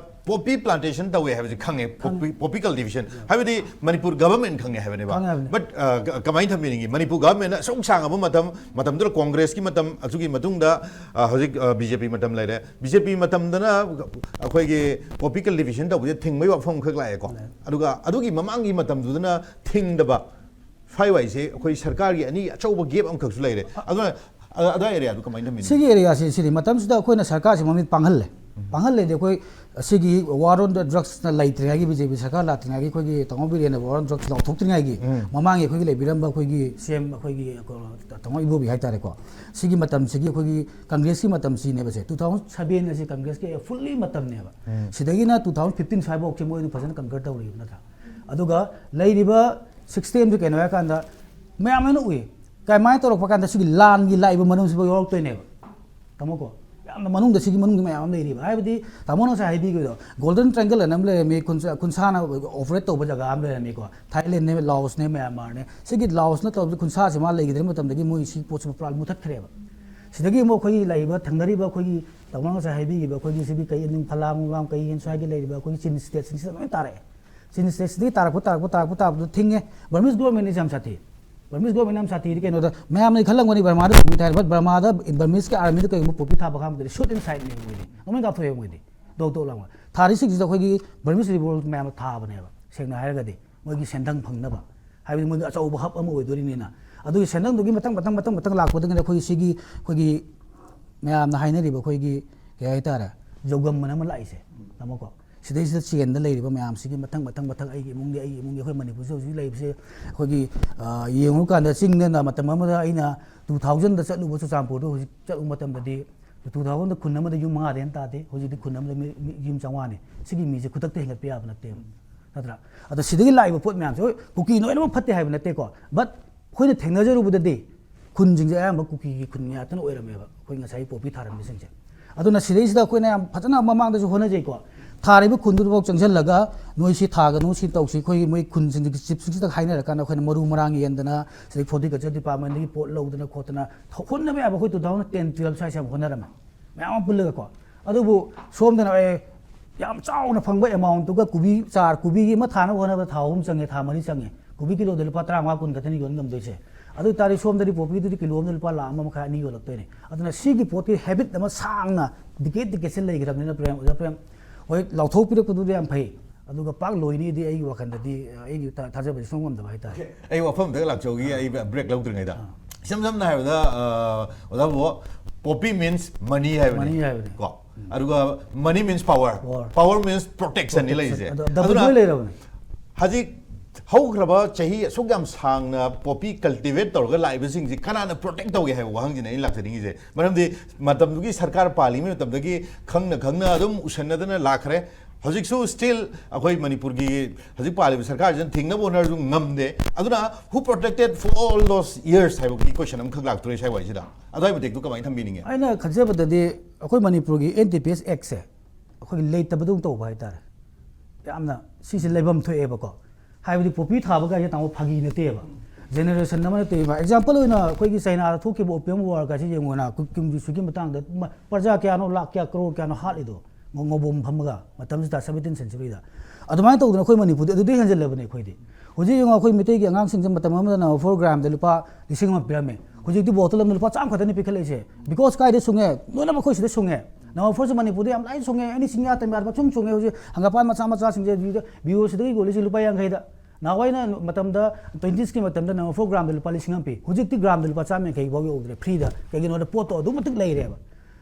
ꯄꯣꯄꯤ ꯄ꯭ꯂꯥꯟꯇꯦꯁꯟ ꯇꯧꯋꯦ ꯍꯥꯏꯕꯁꯤ ꯈꯪꯉꯦ, ꯈꯪꯉꯦ꯫ ꯄꯣꯄꯤ, ꯄꯣꯄꯤ ꯀꯜꯇꯤꯚꯦꯁꯟ ꯍꯥꯏꯕꯗꯤ ꯃꯅꯤꯄꯨꯔ ꯒꯚꯔꯟꯃꯦꯟ ꯈꯪꯉꯦ ꯍꯥꯏꯕꯅꯦꯕ꯫ ꯈꯪꯉꯦ ꯍꯥꯏꯕꯅꯦ꯫ ꯕꯠ, ꯑ, ꯀ- ꯀꯃꯥꯏꯅ ꯊꯝꯕꯤꯅꯤꯡꯉꯤ? ꯃꯅꯤꯄꯨꯔ ꯒꯚꯔꯟꯃꯦꯟꯅ ꯑꯁꯨꯛ ꯁꯥꯡꯉꯕ ꯃꯇꯝ, ꯃꯇꯝꯗꯨꯗ ꯀꯣꯡꯒ꯭ꯔꯦꯁꯀꯤ ꯃꯇꯝ, ꯑꯗꯨꯒꯤ ꯃꯇꯨꯡꯗ, ꯑ, ꯍꯧꯖꯤꯛ, ꯑ, ꯕꯤ ꯖꯦ ꯄꯤ ꯃꯇꯝ ꯂꯩꯔꯦ꯫ ꯕꯤ ꯖꯦ ꯄꯤ ꯃꯇꯝꯗꯅ ꯑꯩꯈꯣꯏꯒꯤ ꯄꯣꯄꯤ ꯀꯜꯇꯤꯚꯦꯁꯟ ꯇꯧꯕꯁꯦ ꯊꯤꯡꯕꯒꯤ ꯋꯥꯐꯝ ꯈꯛ ꯂꯥꯛꯑꯦꯀꯣ꯫ ꯂꯥꯛꯑꯦ꯫ ꯑꯗꯨꯒ ꯑꯗꯨꯒꯤ ꯃꯃꯥꯡꯒꯤ ꯃꯇꯝꯗꯨꯗꯅ ꯊꯤꯡꯗꯕ, ꯐꯥꯏ ꯋꯥꯏꯁꯦ ꯑꯩꯈꯣꯏ ꯁꯔꯀꯥꯔꯒꯤ ꯑꯅꯤ ꯑꯆꯧꯕ ꯒꯦꯞ ꯑꯃꯈꯛꯁꯨ ꯂꯩꯔꯦ꯫ ꯑꯗꯨꯅ, ꯑ-, ꯑꯗꯨ ꯑꯦꯔꯤꯌꯥꯗꯨ ꯀꯃꯥꯏꯅ ꯊꯝꯕꯤꯅꯤ? ꯁꯤꯒꯤ ꯑꯦꯔꯤꯌꯥꯁꯤ, ꯁꯤꯗꯤ ꯃꯇꯝꯁꯤꯗ ꯑꯩꯈꯣꯏꯅ ꯁꯔꯀꯥꯔꯁꯤ ꯃꯃꯤꯠ ꯄꯥꯡꯍꯜꯂꯦ꯫ ꯄꯥꯡꯍꯜꯂꯦꯗꯤ ꯑꯩꯈꯣꯏ ꯑꯁꯤꯒꯤ war on the drugsꯅ ꯂꯩꯇ꯭ꯔꯤꯉꯩꯒꯤ, ꯕꯤ ꯖꯦ ꯄꯤ ꯁꯔꯀꯥꯔ ꯂꯥꯛꯇ꯭ꯔꯤꯉꯩꯒꯤ, ꯑꯩꯈꯣꯏꯒꯤ ꯇꯥꯃꯣ ꯕꯤꯔꯦꯟꯅ war on drugs ꯂꯥꯎꯊꯣꯛꯇ꯭ꯔꯤꯉꯩꯒꯤ ꯎꯝ꯫ ꯃꯃꯥꯡꯒꯤ ꯑꯩꯈꯣꯏꯒꯤ ꯂꯩꯕꯤꯔꯝꯕ ꯑꯩꯈꯣꯏꯒꯤ ꯁꯤ ꯑꯦꯝ, ꯑꯩꯈꯣꯏꯒꯤ ꯇꯥꯃꯣ ꯏꯕꯣꯕꯤ ꯍꯥꯏꯇꯥꯔꯦꯀꯣ, ꯁꯤꯒꯤ ꯃꯇꯝꯁꯤꯒꯤ ꯑꯩꯈꯣꯏꯒꯤ ꯀꯪꯒ꯭ꯔꯦꯁꯀꯤ ꯃꯇꯝꯁꯤꯅꯦꯕꯁꯦ꯫ ꯇꯨ ꯊꯥꯎꯖꯟ ꯁꯕꯦꯟ ꯑꯁꯤ ꯀꯪꯒ꯭ꯔꯦꯁꯀꯤ ꯐꯨꯜꯂꯤ ꯃꯇꯝꯅꯦꯕ꯫ ꯎꯝ꯫ ꯁꯤꯗꯒꯤꯅ ꯇꯨ ꯊꯥꯎꯖꯟ ꯐꯤꯐꯇꯤꯟ ꯁ꯭ꯋꯥꯏꯐꯥꯎꯁꯦ ꯃꯣꯏꯅ ꯐꯖꯅ ꯀꯪꯀꯔ ꯇꯧꯔꯤꯕ ꯅꯠꯇ꯭ꯔꯥ? ꯑꯗꯨꯒ ꯂꯩꯔꯤꯕ ꯁꯤꯁꯇꯦꯝꯁꯦ ꯀꯩꯅꯣ ꯍꯥꯏꯔꯀꯥꯟꯗ ꯃꯌꯥꯝ ꯂꯣꯏꯅ ꯎꯏ꯫ ꯀꯃꯥꯏꯅ ꯇꯧꯔꯛꯄ ꯀꯥꯟꯗ ꯁꯤꯒꯤ ꯂꯥꯟꯒꯤ ꯂꯥꯛꯏꯕ ꯃꯅꯨꯡꯁꯤꯐꯥꯎ ꯌꯥꯎꯔꯛꯇꯣꯏꯅꯦꯕ꯫ ꯇꯥꯃꯣꯀꯣ, ꯌꯥꯝꯅ ꯃꯅꯨꯡꯗ, ꯁꯤꯒꯤ ꯃꯅꯨꯡꯗ ꯃꯌꯥꯝ ꯑꯃ ꯂꯩꯔꯤꯕ꯫ ꯍꯥꯏꯕꯗꯤ ꯇꯥꯃꯣꯅ ꯉꯁꯥꯏ ꯍꯥꯏꯕꯤꯈꯤꯕꯗꯣ, ꯒꯣꯜꯗꯟ ꯇ꯭ꯔꯥꯏꯡꯒꯜ ꯑꯅ ꯑꯃ ꯂꯩꯔꯝꯃꯤ, ꯈꯨꯟꯁꯥ-, ꯈꯨꯟꯁꯥꯅ ꯑꯣꯄꯔꯦꯠ ꯇꯧꯕ ꯖꯒꯥ ꯑꯃ ꯂꯩꯔꯝꯃꯤꯀꯣ, ꯊꯥꯏꯂꯦꯟꯅꯦ, ꯂꯥꯑꯣꯁꯅꯦ, ꯃꯌꯥꯟꯃꯥꯔꯅꯦ꯫ ꯁꯤꯒꯤ ꯂꯥꯑꯣꯁꯅ ꯇꯧꯕꯁꯤ, ꯈꯨꯟꯁꯥꯁꯤ ꯃꯥ ꯂꯩꯈꯤꯗ꯭ꯔ ꯃꯇꯝꯗꯒꯤ ꯃꯣꯏ ꯁꯤ ꯄꯣꯠꯁꯤ ꯄꯨꯔꯥ ꯃꯨꯊꯠꯈ꯭ꯔꯦꯕ꯫ ꯁꯤꯗꯒꯤ ꯑꯃꯨꯛ ꯑꯩꯈꯣꯏꯒꯤ ꯂꯩꯔꯤꯕ ꯊꯪꯅꯔꯤꯕ ꯑꯩꯈꯣꯏꯒꯤ ꯇꯥꯃꯣꯅ ꯉꯁꯥꯏ ꯍꯥꯏꯕꯤꯈꯤꯕ ꯑꯩꯈꯣꯏꯒꯤ ꯁꯤꯒꯤ ꯀꯩ, ꯅꯤꯡ ꯐꯂꯥꯡ ꯅꯨꯡꯂꯥꯡ ꯀꯩ ꯁ꯭ꯋꯥꯏꯒꯤ ꯂꯩꯔꯤꯕ ꯑꯩꯈꯣꯏꯒꯤ ꯆꯤꯟ ꯁ꯭ꯇꯦꯠꯁꯤꯡꯁꯤꯗ ꯂꯣꯏ ꯇꯥꯔꯛꯑꯦ꯫ ꯆꯤꯟ ꯁ꯭ꯇꯦꯠꯁꯤꯗꯒꯤ ꯇꯥꯔꯛꯄ, ꯇꯥꯔꯛꯄ, ꯇꯥꯔꯛꯄ, ꯇꯥꯔꯛꯄꯗ ꯊꯤꯡꯉꯦ꯫ ꯕꯔꯃꯤꯁ ꯒꯣꯔꯃꯦꯟꯅ ꯌꯥꯝ ꯁꯥꯊꯤ꯫ ꯕꯔꯃꯤꯁ ꯒꯣꯔꯃꯦꯟꯅ ꯌꯥꯝ ꯁꯥꯊꯤꯗꯤ ꯀꯩꯅꯣꯗ, ꯃꯌꯥꯝꯅꯗꯤ ꯈꯜꯂꯝꯒꯅꯤ ꯕꯔꯃꯥꯗ ꯄꯣꯄꯤ ꯊꯥꯏ, ꯕꯠ ꯕꯔꯃꯥꯗ ꯕꯔꯃꯤꯁꯀꯤ ꯑꯥꯔꯃꯤꯗ ꯀꯩꯒꯨꯝꯕ ꯄꯣꯄꯤ ꯊꯥꯕ ꯈꯪꯕꯗꯗꯤ ꯁꯨꯠ ꯑꯦꯟ ꯁꯥꯏꯠꯅꯦ ꯃꯣꯏꯗꯤ꯫ ꯅꯣꯡꯃꯩ ꯀꯥꯞꯊꯣꯛꯑꯦ ꯃꯣꯏꯗꯤ꯫ ꯗꯣꯛ ꯗꯣꯛ ꯂꯥꯎꯅ꯫ ꯊꯥꯔꯤꯁꯤꯡꯁꯤꯗ ꯑꯩꯈꯣꯏꯒꯤ ꯕꯔꯃꯤꯁ ꯔꯤꯚꯣꯜ ꯃꯌꯥꯝꯅ ꯊꯥꯕꯅꯦꯕ꯫ ꯁꯦꯡꯅ ꯍꯥꯏꯔꯒꯗꯤ ꯃꯣꯏꯒꯤ ꯁꯦꯟꯗꯪ ꯐꯪꯅꯕ꯫ ꯍꯥꯏꯕꯗꯤ ꯃꯣꯏꯒꯤ ꯑꯆꯧꯕ ꯍꯕ ꯑꯃ ꯑꯣꯏꯗꯣꯔꯤꯕꯅꯤꯅ꯫ ꯑꯗꯨꯒꯤ ꯁꯦꯟꯗꯪꯗꯨꯒꯤ ꯃꯊꯪ, ꯃꯊꯪ, ꯃꯊꯪ, ꯃꯊꯪ ꯂꯥꯛꯄꯗꯒꯤꯅ ꯑꯩꯈꯣꯏꯒꯤ ꯁꯤꯒꯤ, ꯑꯩꯈꯣꯏꯒꯤ ꯃꯌꯥꯝꯅ ꯍꯥꯏꯅꯔꯤꯕ ꯑꯩꯈꯣꯏꯒꯤ ꯀꯩ ꯍꯥꯏꯇꯥꯔꯦ, ꯖꯧꯒꯝ ꯑꯅ ꯑꯃ ꯂꯥꯛꯏꯁꯦ꯫ ꯇꯥꯃꯣꯀꯣ? ꯁꯤꯗꯩꯁꯤꯗ ꯆꯦꯟꯗ ꯂꯩꯔꯤꯕ ꯃꯌꯥꯝꯁꯤꯒꯤ ꯃꯊꯪ ꯃꯊꯪ ꯃꯊꯪ ꯑꯩꯒꯤ ꯏꯃꯨꯡꯒꯤ ꯑꯩꯒꯤ ꯏꯃꯨꯡꯒꯤ ꯑꯩꯈꯣꯏ ꯃꯅꯤꯄꯨꯔꯁꯤꯗ ꯍꯧꯖꯤꯛ ꯂꯩꯔꯤꯕꯁꯦ ꯑꯩꯈꯣꯏꯒꯤ, ꯑ, ꯌꯦꯡꯉꯨꯀꯥꯟꯗ ꯆꯤꯡꯗꯅ ꯃꯇꯝ ꯑꯃꯗ ꯑꯩꯅ ꯇꯨ ꯊꯥꯎꯖꯟꯗ ꯆꯠꯂꯨꯕ ꯆꯨꯔꯆꯥꯟꯄꯨꯔꯗ ꯍꯧꯖꯤꯛ ꯆꯠꯂꯨꯕ ꯃꯇꯝꯗꯗꯤ ꯇꯨ ꯊꯥꯎꯖꯟꯗ ꯈꯨꯟ ꯑꯃꯗ ꯌꯨꯝ ꯃꯉꯥꯗꯩ ꯍꯦꯟꯅ ꯇꯥꯗꯦ꯫ ꯍꯧꯖꯤꯛꯇꯤ ꯈꯨꯟ ꯑꯃꯗ ꯃꯤ, ꯃꯤ ꯌꯨꯝ ꯆꯥꯝꯃꯉꯥꯅꯤ꯫ ꯁꯤꯒꯤ ꯃꯤꯁꯦ ꯈꯨꯗꯛꯇ ꯍꯦꯟꯒꯠꯄ ꯌꯥꯕ ꯅꯠꯇꯦꯕ, ꯅꯠꯇ꯭ꯔꯥ? ꯑꯗꯣ ꯁꯤꯗꯒꯤ ꯂꯥꯛꯏꯕ ꯄꯣꯠ ꯃꯌꯥꯝꯁꯦ, ꯍꯣꯏ, ꯀꯨꯀꯤ ꯂꯣꯏꯅꯃꯛ ꯐꯠꯇꯦ ꯍꯥꯏꯕ ꯅꯠꯇꯦꯀꯣ, but ꯑꯩꯈꯣꯏꯅ ꯊꯦꯡꯅꯖꯔꯨꯕꯗꯗꯤ ꯈꯨꯟꯁꯤꯡꯁꯦ ꯑꯌꯥꯝꯕ ꯀꯨꯀꯤꯒꯤ ꯈꯨꯟ ꯉꯥꯛꯇꯅ ꯑꯣꯏꯔꯝꯃꯦꯕ, ꯑꯩꯈꯣꯏ ꯉꯁꯥꯏ ꯄꯣꯄꯤ ꯊꯥꯔꯝꯃꯤꯁꯤꯡꯁꯦ꯫ ꯑꯗꯨꯅ ꯁꯤꯗꯩꯁꯤꯗ ꯑꯩꯈꯣꯏꯅ ꯌꯥꯝ ꯐꯖꯅ ꯃꯃꯥꯡꯗꯁꯨ ꯍꯣꯠꯅꯖꯩꯀꯣ꯫ ꯊꯥꯔꯤꯕ ꯈꯨꯟꯗꯨꯗꯐꯥꯎ ꯆꯪꯁꯤꯜꯂꯒ ꯅꯣꯏ ꯁꯤ ꯊꯥꯒꯅꯨ, ꯁꯤ ꯇꯧꯁꯤ, ꯑꯩꯈꯣꯏꯒꯤ ꯃꯣꯏ ꯈꯨꯟꯁꯤꯡꯒꯤ ꯆꯤꯞꯁꯤꯡꯁꯤꯗ ꯍꯥꯏꯅꯔꯀꯥꯟꯗ ꯑꯩꯈꯣꯏꯅ ꯃꯔꯨ ꯃꯔꯥꯡ ꯌꯦꯟꯗꯅ, ꯁꯤꯗꯩ ꯐꯣꯔꯇꯤꯀꯜꯆꯔ ꯗꯤꯄꯥꯔꯠꯃꯦꯟꯗꯒꯤ ꯄꯣꯠ ꯂꯧꯗꯅ ꯈꯣꯠꯇꯅ ꯍꯣꯠꯅꯕ ꯌꯥꯕ ꯑꯩꯈꯣꯏ ꯇꯨ ꯊꯥꯎꯖꯟ ꯇꯦꯟ ꯇꯨꯌꯦꯜꯞ ꯁ꯭ꯋꯥꯏꯁꯦ ꯌꯥꯝ ꯍꯣꯠꯅꯔꯝꯃꯦ, ꯃꯌꯥꯝ ꯑꯃ ꯄꯨꯜꯂꯒꯀꯣ꯫ ꯑꯗꯨꯕꯨ ꯁꯣꯝꯗꯅ ꯑꯩ ꯌꯥꯝ ꯆꯥꯎꯅ ꯐꯪꯕ ꯑꯦꯃꯥꯎꯟꯠꯇꯨꯒ ꯀꯣꯕꯤ ꯆꯥꯔ, ꯀꯣꯕꯤꯒꯤ ꯑꯃ ꯊꯥꯅꯕ ꯍꯣꯠꯅꯕꯗ ꯊꯥ ꯑꯍꯨꯝ ꯆꯪꯉꯦ, ꯊꯥ ꯃꯔꯤ ꯆꯪꯉꯦ꯫ ꯀꯣꯕꯤ ꯀꯤꯂꯣꯗ ꯂꯨꯄꯥ ꯇꯔꯥꯃꯉꯥ ꯀꯨꯟ ꯈꯛꯇꯅꯤ ꯌꯣꯟ ꯉꯝꯗꯣꯏꯁꯦ꯫ ꯑꯗꯨ ꯑꯣꯏ ꯇꯥꯔꯗꯤ ꯁꯣꯝꯗꯗꯤ ꯄꯣꯄꯤꯗꯨꯗꯤ ꯀꯤꯂꯣ ꯑꯃꯗ ꯂꯨꯄꯥ ꯂꯥꯈ ꯑꯃ ꯃꯈꯥꯏ, ꯑꯅꯤ ꯌꯣꯜꯂꯛꯇꯣꯏꯅꯦ꯫ ꯑꯗꯨꯅ ꯁꯤꯒꯤ ꯄꯣꯠꯀꯤ ꯍꯦꯕꯤꯠ ꯑꯃ ꯁꯥꯡꯅ ꯗꯤꯀꯦꯠ ꯗꯤꯀꯦꯠꯁꯦ ꯂꯩꯈ꯭ꯔꯕꯅꯤꯅ ꯄ꯭ꯔꯦꯝ, ꯑꯣꯖꯥ ꯄ꯭ꯔꯦꯝ, ꯍꯣꯏ, ꯂꯥꯎꯊꯣꯛꯄꯤꯔꯛꯄꯗꯨꯗꯤ ꯌꯥꯝ ꯐꯩ, ꯑꯗꯨꯒ ꯄꯥꯛ ꯂꯣꯏꯅꯤꯗꯤ ꯑꯩꯒꯤ ꯋꯥꯈꯜꯗꯗꯤ, ꯑꯩꯒꯤ ꯊꯥ-, ꯊꯥꯖꯕꯗꯤ ꯁꯨꯡꯉꯝ ꯉꯝꯗꯕ ꯍꯥꯏꯇꯥꯔꯦ꯫ ꯑꯩ ꯋꯥꯐꯝ ꯑꯝꯇ ꯂꯥꯛꯆꯧꯈꯤ, ꯑꯩ ꯕ꯭ꯔꯦꯛ ꯂꯧꯗ꯭ꯔꯤꯉꯩꯗ꯫ ꯏꯁꯝ ꯁꯝꯅ ꯍꯥꯏꯔꯕꯗ, ꯑ, ꯑꯣꯖꯥ ꯕꯣꯕꯣ, poppy means money ꯍꯥꯏꯕꯅꯤ꯫ Money ꯍꯥꯏꯕꯅꯤ꯫ ꯀꯣ? ꯑꯗꯨꯒ money means power. Power. Power means protection ꯅꯤ ꯂꯩꯔꯤꯁꯦ꯫ ꯑꯗꯣ double ꯑꯗꯨꯅ point ꯂꯩꯔꯕꯅꯤ꯫ ꯍꯧꯖꯤꯛ ꯍꯧꯈ꯭ꯔꯕ ꯆꯍꯤ ꯑꯁꯨꯛ ꯌꯥꯝ ꯁꯥꯡꯅ ꯄꯣꯄꯤ ꯀꯜꯇꯤꯚꯦꯠ ꯇꯧꯔꯒ ꯂꯥꯛꯏꯕꯁꯤꯡꯁꯤ ꯀꯅꯥꯅ ꯄ꯭ꯔꯣꯇꯦꯛ ꯇꯧꯒꯦ ꯍꯥꯏꯕ ꯋꯥꯍꯪꯁꯤꯅꯦ ꯑꯩꯅ ꯂꯥꯛꯆꯅꯤꯡꯉꯤꯁꯦ꯫ ꯃꯔꯝꯗꯤ ꯃꯇꯝꯗꯨꯒꯤ ꯁꯔꯀꯥꯔ ꯄꯥꯜꯂꯤꯉꯩ ꯃꯇꯝꯗꯒꯤ ꯈꯪꯅ ꯈꯪꯅ ꯑꯗꯨꯝ ꯎꯁꯟꯅꯗꯅ ꯂꯥꯛꯈ꯭ꯔꯦ꯫ ꯍꯧꯖꯤꯛꯁꯨ still ꯑꯩꯈꯣꯏ ꯃꯅꯤꯄꯨꯔꯒꯤ ꯍꯧꯖꯤꯛ ꯄꯥꯜꯂꯤꯕ ꯁꯔꯀꯥꯔꯁꯤꯅ ꯊꯤꯡꯅꯕ ꯍꯣꯠꯅꯔꯁꯨ ꯉꯝꯗꯦ꯫ ꯑꯗꯨꯅ who protected for all those years ꯍꯥꯏꯕꯒꯤ question ꯑꯃꯈꯛ ꯂꯥꯛꯇꯣꯔꯦ ꯁ꯭ꯋꯥꯏꯋꯥꯏꯁꯤꯗ꯫ ꯑꯗꯨꯋꯥꯏ ꯃꯇꯦꯛꯇꯨ ꯀꯃꯥꯏꯅ ꯊꯝꯕꯤꯅꯤꯡꯉꯦ? ꯑꯩꯅ ꯈꯟꯖꯕꯗꯗꯤ ꯑꯩꯈꯣꯏ ꯃꯅꯤꯄꯨꯔꯒꯤ N T P S Act ꯁꯦ ꯑꯩꯈꯣꯏꯒꯤ ꯂꯩꯇꯕꯗꯧꯅ ꯇꯧꯕ ꯍꯥꯏꯇꯥꯔꯦ꯫ ꯌꯥꯝꯅ ꯁꯤꯁꯦ ꯂꯩꯐꯝ ꯊꯣꯛꯑꯦꯕꯀꯣ꯫ ꯍꯥꯏꯕꯗꯤ ꯄꯣꯄꯤ ꯊꯥꯕ ꯀꯥꯏꯁꯦ ꯇꯥꯃꯣ ꯐꯥꯒꯤ ꯅꯠꯇꯦꯕ꯫ Generation ꯑꯃ ꯅꯠꯇꯦꯕ꯫ Example ꯑꯣꯏꯅ ꯑꯩꯈꯣꯏꯒꯤ ꯆꯩꯅꯥꯗ ꯊꯣꯛꯈꯤꯕ opium war ꯀꯥꯏꯁꯦ ꯌꯦꯡꯉꯨꯅ, ꯀꯨ-, ꯀꯨꯝꯒꯤ ꯁꯨꯒꯤ ꯃꯇꯥꯡꯗ ꯃ-, ꯄ꯭ꯔꯖꯥ ꯀꯌꯥꯅꯣ, ꯂꯥꯛ ꯀꯌꯥ, ꯀ꯭ꯔꯣꯔ ꯀꯌꯥꯅꯣ ꯍꯥꯠꯂꯤꯗꯣ꯫ ꯉ-, ꯉꯧꯕꯣꯝ ꯐꯝꯃꯒ ꯃꯇꯝꯁꯤꯗ seventeen century ꯗ꯫ ꯑꯗꯨꯃꯥꯏꯅ ꯇꯧꯗꯅ ꯑꯩꯈꯣꯏ ꯃꯅꯤꯄꯨꯔꯗꯤ ꯑꯗꯨꯗꯩ ꯍꯦꯟꯖꯜꯂꯕꯅꯦ ꯑꯩꯈꯣꯏꯗꯤ꯫ ꯍꯧꯖꯤꯛ ꯌꯦꯡꯉꯣ, ꯑꯩꯈꯣꯏ ꯃꯩꯇꯩꯒꯤ ꯑꯉꯥꯡꯁꯤꯡꯁꯦ ꯃꯇꯝ ꯑꯃꯗ number four gram ꯗ ꯂꯨꯄꯥ ꯂꯤꯁꯤꯡ ꯑꯃ ꯄꯤꯔꯝꯃꯦ꯫ ꯍꯧꯖꯤꯛꯇꯤ bottle ꯑꯃꯗ ꯂꯨꯄꯥ ꯆꯥꯝꯃ ꯈꯛꯇꯅꯤ ꯄꯤꯈꯠꯂꯛꯏꯁꯦ꯫ Because ꯀꯥꯏꯗ ꯁꯨꯡꯉꯦ? ꯂꯣꯏꯅꯃꯛ ꯑꯩꯈꯣꯏ ꯁꯤꯗ ꯁꯨꯡꯉꯦ꯫ Number four ꯁꯦ ꯃꯅꯤꯄꯨꯔꯗ ꯌꯥꯝ ꯂꯥꯏꯅ ꯁꯨꯡꯉꯦ꯫ ꯑꯦꯅꯤ ꯆꯤꯡꯌꯥ ꯇꯝꯌꯥꯗ ꯁꯨꯝ ꯁꯨꯡꯉꯦ꯫ ꯍꯧꯖꯤꯛ ꯍꯪꯒꯥꯄꯥꯟ ꯃꯆꯥ ꯃꯆꯥꯁꯤꯡꯁꯦ ꯍꯧꯖꯤꯛ ꯕꯤ ꯑꯣ ꯁꯤꯗꯒꯤ ꯌꯣꯜꯂꯤꯁꯦ ꯂꯨꯄꯥ ꯌꯥꯡꯈꯩꯗ꯫ ꯅꯍꯥꯟꯋꯥꯏꯅ ꯃꯇꯝꯗ twenties ꯀꯤ ꯃꯇꯝꯗ number four gram ꯗ ꯂꯨꯄꯥ ꯂꯤꯁꯤꯡ ꯑꯃ ꯄꯤ꯫ ꯍꯧꯖꯤꯛꯇꯤ gram ꯗ ꯂꯨꯄꯥ ꯆꯥꯝꯃ ꯌꯥꯡꯈꯩ ꯐꯥꯎ ꯌꯧꯗ꯭ꯔꯦ free ꯗ꯫ ꯀꯩꯒꯤꯅꯣꯗ ꯄꯣꯠꯇꯣ ꯑꯗꯨꯛ ꯃꯇꯤꯛ ꯂꯩꯔꯦꯕ꯫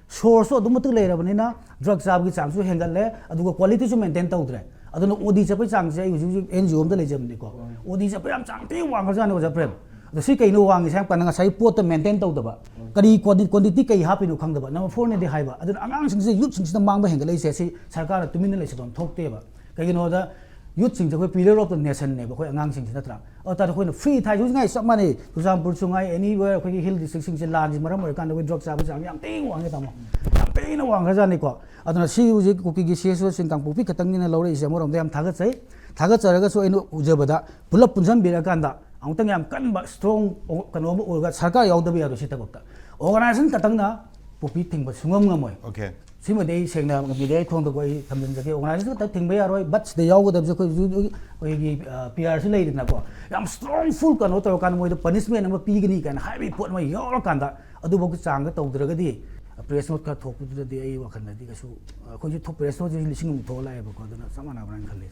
ꯁꯣꯔꯁꯁꯨ ꯑꯗꯨꯝ ꯃꯇꯤꯛ ꯂꯩꯔꯕꯅꯤꯅ ꯗ꯭ꯔꯒ ꯆꯥꯕꯒꯤ ꯆꯥꯡꯁꯨ ꯍꯦꯟꯒꯠꯂꯦ, ꯑꯗꯨꯒ ꯀ꯭ꯋꯥꯂꯤꯇꯤꯁꯨ ꯃꯦꯟꯇꯦꯟ ꯇꯧꯗ꯭ꯔꯦ꯫ ꯑꯗꯨꯅ ꯑꯣ ꯗꯤ ꯆꯠꯄꯒꯤ ꯆꯥꯡꯁꯦ ꯑꯩ ꯍꯧꯖꯤꯛ ꯍꯧꯖꯤꯛ ꯑꯦꯟ ꯖꯤ ꯑꯣ ꯑꯝꯗ ꯂꯩꯖꯕꯅꯤꯀꯣ, ꯑꯣ ꯗꯤ ꯆꯠꯄ ꯌꯥꯝ ꯆꯥꯡ ꯊꯤꯅ ꯋꯥꯡꯈ꯭ꯔꯖꯥꯠꯅꯤ ꯑꯣꯖꯥ ꯄ꯭ꯔꯦꯝ꯫ ꯑꯗꯣ ꯁꯤ ꯀꯩꯅꯣ ꯋꯥꯡꯉꯤꯁꯦ ꯍꯥꯏꯕ ꯀꯥꯟꯗ ꯉꯁꯥꯏ ꯄꯣꯠꯇ ꯃꯦꯟꯇꯦꯟ ꯇꯧꯗꯕ, ꯀꯔꯤ ꯀ꯭ꯋꯥꯟꯇꯤꯇꯤ ꯀꯩ ꯍꯥꯞꯄꯤꯅꯣ ꯈꯪꯗꯕ, ꯅꯝꯕꯔ ꯐꯣꯔꯅꯗꯤ ꯍꯥꯏꯕ꯫ ꯑꯗꯨꯅ ꯑꯉꯥꯡꯁꯤꯡꯁꯦ, ꯌꯨꯠꯁꯤꯡꯁꯤꯗ ꯃꯥꯡꯕ ꯍꯦꯟꯒꯠꯂꯛꯏꯁꯦ ꯁꯤ ꯁꯔꯀꯥꯔꯅ ꯇꯨꯃꯤꯟꯅ ꯂꯩꯁꯤꯟꯐꯝ ꯊꯣꯛꯇꯦꯕ꯫ ꯀꯩꯒꯤꯅꯣꯗ ꯌꯨꯠꯁꯤꯡꯁꯦ ꯑꯩꯈꯣꯏ ꯄꯤꯂꯔ ꯑꯣꯐ ꯗ ꯅꯦꯁꯟꯅꯦꯕ ꯑꯩꯈꯣꯏ ꯑꯉꯥꯡꯁꯤꯡꯁꯤ, ꯅꯠꯇ꯭ꯔꯥ? ꯑꯗꯨ ꯇꯥꯔꯗꯤ ꯑꯩꯈꯣꯏꯅ ꯐ꯭ꯔꯤ ꯊꯥꯏꯁꯨ ꯉꯥꯏ ꯆꯞ ꯃꯥꯟꯅꯩ꯫ ꯆꯨꯔꯆꯥꯟꯄꯨꯔꯁꯨ ꯉꯥꯏ, ꯑꯦꯅꯤꯋꯦꯌꯔ ꯑꯩꯈꯣꯏꯒꯤ ꯍꯤꯜ ꯗꯤꯁꯇ꯭ꯔꯤꯛꯁꯤꯡꯁꯦ ꯂꯥꯟꯒꯤ ꯃꯔꯝ ꯑꯣꯏꯔꯀꯥꯟꯗ ꯑꯩꯈꯣꯏ ꯗ꯭ꯔꯒ ꯆꯥꯕꯒꯤ ꯆꯥꯡ ꯌꯥꯝ ꯊꯤꯅ ꯋꯥꯡꯉꯦ ꯇꯥꯃꯣ, ꯌꯥꯝ ꯊꯤꯅ ꯋꯥꯡꯈ꯭ꯔꯖꯥꯠꯅꯤꯀꯣ꯫ ꯑꯗꯨꯅ ꯁꯤ ꯍꯧꯖꯤꯛ ꯀꯨꯀꯤꯒꯤ ꯁꯤ ꯑꯦꯁ ꯑꯣꯁꯤꯡ ꯀꯥꯡꯄꯣꯛꯄꯤ ꯈꯛꯇꯪꯒꯤꯅ ꯂꯧꯔꯛꯏꯁꯦ ꯑꯃꯔꯣꯝꯗ ꯌꯥꯝ ꯊꯥꯒꯠꯆꯩ꯫ ꯊꯥꯒꯠꯆꯔꯒꯁꯨ ꯑꯩꯅ ꯎꯖꯕꯗ ꯄꯨꯂꯞ ꯄꯨꯟꯁꯤꯟꯕꯤꯔꯀꯥꯟꯗ ꯑꯃꯨꯛꯇꯪ ꯌꯥꯝ ꯀꯟꯕ ꯁ꯭ꯇꯔꯣꯡ ꯀꯩꯅꯣ ꯑꯃ ꯑꯣꯏꯔꯒ ꯁꯔꯀꯥꯔ ꯌꯥꯎꯗꯕ ꯌꯥꯔꯣꯏ ꯁꯤ ꯊꯕꯛꯇ꯫ ꯑꯣꯔꯒꯅꯥꯏꯖꯦꯁꯟ ꯈꯛꯇꯪꯅ ꯄꯣꯄꯤ ꯊꯤꯡꯕ ꯁꯨꯡꯉꯝ ꯉꯝꯃꯣꯏ꯫ Okay. ꯁꯤꯃꯗꯤ ꯑꯩ ꯁꯦꯡꯅ ꯃꯤꯗꯤꯌꯥꯒꯤ ꯊꯣꯡꯗꯀꯣ ꯑꯩ ꯊꯝꯖꯤꯟꯖꯒꯦ꯫ ꯑꯣꯔꯒꯅꯥꯏꯖꯦꯁꯟ ꯈꯛꯇ ꯊꯤꯡꯕ ꯌꯥꯔꯣꯏ, ꯕꯠ ꯁꯤꯗ ꯌꯥꯎꯒꯗꯕꯁꯦ ꯑꯩꯈꯣꯏ ꯍꯧꯖꯤꯛ ꯍꯧꯖꯤꯛ ꯑꯩꯈꯣꯏꯒꯤ ꯄꯤ ꯑꯥꯔꯁꯨ ꯂꯩꯔꯤꯗꯅꯀꯣ, ꯌꯥꯝ ꯁ꯭ꯇꯔꯣꯡꯐꯨꯜ ꯀꯩꯅꯣ ꯇꯧꯔꯀꯥꯟꯗ ꯃꯣꯏꯗ ꯄꯅꯤꯁꯃꯦꯟ ꯑꯃ ꯄꯤꯒꯅꯤ ꯀꯥꯏꯅ ꯍꯥꯏꯕꯒꯤ ꯄꯣꯠ ꯑꯃ ꯌꯥꯎꯔꯀꯥꯟꯗ ꯑꯗꯨꯐꯥꯎꯒꯤ ꯆꯥꯡꯗ ꯇꯧꯗ꯭ꯔꯒꯗꯤ ꯄ꯭ꯔꯦꯁ ꯅꯣꯠ ꯈꯔ ꯊꯣꯛꯄꯗꯨꯗꯗꯤ ꯑꯩ ꯋꯥꯈꯜꯗꯗꯤ ꯀꯩꯁꯨ, ꯑꯩꯈꯣꯏꯁꯨ ꯄ꯭ꯔꯦꯁ ꯅꯣꯠꯁꯤ ꯂꯤꯁꯤꯡ ꯑꯃ ꯊꯣꯛꯑ ꯂꯥꯛꯑꯦꯕꯀꯣ, ꯑꯗꯨꯅ ꯆꯞ ꯃꯥꯟꯅꯕ꯭ꯔꯥ ꯍꯥꯏꯅ ꯈꯜꯂꯤ꯫